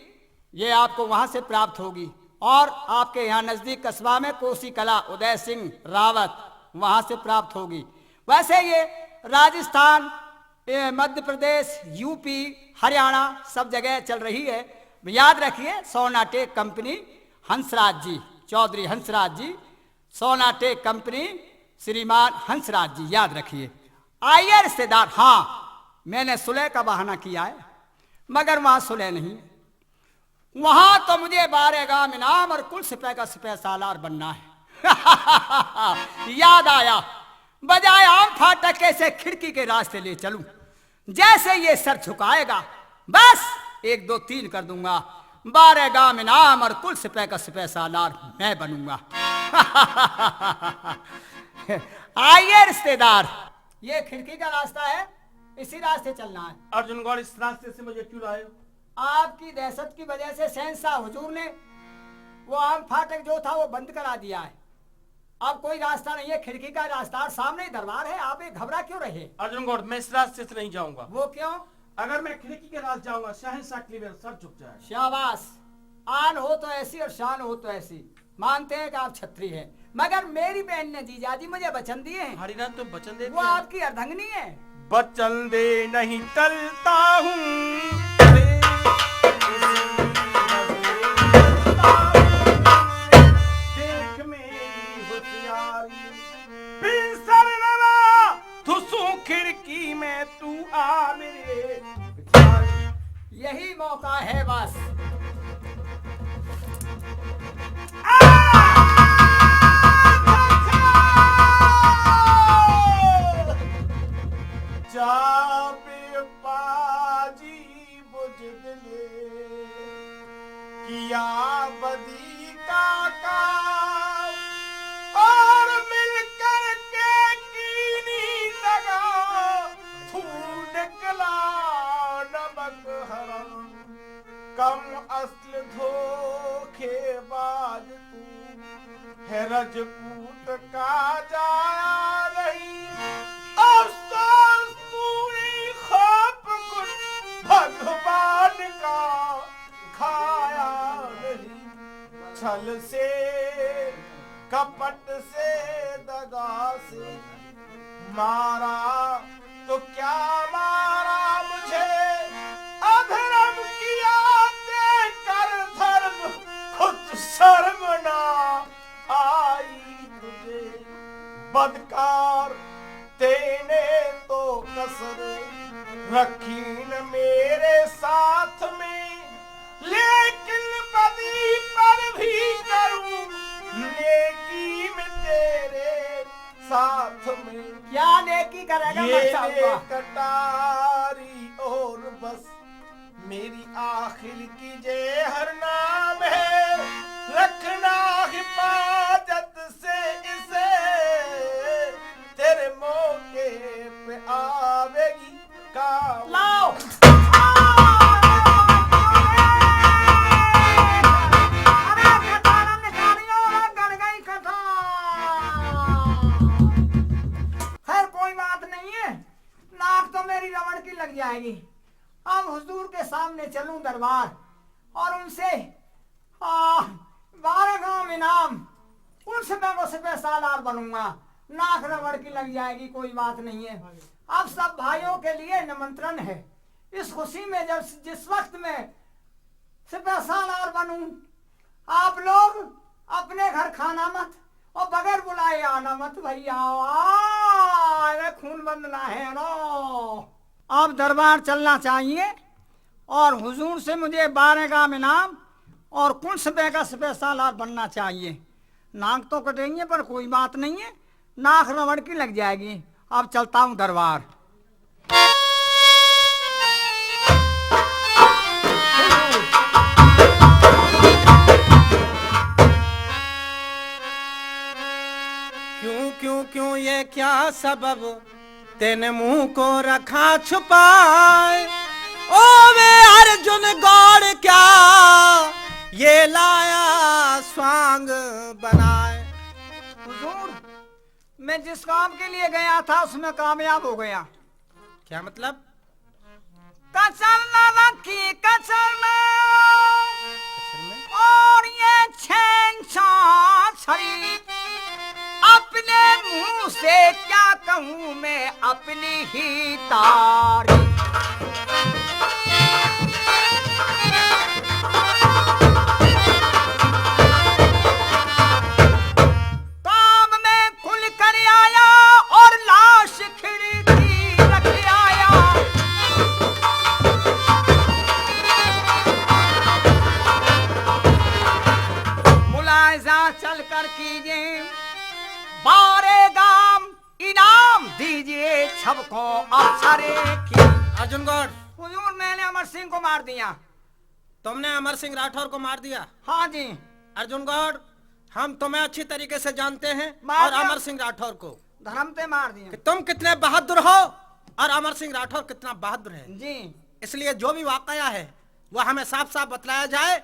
ये आपको वहाँ से प्राप्त होगी। और आपके यहाँ नज़दीक कस्बा में कोसी कला, उदय सिंह रावत, वहाँ से प्राप्त होगी। वैसे ये राजस्थान, ए, मध्य प्रदेश, यूपी, हरियाणा, सब जगह चल रही है। याद रखिए, सोनाटेक कंपनी हंसराज जी, चौधरी हंसराज जी, सोनाटेक कंपनी, श्रीमान हंसराज जी, याद रखिए। आइए रिश्तेदार, हाँ, मैंने सुलह का बहाना किया है, मगर वहाँ सुलह नहीं है। वहाँ तो मुझे बारह गांव इनाम और कुल सिपह का सिपह सालार बनना है। याद आया, बजाय आम फाटक के से खिड़की के रास्ते ले चलूं। जैसे ये सर झुकाएगा, बस एक दो तीन कर दूंगा। बारह गांव इनाम और कुल सिपह का सिपह सालार मैं बनूंगा। आइए रिश्तेदार, ये खिड़की का रास्ता है, इसी रास्ते चलना है। अर्जुन गौड़, इस रास्ते से मुझे क्यों लाए हो? आपकी दहशत की वजह से शहंशाह हुजूर ने वो आम फाटक जो था वो बंद करा दिया है। अब कोई रास्ता नहीं है, खिड़की का रास्ता, और सामने ही दरबार है, आप ये घबरा क्यों रहे? अर्जुन गौड़, मैं इस रास्ते से नहीं जाऊंगा। वो क्यों? अगर मैं खिड़की के रास्ते जाऊंगा, शहंशाह के लिए मेरा सर झुक जाएगा। शाबाश, आन हो तो ऐसी और शान हो तो ऐसी। मानते हैं कि आप छत्री हैं, मगर मेरी बहन ने जीजा जी मुझे वचन दिए हैं। हरिनाथ, तुम वचन देते वो हो? आपकी अर्धंगनी है। वचन दे नहीं टलता हूँ। देख मेरी होशियारी, बिन सर नवा, थुसू खिड़की में तू आ मेरे। यही मौका है बस। जाबे पाजी बुझ दिले किया बदी का काम, और मिलकर के कीनी दगा, तू निकला नमक हराम। कम असल धोखेबाज तू है, रजपूत का जाया नहीं। अफसोस तू ही खौफ कुछ भगवान का खाया नहीं। छल से, कपट से, दगा से मारा तो क्या मारा मुझे, अधर्म किया ते कर धर्म, खुद शर्म ना आई तुझे। बदकार, तेने तो कसर रखी न मेरे साथ में, लेकिन बदी पर भी करूं नेकी में तेरे साथ में। क्या नेकी करेगा ये बच्चा हुआ? कटारी और बस मेरी आखिर की जे हर नाम है, रखना हिफाजत से इसे, तेरे मौके पे आवेगी काम। लाओ। अरे कटारम निकालियो, गड़ गई कथा। खैर कोई बात नहीं है, नाक तो मेरी रवण की लग जाएगी। अब हुजूर के सामने चलूं दरबार और उनसे, आ, बारह गांव इनाम, उनसे मैं वो सिपह सालार बनूंगा। नाक रबड़ की लग जाएगी, कोई बात नहीं है। अब सब भाइयों के लिए निमंत्रण है। इस खुशी में जब, जिस वक्त मैं सिपह सालार बनूं, आप लोग अपने घर खाना मत और बगैर बुलाए आना मत भैया। आ, अरे खून बंद ना है नो। अब दरबार चलना चाहिए और हुजूर से मुझे बारह गांव इनाम और कुंस बे का सिपह सालार बनना चाहिए। नाक तो कटेंगे पर कोई बात नहीं है, नाक रबड़ की लग जाएगी। अब चलता हूँ दरबार। क्यों, क्यों, क्यों, ये क्या सबब, तेने मुंह को रखा छुपाए? ओ वे अर्जुन गौड़ क्या ये लाया स्वांग बनाए? हुजूर, मैं जिस काम के लिए गया था उसमें कामयाब हो गया। क्या मतलब? कसर न रखी कसर में, और ये छेंछा छड़ी, अपने मुंह से क्या कहूं मैं अपनी ही तारीफ। काम में खुल कर आया और लाश खिड़की रख आया। मुलायजा चल कर कीजिए, बारह गांव इनाम दीजिए सबको अफसरे की। अर्जुन गौड़। हुजूर, मैंने अमर सिंह को मार दिया। तुमने अमर सिंह राठौर को मार दिया? हाँ जी। अर्जुन गौड़, हम तुम्हें अच्छी तरीके से जानते हैं मार और दिया। अमर सिंह राठौर को धर्म ते मार दिया। कि तुम कितने बहादुर हो और अमर सिंह राठौर कितना बहादुर है। जी। इसलिए जो भी वाकया है, वो हमें साफ साफ बतलाया जाए,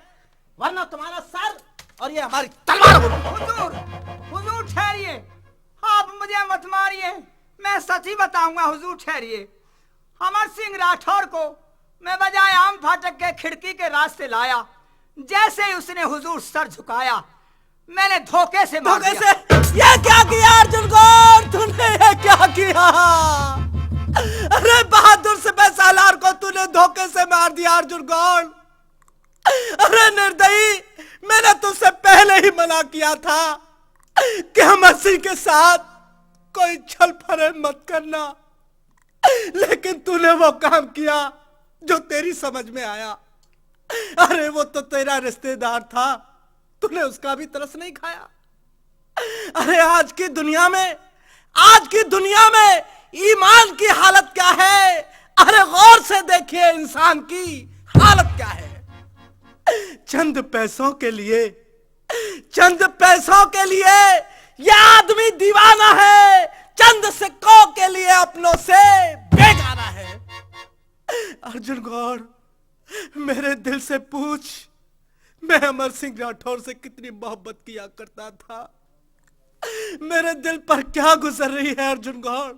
वरना तुम्हारा सर और ये हमारी तलवार होगी। हुजूर, हुजूर ठहरिए, आप मुझे मत मारिए, मैं सच ही बताऊंगा। हुजूर ठहरिए, अमर सिंह राठौर को मैं बजाय आम फाटक के खिड़की के रास्ते लाया। जैसे ही उसने हुजूर सर झुकाया, मैंने धोखे से मार धोखे दिया। से? ये क्या किया अर्जुन गौड़? तूने ये क्या किया? अरे बहादुर सिपाही सालार को तूने धोखे से मार दिया अर्जुन गौड़। अरे निर्दयी, मैंने तुझसे पहले ही मना किया था कि अमर सिंह के साथ कोई छल फरेब मत करना, लेकिन तूने वो काम किया जो तेरी समझ में आया। अरे वो तो तेरा रिश्तेदार था, तूने उसका भी तरस नहीं खाया। अरे आज की दुनिया में, आज की दुनिया में ईमान की हालत क्या है? अरे गौर से देखिए इंसान की हालत क्या है। चंद पैसों के लिए, चंद पैसों के लिए ये आदमी दीवाना है, चंद सिक्कों के लिए अपनों से बेगाना है। अर्जुन गौड़, मेरे दिल से पूछ, मैं अमर सिंह राठौर से कितनी मोहब्बत किया करता था। मेरे दिल पर क्या गुजर रही है अर्जुन गौड़?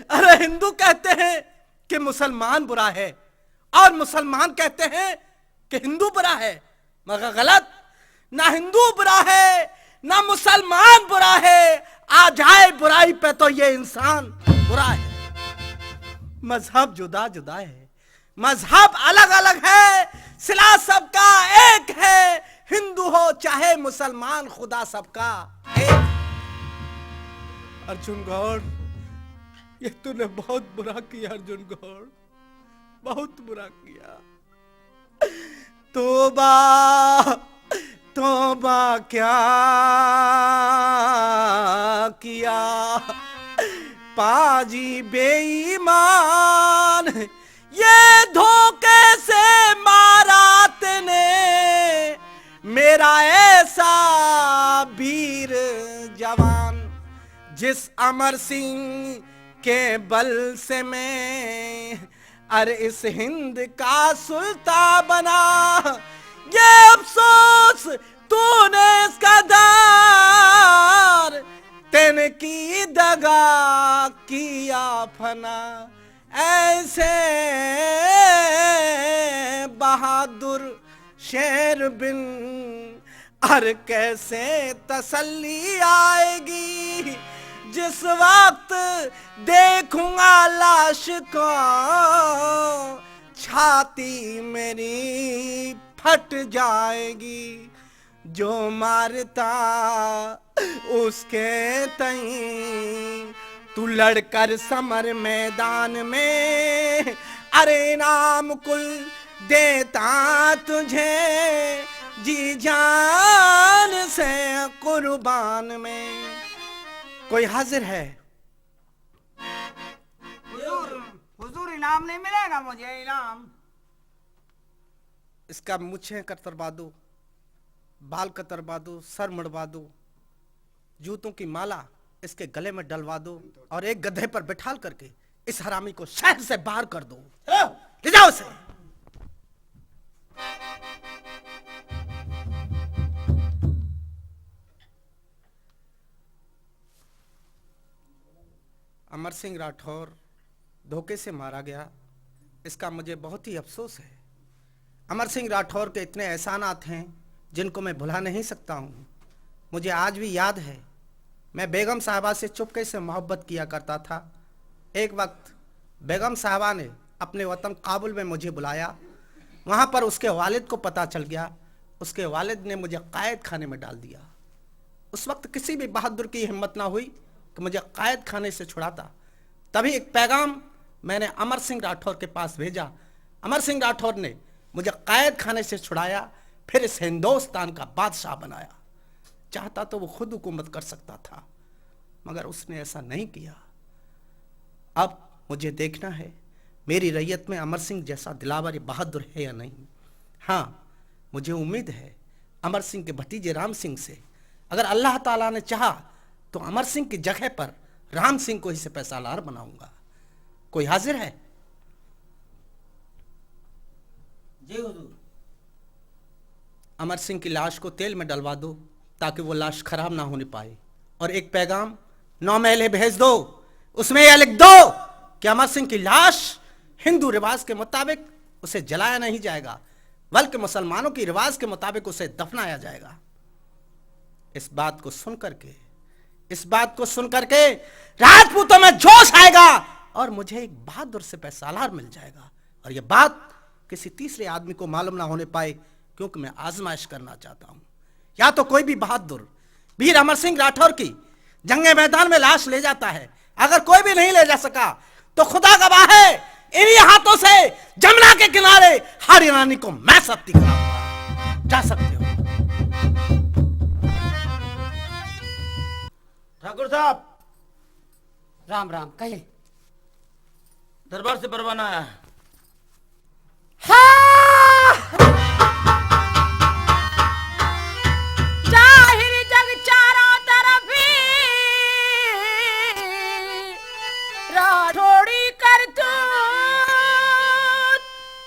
अरे हिंदू कहते हैं कि मुसलमान बुरा है और मुसलमान कहते हैं कि हिंदू बुरा है, मगर गलत। ना हिंदू बुरा है, ना मुसलमान बुरा है। आ जाए बुराई पे तो ये इंसान बुरा है। मजहब जुदा जुदा है, मजहब अलग अलग है, सिला सबका एक है। हिंदू हो चाहे मुसलमान, खुदा सबका एक। अर्जुन गौड़, ये तूने बहुत बुरा किया अर्जुन गौड़, बहुत बुरा किया। तौबा, तौबा क्या किया पाजी बेईमान, ये धोखे से मारा तने मेरा ऐसा वीर जवान, जिस अमर सिंह के बल से मैं अरे इस हिंद का सुल्तान बना। ये अफसोस तूने इस कदर तन की दगा किया फना। ऐसे बहादुर शेर बिन अर कैसे तसल्ली आएगी, जिस वक्त देखूंगा लाश को, छाती मेरी फट जाएगी। जो मारता उसके तई तू लड़कर समर मैदान में, अरे इनाम कुल देता तुझे जी जान से कुर्बान में। कोई हाजिर है? हुजूर, हुजूर, इनाम नहीं मिलेगा मुझे, इनाम। इसका मुछें कतरवा दो, बाल कतरवा दो, सर मुड़वा दो, जूतों की माला इसके गले में डलवा दो और एक गधे पर बिठाल करके इस हरामी को शहर से बाहर कर दो। चलो। ले जाओ इसे। अमर सिंह राठौर धोखे से मारा गया, इसका मुझे बहुत ही अफसोस है। अमर सिंह राठौर के इतने एहसानात हैं जिनको मैं भुला नहीं सकता हूँ। मुझे आज भी याद है, मैं बेगम साहबा से चुपके से मोहब्बत किया करता था। एक वक्त बेगम साहबा ने अपने वतन काबुल में मुझे बुलाया। वहाँ पर उसके वालिद को पता चल गया। उसके वालिद ने मुझे कायद खाने में डाल दिया। उस वक्त किसी भी बहादुर की हिम्मत ना हुई कि मुझे कायद खाने से छुड़ाता। तभी एक पैगाम मैंने अमर सिंह राठौर के पास भेजा। अमर सिंह राठौर ने मुझे कायद खाने से छुड़ाया, फिर इस हिंदुस्तान का बादशाह बनाया। चाहता तो वो खुद हुकूमत कर सकता था, मगर उसने ऐसा नहीं किया। अब मुझे देखना है, मेरी रैयत में अमर सिंह जैसा दिलावर बहादुर है या नहीं। हाँ, मुझे उम्मीद है, अमर सिंह के भतीजे राम सिंह से अगर अल्लाह ताला ने चाहा तो अमर सिंह की जगह पर राम सिंह को ही सिपह सालार बनाऊंगा। कोई हाजिर है? जी हुजूर। अमर सिंह की लाश को तेल में डलवा दो ताकि वो लाश खराब ना होने पाए। और एक पैगाम नौ महले भेज दो, उसमें यह लिख दो कि अमर सिंह की लाश हिंदू रिवाज के मुताबिक उसे जलाया नहीं जाएगा, बल्कि मुसलमानों की रिवाज के मुताबिक उसे दफनाया जाएगा। इस बात को सुन करके, इस बात को सुन करके राजपूतों में जोश आएगा और मुझे एक बहादुर सिपह सालार मिल जाएगा। और यह बात किसी तीसरे आदमी को मालूम ना होने पाए, क्योंकि मैं आजमाइश करना चाहता हूं। या तो कोई भी बहादुर वीर अमर सिंह राठौर की जंगे मैदान में लाश ले जाता है, अगर कोई भी नहीं ले जा सका तो खुदा गवाह है, इन्हीं हाथों से जमुना के किनारे हाड़ी रानी को मैं सती कराऊंगा। जा सकते हो। ठाकुर साहब, राम राम। कहे दरबार से परवाना आया। हाँ! जाहिर जग चारों तरफ राठौड़ी करतूत,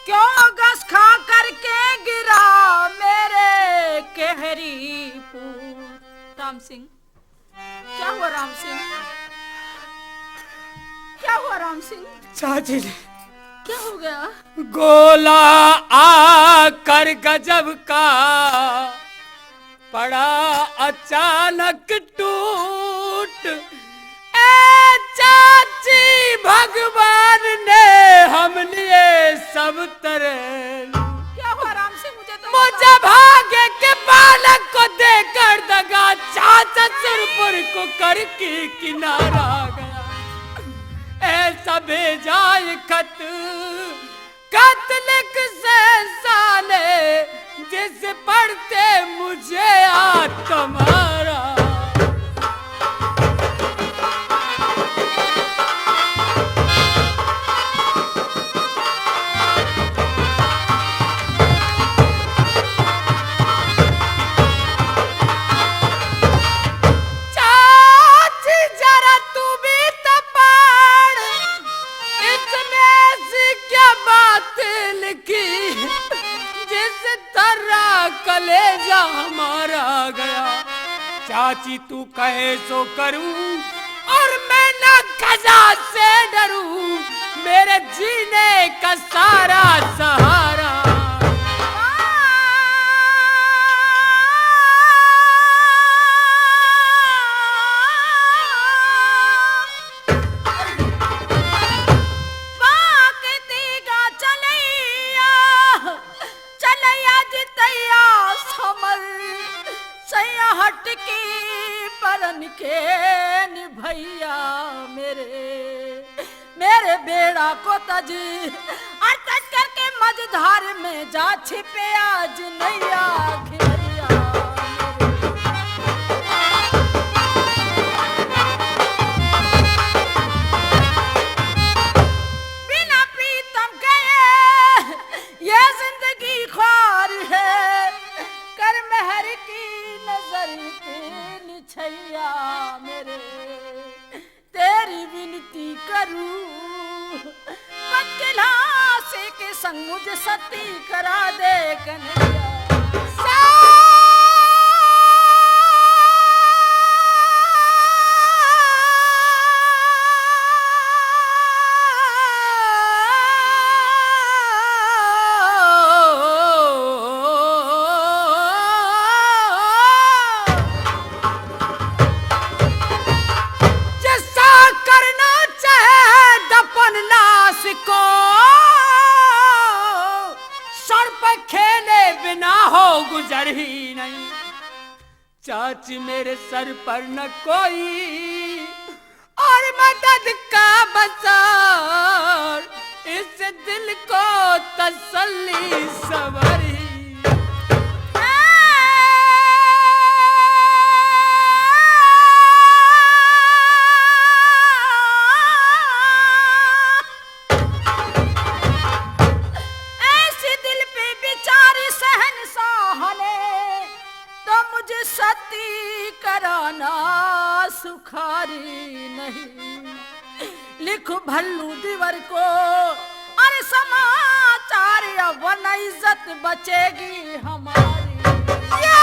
क्यों घस खा करके गिरा मेरे कहरी पूत। राम सिंह, क्या हुआ राम सिंह? क्या हुआ राम सिंह? चाची जी, क्या हो गया? गोला आकर गजब का पड़ा अचानक टूट। ए चाची, भगवान ने हम लिए सब तरह। क्या हुआ राम सिंह? मुझे तो मुझे बता। भाग्य के बालक को देकर दगा, चाचा सिरपुर को करके किनारा गया। ऐसा भेजा ये खत कत्ल से साले, जिस पढ़ते मुझे आ तुम्हारा। चाची जरा तू भी तो पढ़, इसमें ऐसी क्या बात लिखी, जिस तरह कलेजा हमारा गया। चाची तू कहे सो करूं और मैं ना कजा से डरूं, मेरे जीने का सारा सहारा। बाग तीगा चलैया, चलैया जितैया समर, सैया हट की परन के निभैया मेरे, मेरे बेड़ा को तज, और तज करके मझधार में जा छिपे आज नैया खिलैया। बिना प्रीतम गए ये जिंदगी ख्वार है, कर मेहर की नजर तेरी छैया मेरे, तेरी विनती करूं, पतला से के संग मुझे सती करा दे कन्हैया। जैसा करना चाहे दफन लाश को, सर पे खेले बिना हो गुजर ही नहीं। चाची मेरे सर पर न कोई और मदद का बजार, इस दिल को तसल्ली सवारी। ऐसे दिल पे बिचारी शहंशाह ने तो मुझे सती ना सुखारी नहीं। लिख भल्लू दिवर को अरे समाचार, अब न इज्जत बचेगी हमारी। या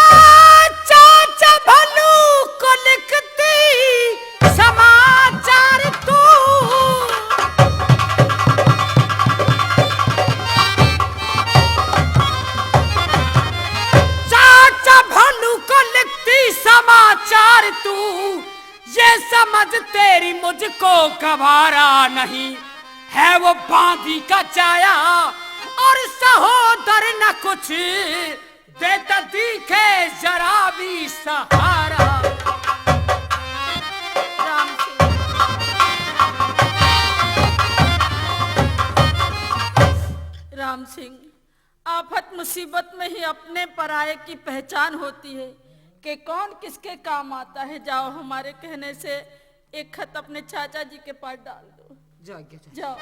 चाचा भल्लू को लिखती समाचार तू। चाचा भल्लू को लिखती समाचार तू, ये समझ तेरी मुझको गवारा नहीं। है वो बांदी का चाया और सहोदर न कुछ, देता दिखे जरा भी सहारा। राम सिंह, राम सिंह, आफत मुसीबत में ही अपने पराये की पहचान होती है कि कौन किसके काम आता है। जाओ, हमारे कहने से एक खत अपने चाचा जी के पास डाल दो। जाओ, आगे जाओ। जाओ।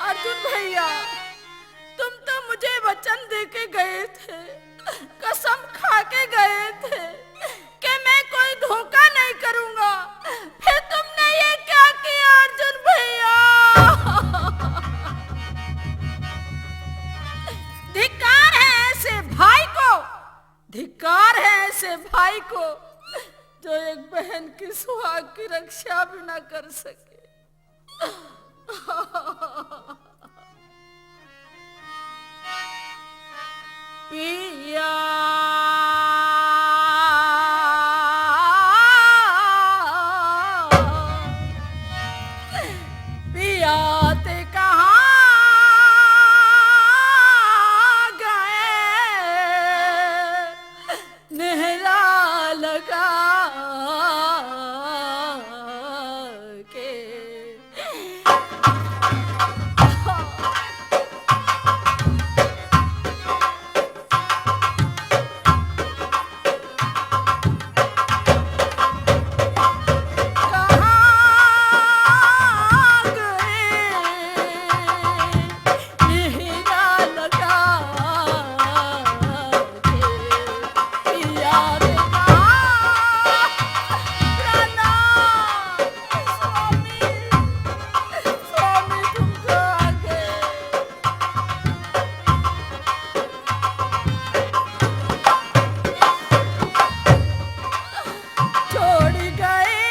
अर्जुन भैया, तुम तो मुझे वचन दे के गए थे, कसम खा के गए थे कि मैं कोई धोखा नहीं करूंगा, फिर तुमने ये क्या किया अर्जुन भैया? धिक्कार है ऐसे भाई को, धिक्कार है ऐसे भाई को जो एक बहन की सुहाग की रक्षा भी ना कर सके। पिया, पिया ते कहाँ गए? नेहरा लगा के। कहाँ गए? नेहरा लगा के याद ना राना। स्वामी, स्वामी तुम कहाँ गए? छोड़ गए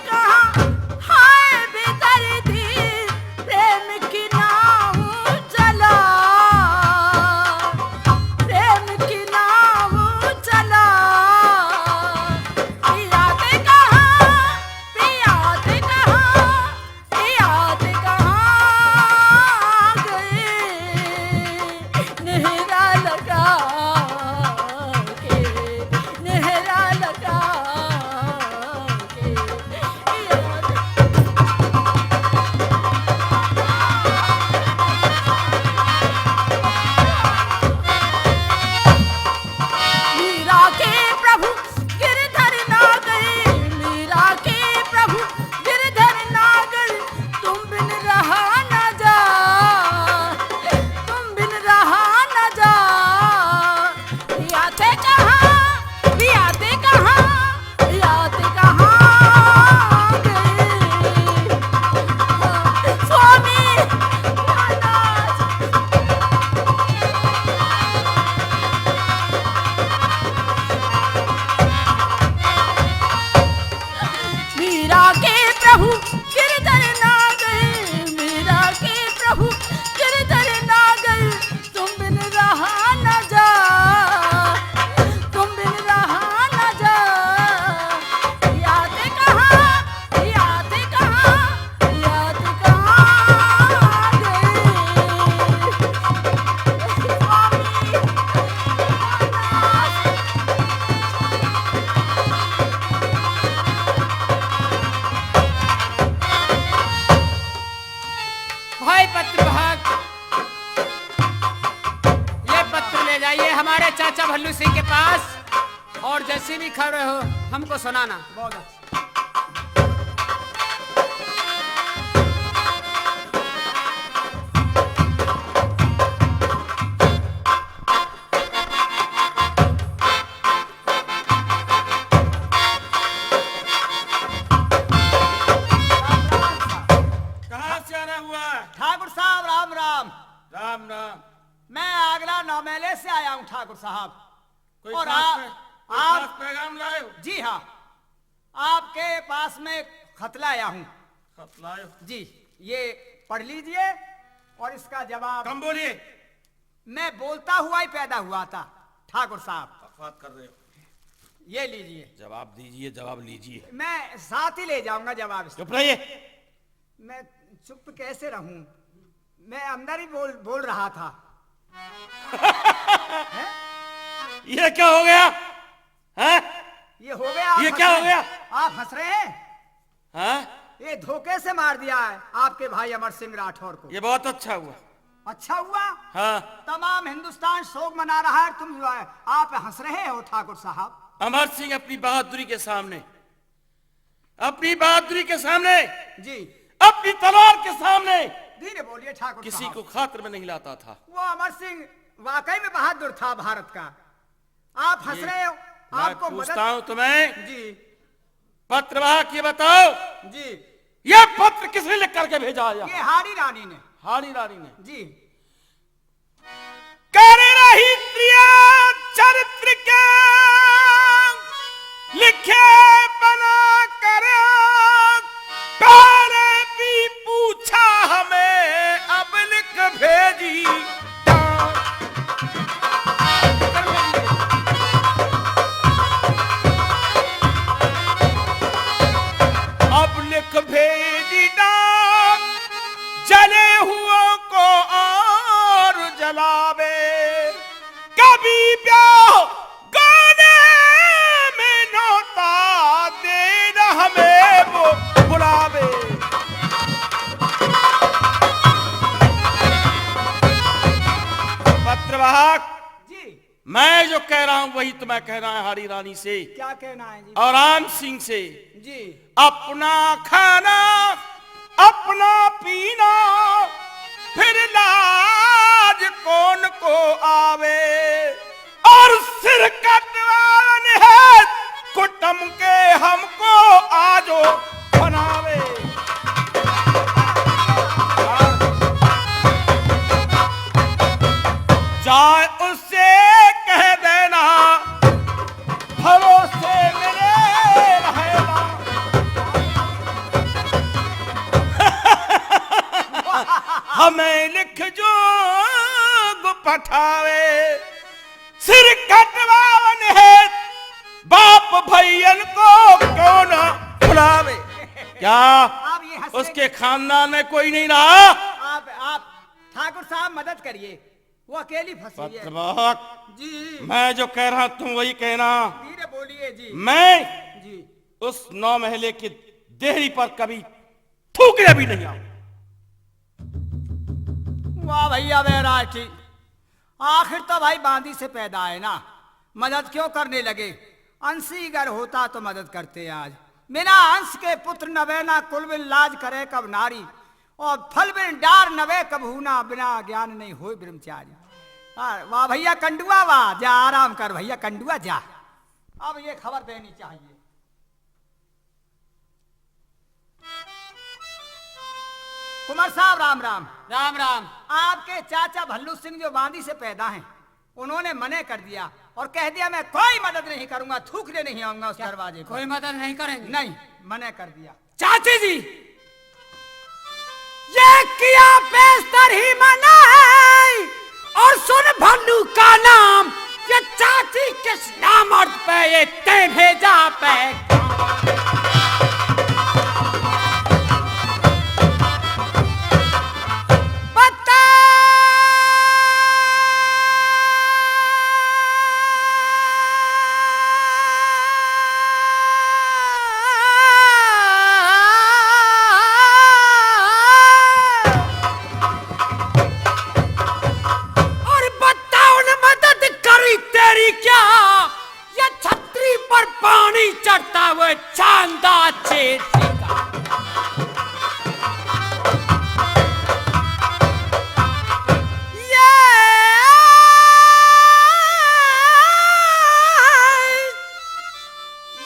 कहाँ हाय बेदर्दी, प्रेम की नाव चला, प्रेम की नाव चला। पिया ते कहाँ, पिया ते कहाँ, याद कहाँ गए? नेहरा लगा के, नेहरा लगा के, याद मीरा के प्रभु गिरधर नागर, मीरा के प्रभु गिरधर नागर, तुम बिन रहा न जा, तुम बिन रहा न जा। पिया ते कहाँ, पिया ते कहाँ, पिया ते कहाँ गए? स्वामी, महाराज। मीरा के प्रभु गिरधर नागर, मीरा के प्रभु गिरधर नागर, तुम बिन रहा न जा, तुम बिन रहा न जा। याद कहाँ, याद कहाँ, याद कहाँ गए? स्वामी, भाई पत्र भाग, ये पत्र ले जाइए हमारे चाचा भल्लू सिंह के पास, और जैसी भी खबर हो हमको सुनाना। बहुत अच्छा। जी हाँ, आपके पास में खत लाया हूँ। खत लाए हो? जी, ये पढ़ लीजिए और इसका जवाब। कम बोलिए। मैं बोलता हुआ ही पैदा हुआ था, ठाकुर साहब। बकवास कर रहे हो। ये लीजिए। जवाब दीजिए, जवाब लीजिए। मैं साथ ही ले जाऊंगा जवाब इसका। चुप रहिए। मैं चुप कैसे रहूं? मैं अंदर ही बोल, बोल रहा था। हैं? ये क्या हो गया? हैं? ये हो गया, आप ये हंस क्या हो रहे हैं? गया? आप हंस रहे हैं? हाँ? ये धोखे से मार दिया है आपके भाई अमर सिंह राठौर को। ये बहुत अच्छा हुआ। अच्छा हुआ? हाँ। तमाम हिंदुस्तान शोक मना रहा है, तुम जो है, आप हंस रहे हो ठाकुर साहब। अमर सिंह अपनी बहादुरी के सामने, अपनी बहादुरी के सामने, जी। अपनी तलवार के सामने धीरे बोलिए ठाकुर किसी साहब। को खातिर में नहीं लाता था। वो अमर सिंह वाकई में बहादुर था भारत का। आप हंस ये रहे हो, मैं आपको पूछता मदद हूं तुम्हें, जी। पत्रवाहक, ये बताओ, जी। ये पत्र किसने लिख करके भेजा है? ये हाड़ी रानी ने। हाड़ी रानी ने। जी। कर रही प्रिया चरित्र के लिखे बना कर, पहले भी पूछा हमें, अब लिख भेजी डाक। अब लिख भेजी डाक, जले हुओं को और जलावे। कभी ब्याह गाने में नौता देना हमें वो बुलावे। पत्रवाहक, जी। मैं जो कह रहा हूं वही तुम्हें कहना है हाड़ी रानी से। क्या कहना है जी? और राम सिंह से। जी। अपना खाना, अपना पीना, फिर लाज कौन को आवे। और सिर कटवान है कुटम के हमको आजो बनावे। जाए उससे कह देना, भरोसे मेरे रहना। हमें लिख जोग पठावे, सिर कटवावन है बाप भैयन को कौन बुलावे। क्या अब ये हंसने उसके खानदान में कोई नहीं रहा? आप, आप ठाकुर साहब मदद करिए, वो अकेली फंसी है। पत्रवाहक, जी। मैं जो कह रहा तुम वही कहना। धीरे बोलिए जी। मैं जी। उस नौ महले की देहरी पर कभी थूकने भी नहीं आऊं। वाह भैया बैराठी, आखिर तो भाई बांदी से पैदा है ना, मदद क्यों करने लगे? अंशी घर होता तो मदद करते आज। बिना अंश के पुत्र न बहना, कुल बिन लाज करे कब नारी। और फल बिन डार नवे कबहू ना, बिना ज्ञान नहीं होए ब्रह्मचारी। हाँ, वाह भैया कंडुआ वाह, जा आराम कर भैया कंडुआ जा। अब ये खबर देनी चाहिए। कुमार साहब राम राम। राम राम। आपके चाचा भल्लू सिंह जो बांदी से पैदा हैं, उन्होंने मने कर दिया और कह दिया, मैं कोई मदद नहीं करूंगा, थूकने नहीं आऊंगा उस क्या? दरवाजे पर। कोई मदद नहीं करेंगे? नहीं, मने कर दिया। चाची जी, ये किया बेस्तर ही मना है। और सुन भल्लू का नाम, ये चाची किस नामर्द पे ये तै भेजा पे। बता। और बताओ न मदद करी तेरी क्या, ये छतरी पर पानी चढ़ता हुआ चांदा चेटी का। ये,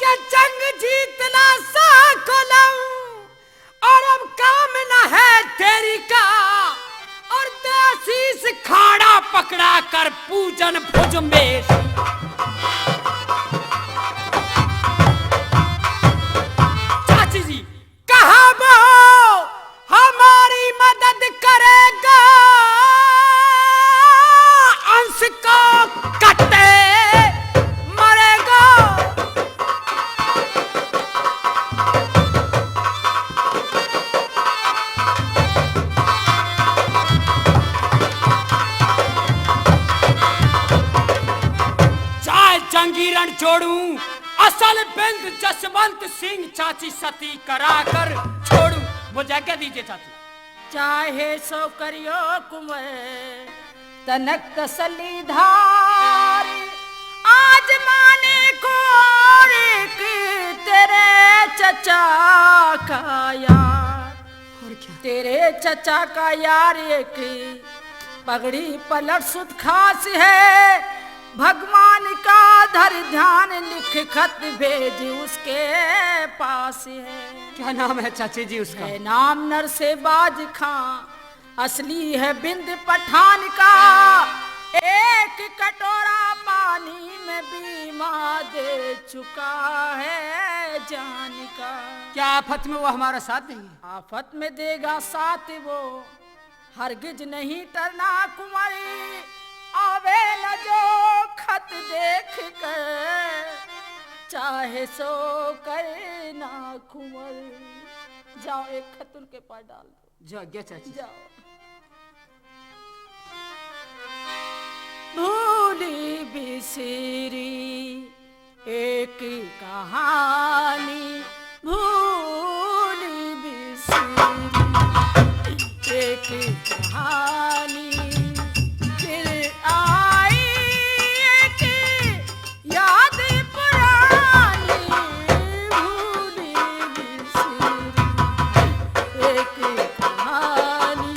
ये जंग जीतना सा कोलम और अब काम न है तेरी का, और देसी खाड़ा पकड़ा कर पूजन भुज में। जोड़ूं, असल बिंद जसवंत सिंह चाची सती करा कर छोड़ूं। मुझे आज्ञा दीजिए चाची। चाहे सो करियो कुंवर तनक तसली धार, आज माने को और एक तेरे चचा का यार। और क्या? तेरे चचा का यार एक पगड़ी पलट सुत खास है, भगवान का धर ध्यान लिख खत भेज उसके पास है। क्या नाम है चाची जी उसका? है नाम नरसेबाज खां, असली है बिंद पठान का। एक कटोरा पानी में बीमा दे चुका है जान का। क्या आफत में वो हमारा साथ देंगे? आफत में देगा साथ वो, हरगिज नहीं टरना कुंवर, आवे न जो खत देख कर, चाहे सो करना कुंवर। जाओ, एक खत उनके पास डाल दो। जाओ, गया चाची। जाओ। भूली बिसरी एक कहानी, भूली बिसरी एक कहानी, फिर आई एक याद पुरानी, भूली बिसरी एक कहानी,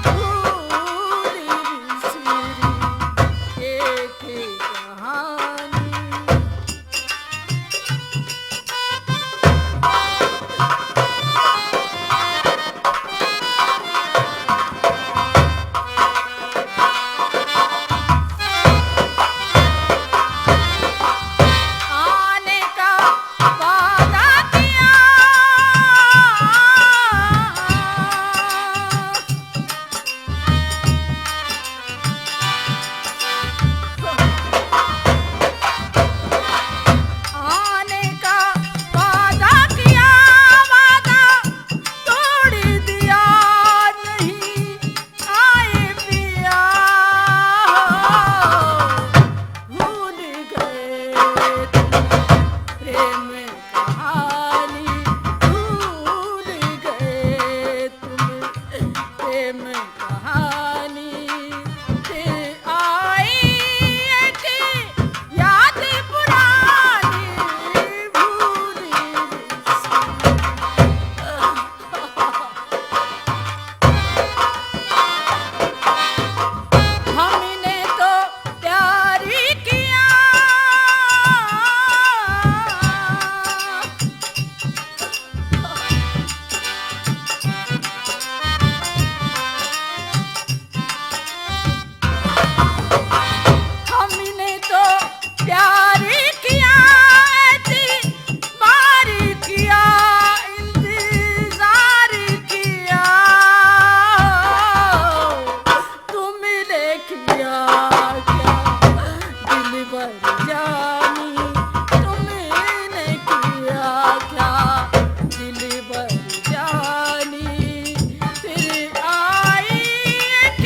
भूली बिसरी एक कहानी। आने का वादा किया। आने का वादा किया, वादा तोड़ दिया, नहीं आए पिया। भूल गए तुम प्रेम कहानी, भूल गए तुम प्रेम कहानी, फिर आई एक याद पुरानी, भूली बिसरी। हमने तो प्यार किया। हमने तो प्यार किया, एतबार किया, इंतजार किया। तुमने किया क्या दिलबर जानी, तुमने किया क्या दिलबर जानी, फिर आई एक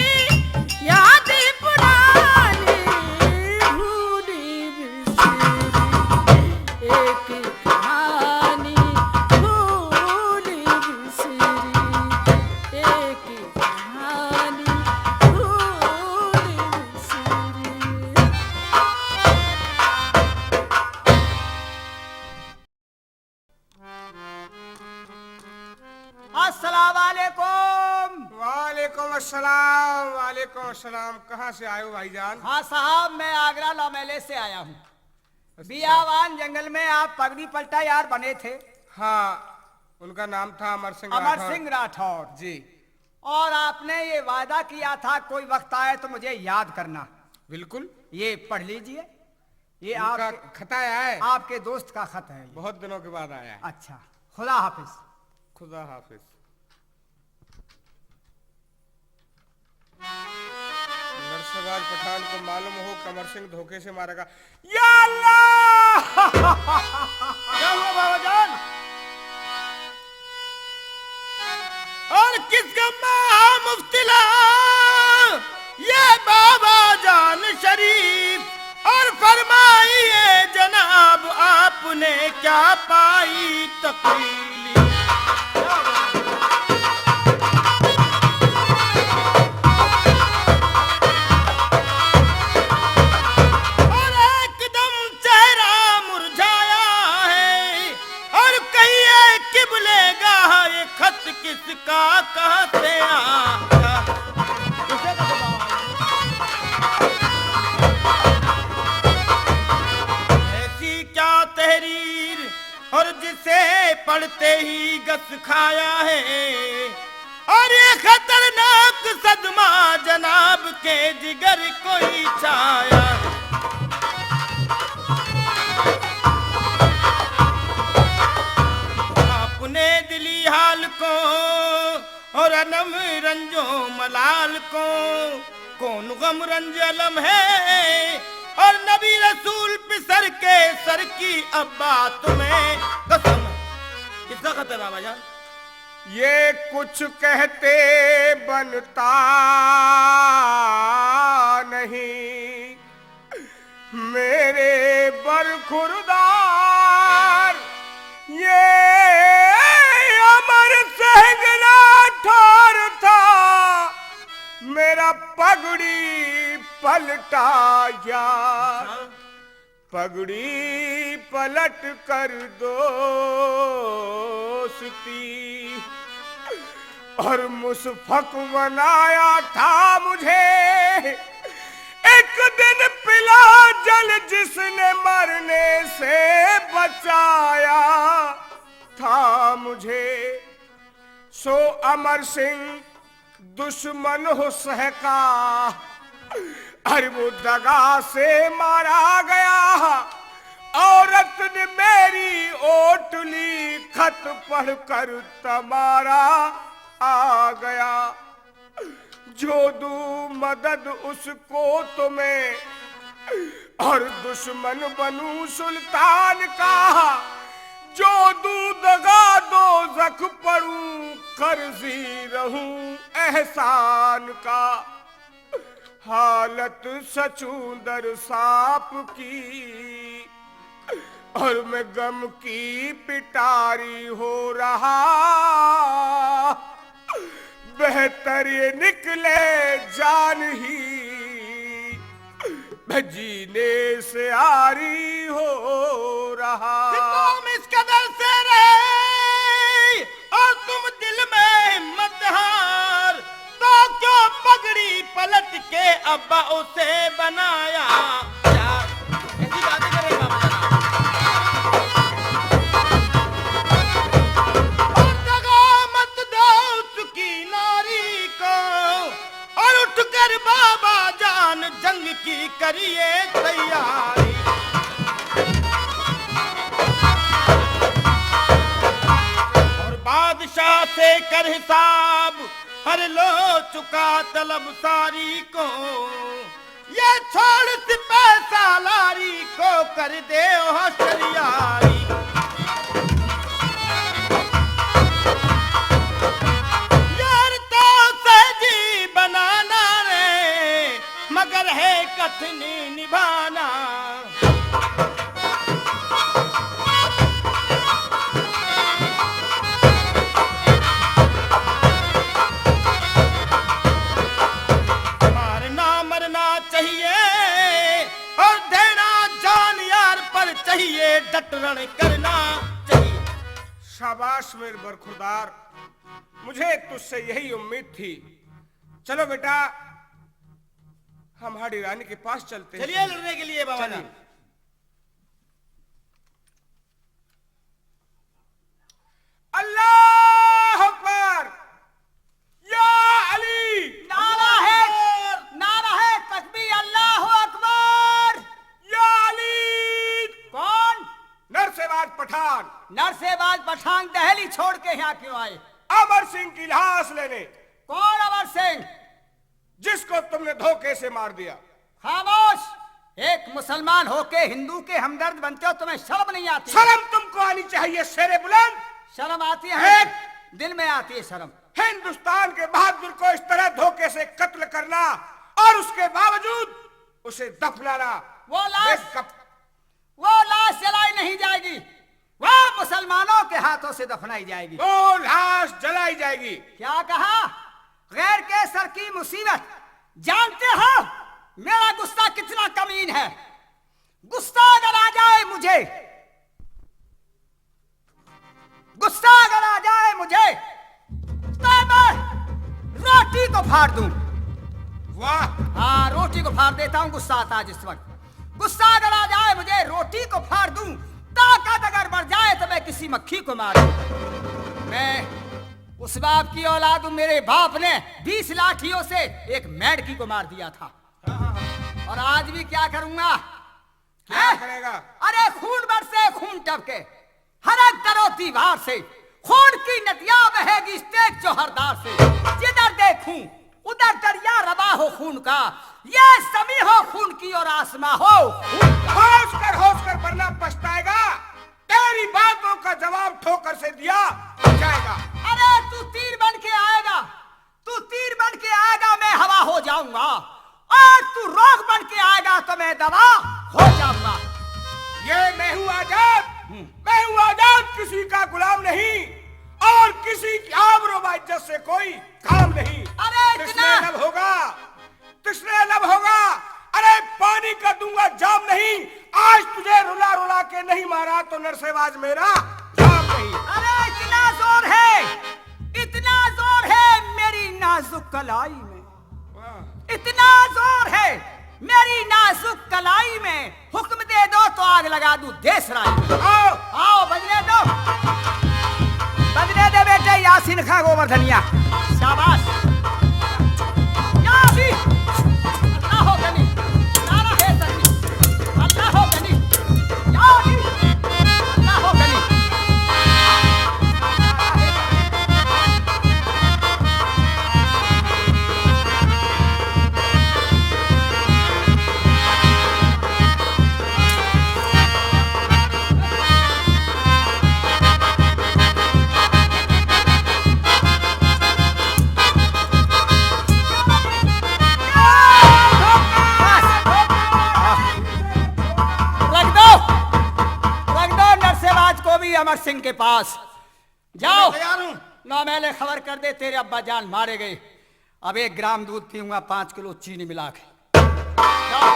याद पुरानी, भूली बिसरी एक कहानी, भूली बिसरी एक कहानी, भूली बिसरी। अस्सलाम वालेकुम। वालेकुम अस्सलाम, वालेकुम अस्सलाम। कहाँ से आए हो भाईजान? हाँ साहब, मैं आगरा लौमेले से आया हूँ। अच्छा। बियावान जंगल में आप पगड़ी पलटा यार बने थे। हाँ, उनका नाम था अमर सिंह अमर राठौर। सिंह राठौर। जी। और आपने ये वादा किया था, कोई वक्त आए तो मुझे याद करना। बिल्कुल। ये पढ़ लीजिए, ये उनका आप, खत आया है। आपके दोस्त का खत है ये। बहुत दिनों के बाद आया है। अच्छा, खुदा हाफिज। खुदा हाफिज। नरसराज पठान को मालूम हो कि अमर सिंह धोखे से मारेगा। या अल्लाह! क्या हुआ बाबा जान? और किस गम में मुब्तला ये बाबा जान शरीफ, और फरमाइए जना ने क्या पाई तकलीफ। और एकदम चेहरा मुरझाया है और कहिए किबले गाह, ये खत किसका, कहाँ से आया? ऐसी क्या तहरीर और जिसे पढ़ते ही गस खाया है। और ये खतरनाक सदमा जनाब के जिगर को ही छाया। अपने दिली हाल को और अनम रंजो मलाल को कौन गम रंज अलम है। और नबी रसूल पिसर के सर की अब्बा तुम्हें कसम। किसका खत है बाबा जान? ये कुछ कहते बनता नहीं मेरे बरखुरदार, ये अमर सिंह ना ठोर था मेरा पगड़ी पलटा यार। पगड़ी पलट कर दोस्ती और मुसफक बनाया था मुझे। एक दिन पिला जल जिसने मरने से बचाया था मुझे। सो अमर सिंह दुश्मन हो सहका, अरे वो दगा से मारा गया। औरत ने मेरी ओटली खत पढ़कर तुम्हारा आ गया। जो दू मदद उसको तुम्हें और दुश्मन बनू सुल्तान का, जो दू दगा दो जख पड़ू कर्जी रहूं एहसान का। हालत सचूंदर सांप की और मैं गम की पिटारी हो रहा। बेहतर ये निकले जान ही मैं जीने से आरी हो रहा। तुम इस कदर से रहे और तुम दिल में हिम्मत हार, तो क्यों पगड़ी पलट के अब्बा उसे बनाया यार? कैसी बातें कर रहे हैं बाबा जनाब। और दगा मत दो उसकी नारी को, और उठकर बाबा जान जंग की करिए तैयारी। और बादशाह से कर हिसाब, हर लो चुका तलब सारी को। ये छोड़ सिपह सालारी को कर दे होशियारी। यार तो सही बनाना रे, मगर है कठिन निभाना। मारना मरना चाहिए और देना जान यार पर चाहिए, डटरण करना चाहिए। शाबाश मेरे बरखुरदार, मुझे तुझसे यही उम्मीद थी। चलो बेटा, हम हाड़ी रानी के पास चलते हैं। चलिए लड़ने के लिए बाबा चलिए। जान। अल्लाह अकबर, या अली। नारा है, नारा है तकबीर, अल्लाह अकबर। या अली। कौन? नरसेबाज पठान। नरसेबाज पठान दिल्ली छोड़ के यहाँ क्यों आए? अमर सिंह की लाश लेने। कौन अमर सिंह? जिसको तुमने धोखे से मार दिया। खामोश! एक मुसलमान होके हिंदू के हमदर्द बनते हो, तुम्हें शर्म नहीं आती? शर्म तुमको आनी चाहिए, शेरे बुलंद। शर्म आती है? दिल में आती है शर्म। हिंदुस्तान के बहादुर को इस तरह धोखे से कत्ल करना और उसके बावजूद उसे दफनाना। वो लाश बेकप- वो लाश जलाई नहीं जाएगी, वो मुसलमानों के हाथों से दफनाई जाएगी। वो लाश जलाई जाएगी। क्या कहा? गैर के सर की मुसीबत जानते हो? मेरा गुस्सा कितना कमीन है। गुस्सा अगर आ जाए मुझे, गुस्सा अगर आ जाए मुझे, तो मैं रोटी को फाड़ दूं। वाह। हाँ, रोटी को फाड़ देता हूँ, गुस्सा आता है जिस वक्त। गुस्सा अगर आ जाए मुझे, रोटी को फाड़ दूं। ताकत अगर बढ़ जाए तो मैं किसी मक्खी को मार दूं। मैं उस बाप की औलाद हूँ, मेरे बाप ने बीस लाठियों से एक मेंढकी को मार दिया था। और आज भी क्या करूंगा? क्या हैं? करेगा? अरे, खून बरसे, खून टपके, हर एक दरो दीवार से। खून की नदियां बहेगी इस तेज जौहरदार से। जिधर देखूं उधर दरिया रवा हो खून का, ये जमी हो खून की और आसमां हो खून का। होश कर, होश कर, वरना पछताएगा। तेरी बातों का जवाब ठोकर से दिया जाएगा। अरे, तू तीर बन के आएगा, तू तीर बन के आएगा, मैं हवा हो जाऊंगा, और तू रोग बन के आएगा तो मैं दवा हो जाऊंगा। ये मैं हूँ आजाद, हम्म। मैं हूँ आजाद, किसी का गुलाम नहीं, और किसी की आबरो व इज्जत से कोई काम नहीं। अरे, इतना तृष्णे लब होगा, तृष्णे लब होगा। अरे, पानी कर दूंगा जाम नहीं, आज तुझे रुला रुला के नहीं मारा तो नरसेवाज मेरा नाम नहीं। अरे, इतना जोर है, इतना जोर है मेरी नाजुक कलाई में, वाह। इतना जोर है मेरी नाजुक कलाई में। हुक्म दे दो तो आग लगा दूं देसराय में। आओ। आओ, बजने दो, बजने दे बेटे, यासीन खां गोवर्धनिया। शाबाश। यासीन। अल्लाह हो गनी। नारा है तकबीर। अल्लाह हो गनी। यासीन। अल्लाह हो गनी। रख दो, रख दो नरसेवाज को भी अमर सिंह के पास। जाओ, मैं तैयार हूँ। ना मैंने खबर कर दे, तेरे अब्बा जान मारे गए। अब एक ग्राम दूध पीऊंगा, पाँच किलो चीनी मिला के। जाओ।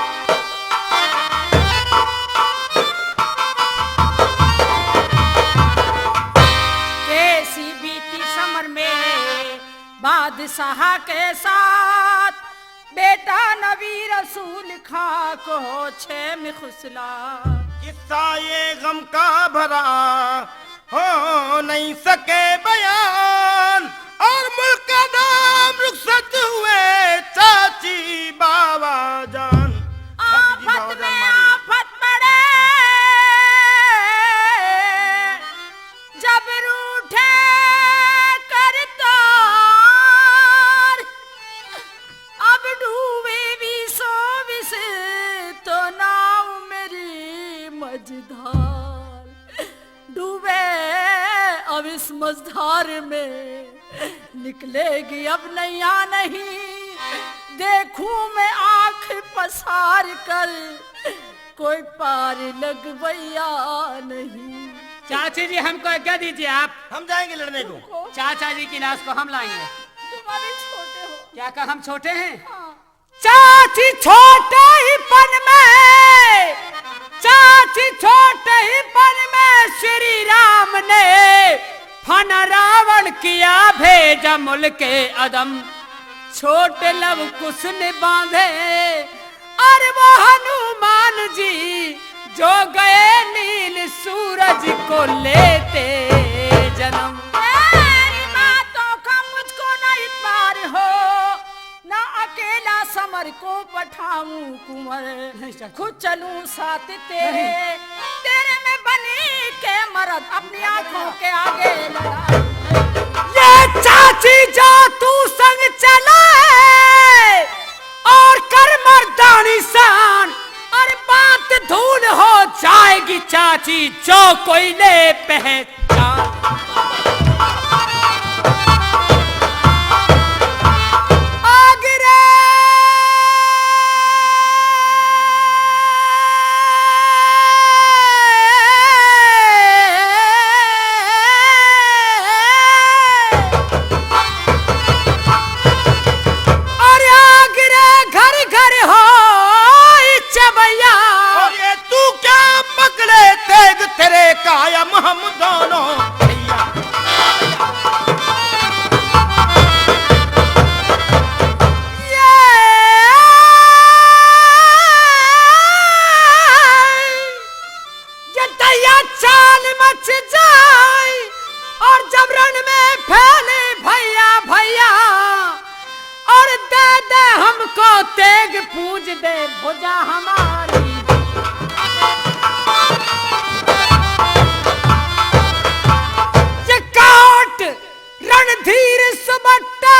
कैसी बीती समर में बादशाह के साथ, बेटा नबी रसूल खां को छे में खुसला। किस्सा ये गम का भरा हो नहीं सके बयान, और मुल्क का नाम रुखसत हुए चाची बाबा जान। आफत में आफत पड़े जब रूठे करतार, अब डूबे भी सो विस तो नाम मेरी मझधार। डूबे अब इस मझधार में, निकलेगी अब नैया नहीं। देखूं मैं आंख पसार कर, कोई पार लगवैया नहीं। चाची जी, हमको आज्ञा दीजिए आप। हम जाएंगे लड़ने को। चाचा जी की लाश को हम लाएंगे। तुम अभी छोटे हो। क्या कहा हम छोटे हैं? हाँ। चाची छोटे ही पन में, चाची छोटे ही पन में श्री राम ने फन रावण किया भेजा मुल्के अदम। छोटे लव कुश ने बांधे, अरे वो हनुमान जी जो गए नील सूरज को लेते जन्म। तेरी बातों का मुझको नहीं पार हो, ना अकेला समर को पठाऊं कुंवर, नहीं चाचा। खुद चलूं साथ तेरे। नहीं। तेरे में बनी के मरद अपनी आंखों के आगे लड़ा। ये चाची जो तू संग चला है और कर मर्दानी शान, और बात धूल हो जाएगी चाची जो कोई ले पहचान। आगरा। दे भुजा हमारी। ये काट रणधीर सुबट्टा,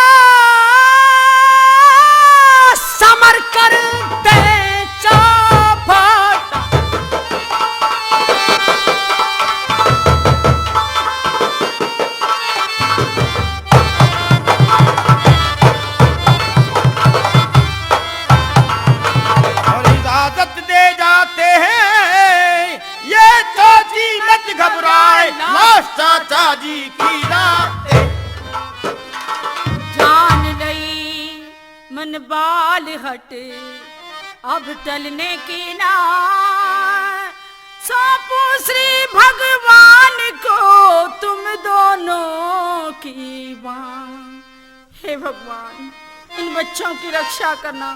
समर कर दे चौपाटा। और इजाजत दे जाते हैं, ये चाची मत घबराए, लाश चाचा जी की रात। जान लई मन बाल हट, अब टलने की ना, सौंपू श्री भगवान को तुम दोनों की बां। हे भगवान, इन बच्चों की रक्षा करना।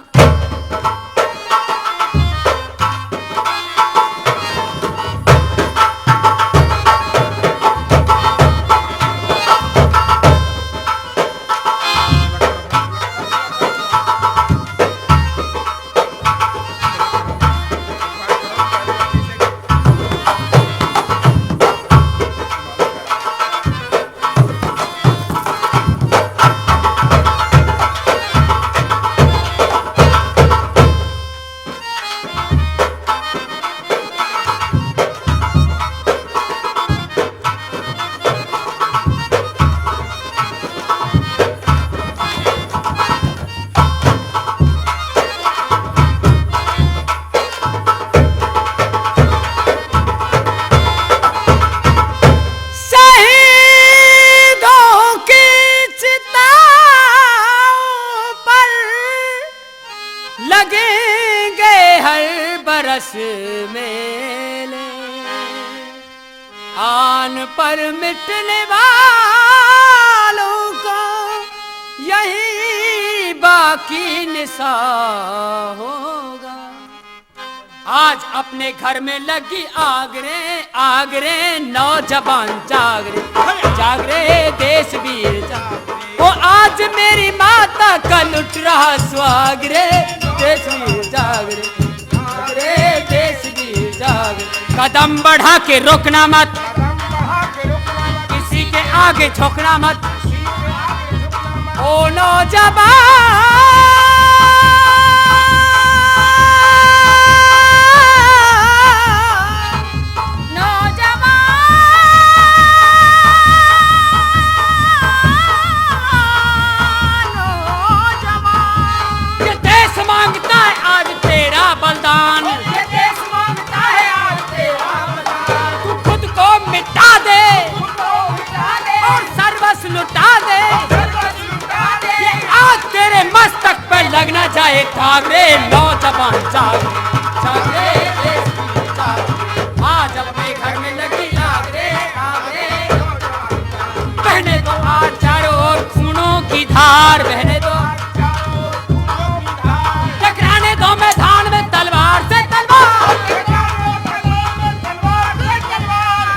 शहीदों की चिताओं पर लगेंगे हर बरस मेले। आन पर मिटने वालों का यही बाकी निशान होगा। आज अपने घर में लगी आग रे, आग रे, नौजवान जाग रे, जाग रे देश वीर जाग रे। ओ आज मेरी माता का लुट रहा सुहाग रे, देश वीर जाग रे, जाग रे देश वीर जाग रे। कदम बढ़ा के रोकना मत, किसी के आगे झुकना मत। ओ नौजवान, नौजवान, नौजवान। ये देश मांगता है आज तेरा बलिदान। ये देश मांगता है आज तेरा बलिदान। तू खुद को मिटा दे, खुद को मिटा दे। और सर्वस्व लुटा दे। और सर्वस्व लुटा दे। ये आज तेरे मस्तक पे लगना चाहे दाग रे नौजवान, जाग, जाग रे देश की जाग। आज अपने घर में लगी आग रे, आग रे नौजवान, जाग। बहने दो आज चारों ओर खूनों की धार, बहने दो। टकराने दो मैदान में तलवार से तलवार।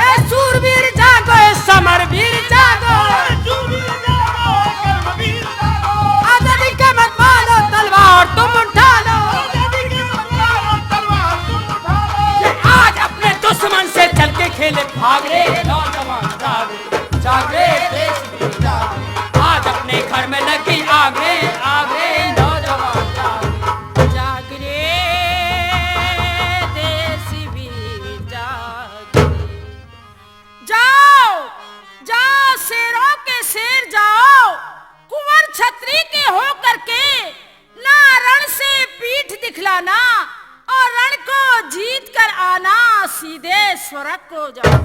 ए सूरवीर जागो, ए समरवीर जागो। आजादी के मत मानो, तलवार तुम उठा लो। ये आज अपने दुश्मन से चल के खेले भाग रे नौजवान, जाग रे, जाग रे देश वीर जाग रे। आज अपने घर में लगी आग रे, आग रे नौजवान, जाग रे। जाग रे देश वीर जाग रे। जाओ, जाओ शेरों के शेर जाओ, कुंवर छत्री के होकर के ना रण से पीठ दिखलाना और रण को जीत कर आना, सीधे स्वर्ग को जाओ।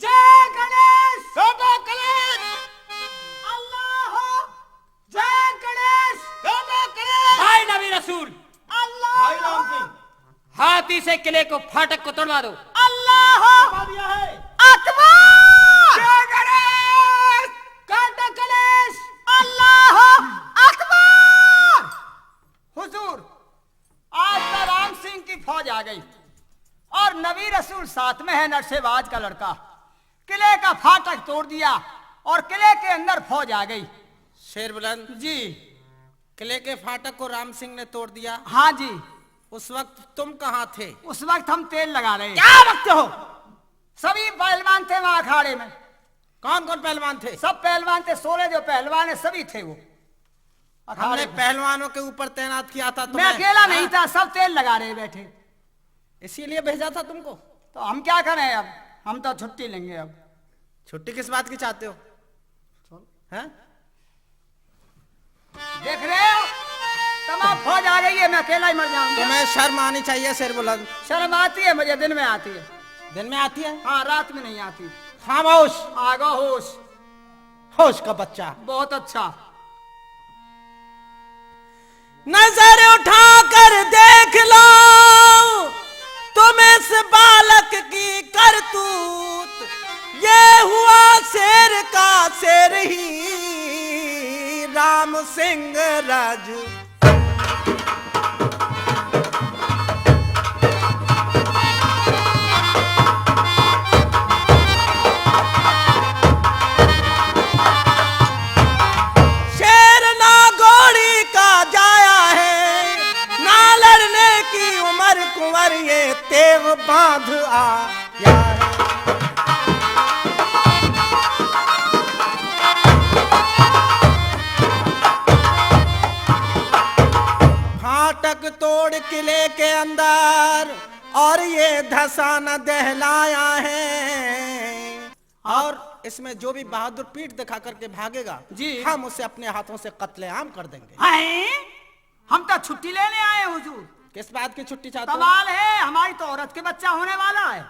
जय गणेश। बाबा गणेश। अल्लाह। जय गणेश। बाबा गणेश। भाई नबी रसूल। अल्लाह। भाई राम सिंह। हाथी से किले को फाटक को तोड़वा दो। अल्लाह। तोड़वा दिया है। अकबर। जय गणेश। काटा कलेश। अल्लाह अकबर। हुजूर, आज तो राम सिंह की फौज आ गई और नबी रसूल साथ में है, नरसेबाज का लड़का। किले का फाटक तोड़ दिया, और किले के अंदर फौज आ गई। शेर बुलंद जी। किले के फाटक को राम सिंह ने तोड़ दिया। हाँ जी। उस वक्त तुम कहाँ थे? उस वक्त हम तेल लगा रहे। क्या वक्त हो? सभी पहलवान थे वहां अखाड़े में। कौन कौन पहलवान थे? सब पहलवान थे, सोलह जो पहलवान है सभी थे वो अखाड़े हमने में। पहलवानों के ऊपर तैनात किया था मैं तुम्हें। अकेला नहीं हाँ? था, सब तेल लगा रहे बैठे। इसीलिए भेजा था तुमको। तो हम क्या करें अब, हम तो छुट्टी लेंगे अब। छुट्टी किस बात की चाहते हो? हैं? देख रहे हो, तमाम फौज आ गई है, मैं अकेला ही मर जाऊंगा। तुम्हें शर्म आनी चाहिए शेर बुलंद। शर्म आती है मुझे, दिन में आती है। दिन में आती है? हाँ, रात में नहीं आती। खामोश। आगो होश। होश का बच्चा। बहुत अच्छा। नजर उठाकर देख लो तुम इस बालक की करतूत, ये हुआ शेर का शेर ही राम सिंह राजू। शेर ना घोड़ी का जाया है, ना लड़ने की उम्र कुंवर, ये तेग बांध आया है। फाटक तोड़ किले के अंदर और ये धसान दहलाया है। और इसमें जो भी बहादुर पीठ दिखा करके भागेगा, जी। हम उसे अपने हाथों से कत्लेआम कर देंगे। हैं? हम तो छुट्टी लेने आए हैं हुजूर। किस बात की छुट्टी चाहते हो? कमाल है, हमारी तो औरत के बच्चा होने वाला है।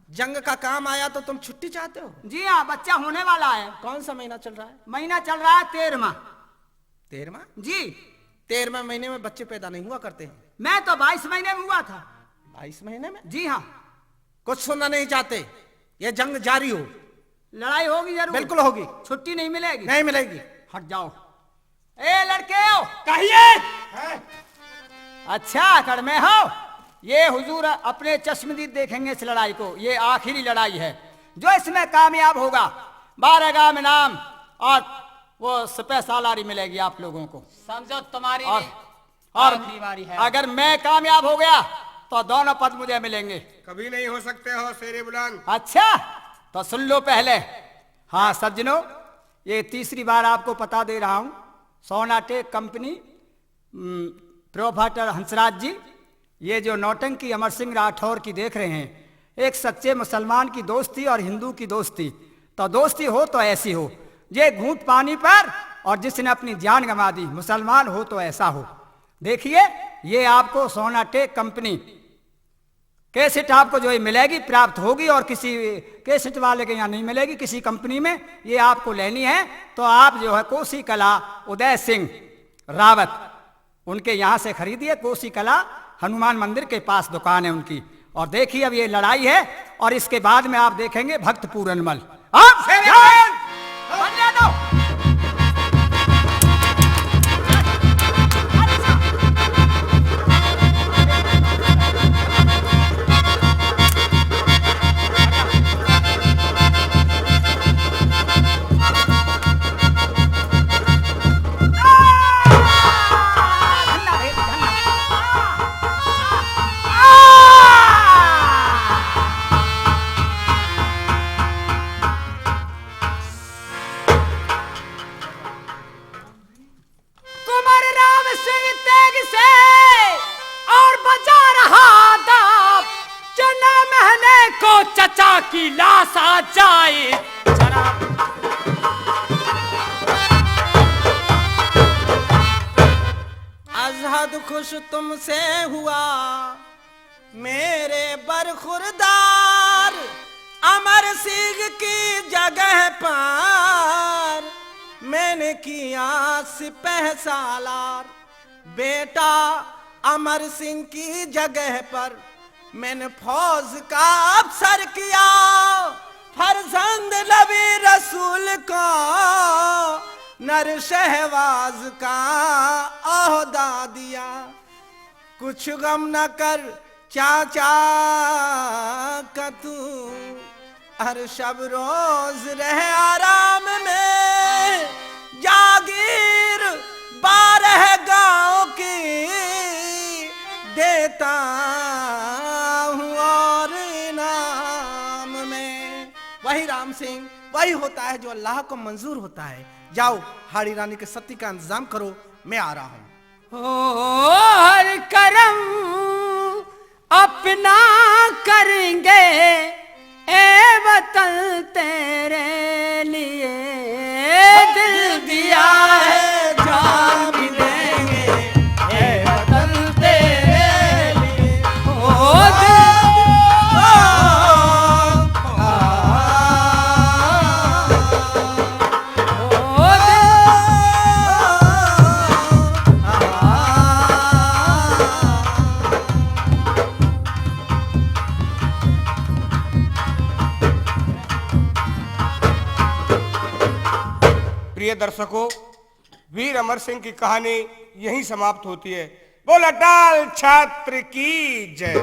जंग का काम आया तो तुम छुट्टी चाहते हो? जी हाँ, बच्चा होने वाला है। कौन सा महीना चल रहा है? महीना चल रहा है तेरहवाँ। तेरहवाँ? जी। तेरहवें महीने में बच्चे पैदा नहीं हुआ करते हैं। मैं तो बाईस महीने में हुआ था। बाईस महीने में? जी हाँ। कुछ सुनना नहीं चाहते। ये जंग जारी हो। लड़ाई होगी जरूर। बिल्कुल होगी। छुट्टी नहीं मिलेगी। नहीं मिलेगी। हट जाओ। ए लड़के हो। कहिए। अच्छा, अकड़ में हो। ये हुजूर अपने चश्मदीद देखेंगे इस लड़ाई को। ये आखिरी लड़ाई है। जो इसमें कामयाब होगा, बारहगाम इनाम और वो सिपह सालारी मिलेगी आप लोगों को। समझो, तुम्हारी और, भी और आखिरी बारी है। अगर मैं कामयाब हो गया तो दोनों पद मुझे मिलेंगे। कभी नहीं हो सकते हो शेर बुलंद। अच्छा, तो सुन लो पहले। हाँ सज्जनों, ये तीसरी बार आपको पता दे रहा हूं, सोनाटेक कंपनी, हम्म, प्रोफेसर हंसराज जी, ये जो नौटंकी अमर सिंह राठौर की देख रहे हैं, एक सच्चे मुसलमान की दोस्ती और हिंदू की दोस्ती, तो दोस्ती हो तो ऐसी हो, ये घूंट पानी पर, और जिसने अपनी जान गंवा दी, मुसलमान हो तो ऐसा हो। देखिए, ये आपको सोनाटेक कंपनी कैसेट आपको जो है मिलेगी, प्राप्त होगी, और किसी कैसेट वाले के यहाँ नहीं मिलेगी, किसी कंपनी में ये आपको लेनी है तो आप जो है कोसी कला उदय सिंह रावत उनके यहाँ से खरीदिए। कोसी कला हनुमान मंदिर के पास दुकान है उनकी। और देखिए, अब ये लड़ाई है और इसके बाद में आप देखेंगे भक्त पूरनमल। आप कुंवर राम सिंह तेग से और बजा रहा दाब, जना महने को चचा की लाश आ जाए जरा। अजहद खुश तुमसे हुआ मेरे बरखुरदार, अमर सिंह की जगह पर मैंने किया सिपह सालार। बेटा अमर सिंह की जगह पर मैंने फौज का अफसर किया। फर्जंद नबी रसूल को नर शहबाज का ओहदा दिया। कुछ गम न कर चाचा का तू, हर शब रोज रह आराम में, जागीर बारह गांव की देता हूँ और इनाम में। वही राम सिंह, वही होता है जो अल्लाह को मंजूर होता है। जाओ, हाड़ी रानी के सती का इंतजाम करो, मैं आ रहा हूँ। ओ हर करम अपना करेंगे, ए वतन तेरे लिए दिल दिया है, जान भी देंगे, ए वतन तेरे लिए। ओ दिल, ओ, ओ, ओ, ओ, प्रिय दर्शकों, वीर अमर सिंह की कहानी यहीं समाप्त होती है। बोल अटल छात्र की जय।